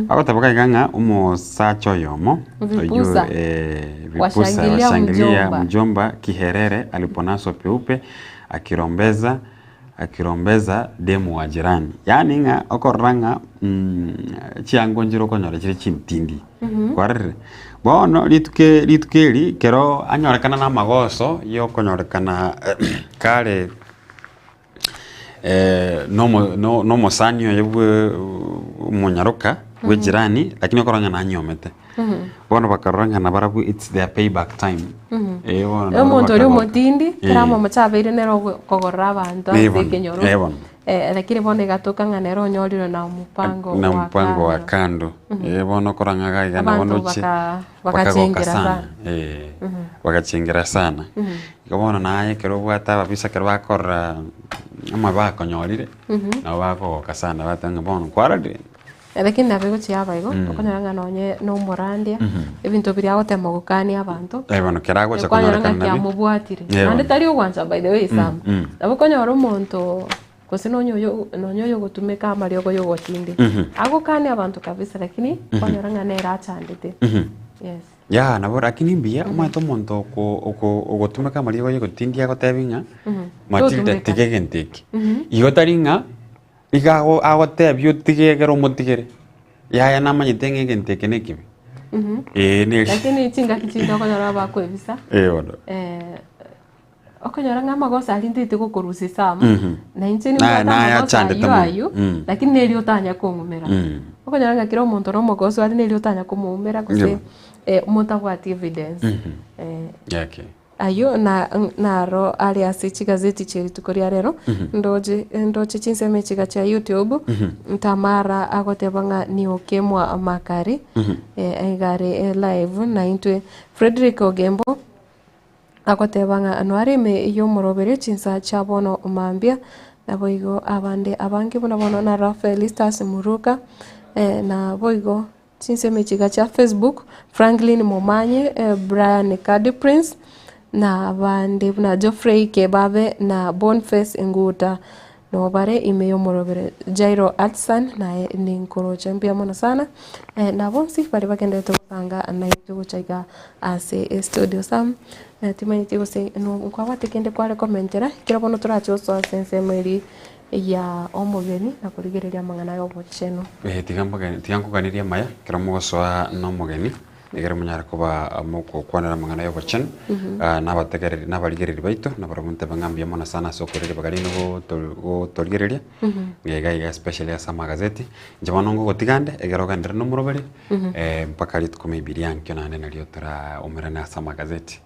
Speaker 15: Bagoteba iga iga ng'a omosacha oyomo, oyio
Speaker 2: Vipusa.
Speaker 15: vipusa
Speaker 2: Washangilia
Speaker 15: washangilia
Speaker 2: mjomba.
Speaker 15: mjomba kiherere aliponaswa peupe akirombeza akirombeza demu wa jirani. Yaani ng'a okorora ng'a chiango nchire okonyora chire chintindi. Kwarorire? Bono rituko rituko eri ekero anyorekana na amagoso ya okonyorekana kare nomo no- nomosani oye bwe omonyaroka bwe ejirani, lakini okorora ng'a nanyomete. Bono bakarora ng'a nabarabwo it's their payback time. Eh bono nabo
Speaker 2: Omonto oria
Speaker 15: bakagoka.
Speaker 2: omotindi, kera
Speaker 15: Eh.
Speaker 2: amamocho abeire nere ogo- kogorera abanto
Speaker 15: Eh
Speaker 2: ase
Speaker 15: bono,
Speaker 2: ekenyoro.
Speaker 15: eh bono.
Speaker 2: Eh, lakini bono egatoka ng'a nere onyorire na omopango
Speaker 15: na
Speaker 2: wa
Speaker 15: mpango wa
Speaker 2: kando.
Speaker 15: kando. Eh bono okorora ng'a iga iga nabo
Speaker 2: Abanto
Speaker 15: noche
Speaker 2: baka-
Speaker 15: bakagoka
Speaker 2: bakachengera
Speaker 15: sana.
Speaker 2: sana.
Speaker 15: Eh, bagachengera sana. Igo bono naye ekero obwate ababisa ekero bakorora amabe akonyorire, nabo bakogoka sana bateba ng'a bono kwarorire.
Speaker 2: Lakini nabo egochia aba igo, okonyora ng'a nonye na omorandia, ebinto biria agotema gokania abanto,
Speaker 15: Eh bono kera agocha
Speaker 2: kwanyora ng'a
Speaker 15: konyorekana nabio.
Speaker 2: kiamobwatire.
Speaker 15: Eh
Speaker 2: Naende
Speaker 15: bono.
Speaker 2: tari ogwancha by the way Sam, nabo okonyora omonto. Gose nonye oyo nonye oyo ogotumeka amariogo ya ogotindi. Agokania abanto kabisa lakini kwanyora ng'a nere achandete. Yes.
Speaker 15: Yah nabo lakini mbuya omanyete omonto oko oko ogotumeka amariogo ya ogotindi agotebi ng'a Matilda
Speaker 2: Totumeka.
Speaker 15: tiga egento eke. Igo tari ng'a iga ago agotebia otige ekero omotigere, yaya namanyete ng'a egento eke nekibe. Eeh neri.
Speaker 2: Lakini chingaki chinde okonyora bakoebisa.
Speaker 15: Eh bono.
Speaker 2: Okonyora ng'a amagoso aria ntete gokorusia ase amo,
Speaker 15: Mhm.
Speaker 2: na inche
Speaker 15: Naye-
Speaker 2: nimbwate
Speaker 15: naye
Speaker 2: amagoso
Speaker 15: achandete
Speaker 2: ayio
Speaker 15: mono.
Speaker 2: ayio,
Speaker 15: Mm.
Speaker 2: lakini neri otanya kong'umera.
Speaker 15: Mm.
Speaker 2: Okonyora ng'a kera omonto na omogoso are neri otanya komoumera gose
Speaker 15: Ndio.
Speaker 2: eh, motabwati evidence.
Speaker 15: Mhm.
Speaker 2: Eh,
Speaker 15: Yeah, okay.
Speaker 2: ayio na naro are ase chigazeti chia rituko ria rero,
Speaker 15: Mhm.
Speaker 2: ndoche ndoche chinsemo echiga chia YouTube,
Speaker 15: Mhm.
Speaker 2: Tamara agoteba ng'a niokemwa makari,
Speaker 15: Mhm.
Speaker 2: eh, iga are live na intwe Fredrick Ogembo. Agoteba ng'a noare ime y'omoroberio chinsa chia bono mambia, naboigo abande abange buna bono na Felistus Muruka, naboigo chinsemo echi iga chia Facebook, Franklin Momanyi, Brian Kadi Prince, na abande buna Geoffrey Kebabe na Boniface Nguta. Nabo bare ime y'omorobere Jairo Atsan, naye ninkoroche mbuya mono sana, na bonsi baria bagenderete gotanga naintwe gocha iga ase estudio. Sam, timanyeti gose nkwabwate kende kware komentera ekero bono torache gosoa ase ensemo eria ya omogeni na korigereria amang'ana ya obochenu.
Speaker 15: Tiga mbogeni tiga nkoganerie amaya ekero mogosoa na omogeni. Ekero monyare koba mogokwanera amang'ana y'obochenu, na abategereri na abarigereri baito, nabarabwo ntebe ng'a mbuya mono sana ase okoira ribaga riaino goto gotorigereria, iga iga especially ase amagazeti. Inche bono ngogotiga nde, ekero ogenderere na omoroberi, mpaka rituko maybe riankio naende nario toraumerane ase amagazeti.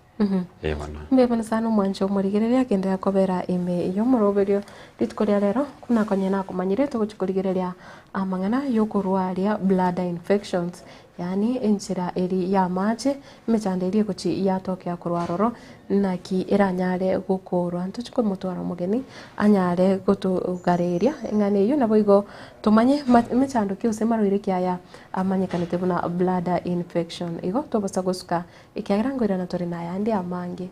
Speaker 15: Eh bono.
Speaker 2: Mbuya mono sana omwancho omorigereria agenderera kobera ime y'omoroberio rituko ria rero buna konya nakomanyire togochia korigereria amang'ana yokorwaria bladder infections yaani enchera eri y'amache emechando eria egochi yatokea korwa aroro naki eranyare gokorwa ntochi komotwara omogeni anyare gotogareria eng'ana eyio naboigo tomanye mechando ki gose marwaire ki aya amanyekanete buna bladder infection igo tobosa gosuka Ekiagera nkoirana tore nayande amange.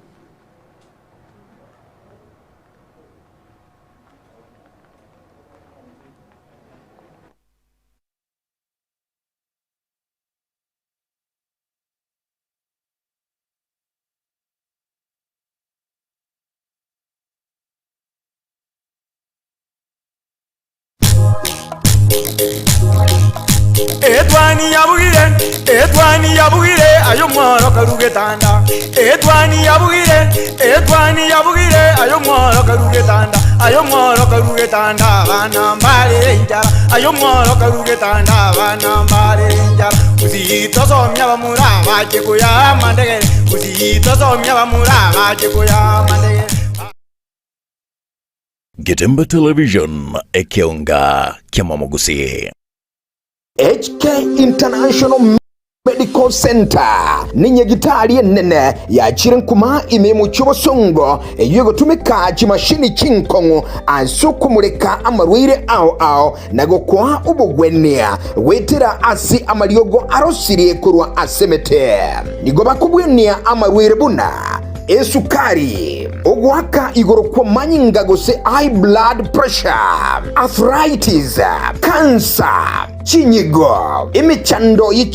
Speaker 6: Etwani yabugire, etwani yabugire, aye omworo karu getanda. Etwani yabugire, etwani yabugire, aye omworo karu getanda. Aye omworo karu getanda, abana mbare enchara. Aye omworo karu getanda, abana mbare enchara. Gusii tosomia abamura bache koya amandegere. Gusii tosomia abamura bache koya amandegere.
Speaker 8: Getembe Television, ekeonga ki'amamogusii.
Speaker 23: HK International Medical Centre nenyagitari enene yachire nkuma ime y'omochie obosongo eyio egotumeka chimashini chinkong'u ase okomureka amarwaire ao ao na gokoa obogwenia goetera ase amariogo arosirie korwa ase emete. Nigo bakobwenia amarwaire buna esukari, ogoaka igoro kw'amanyinga gose high blood pressure, arthritis, cancer, chinyigo, emechando ye.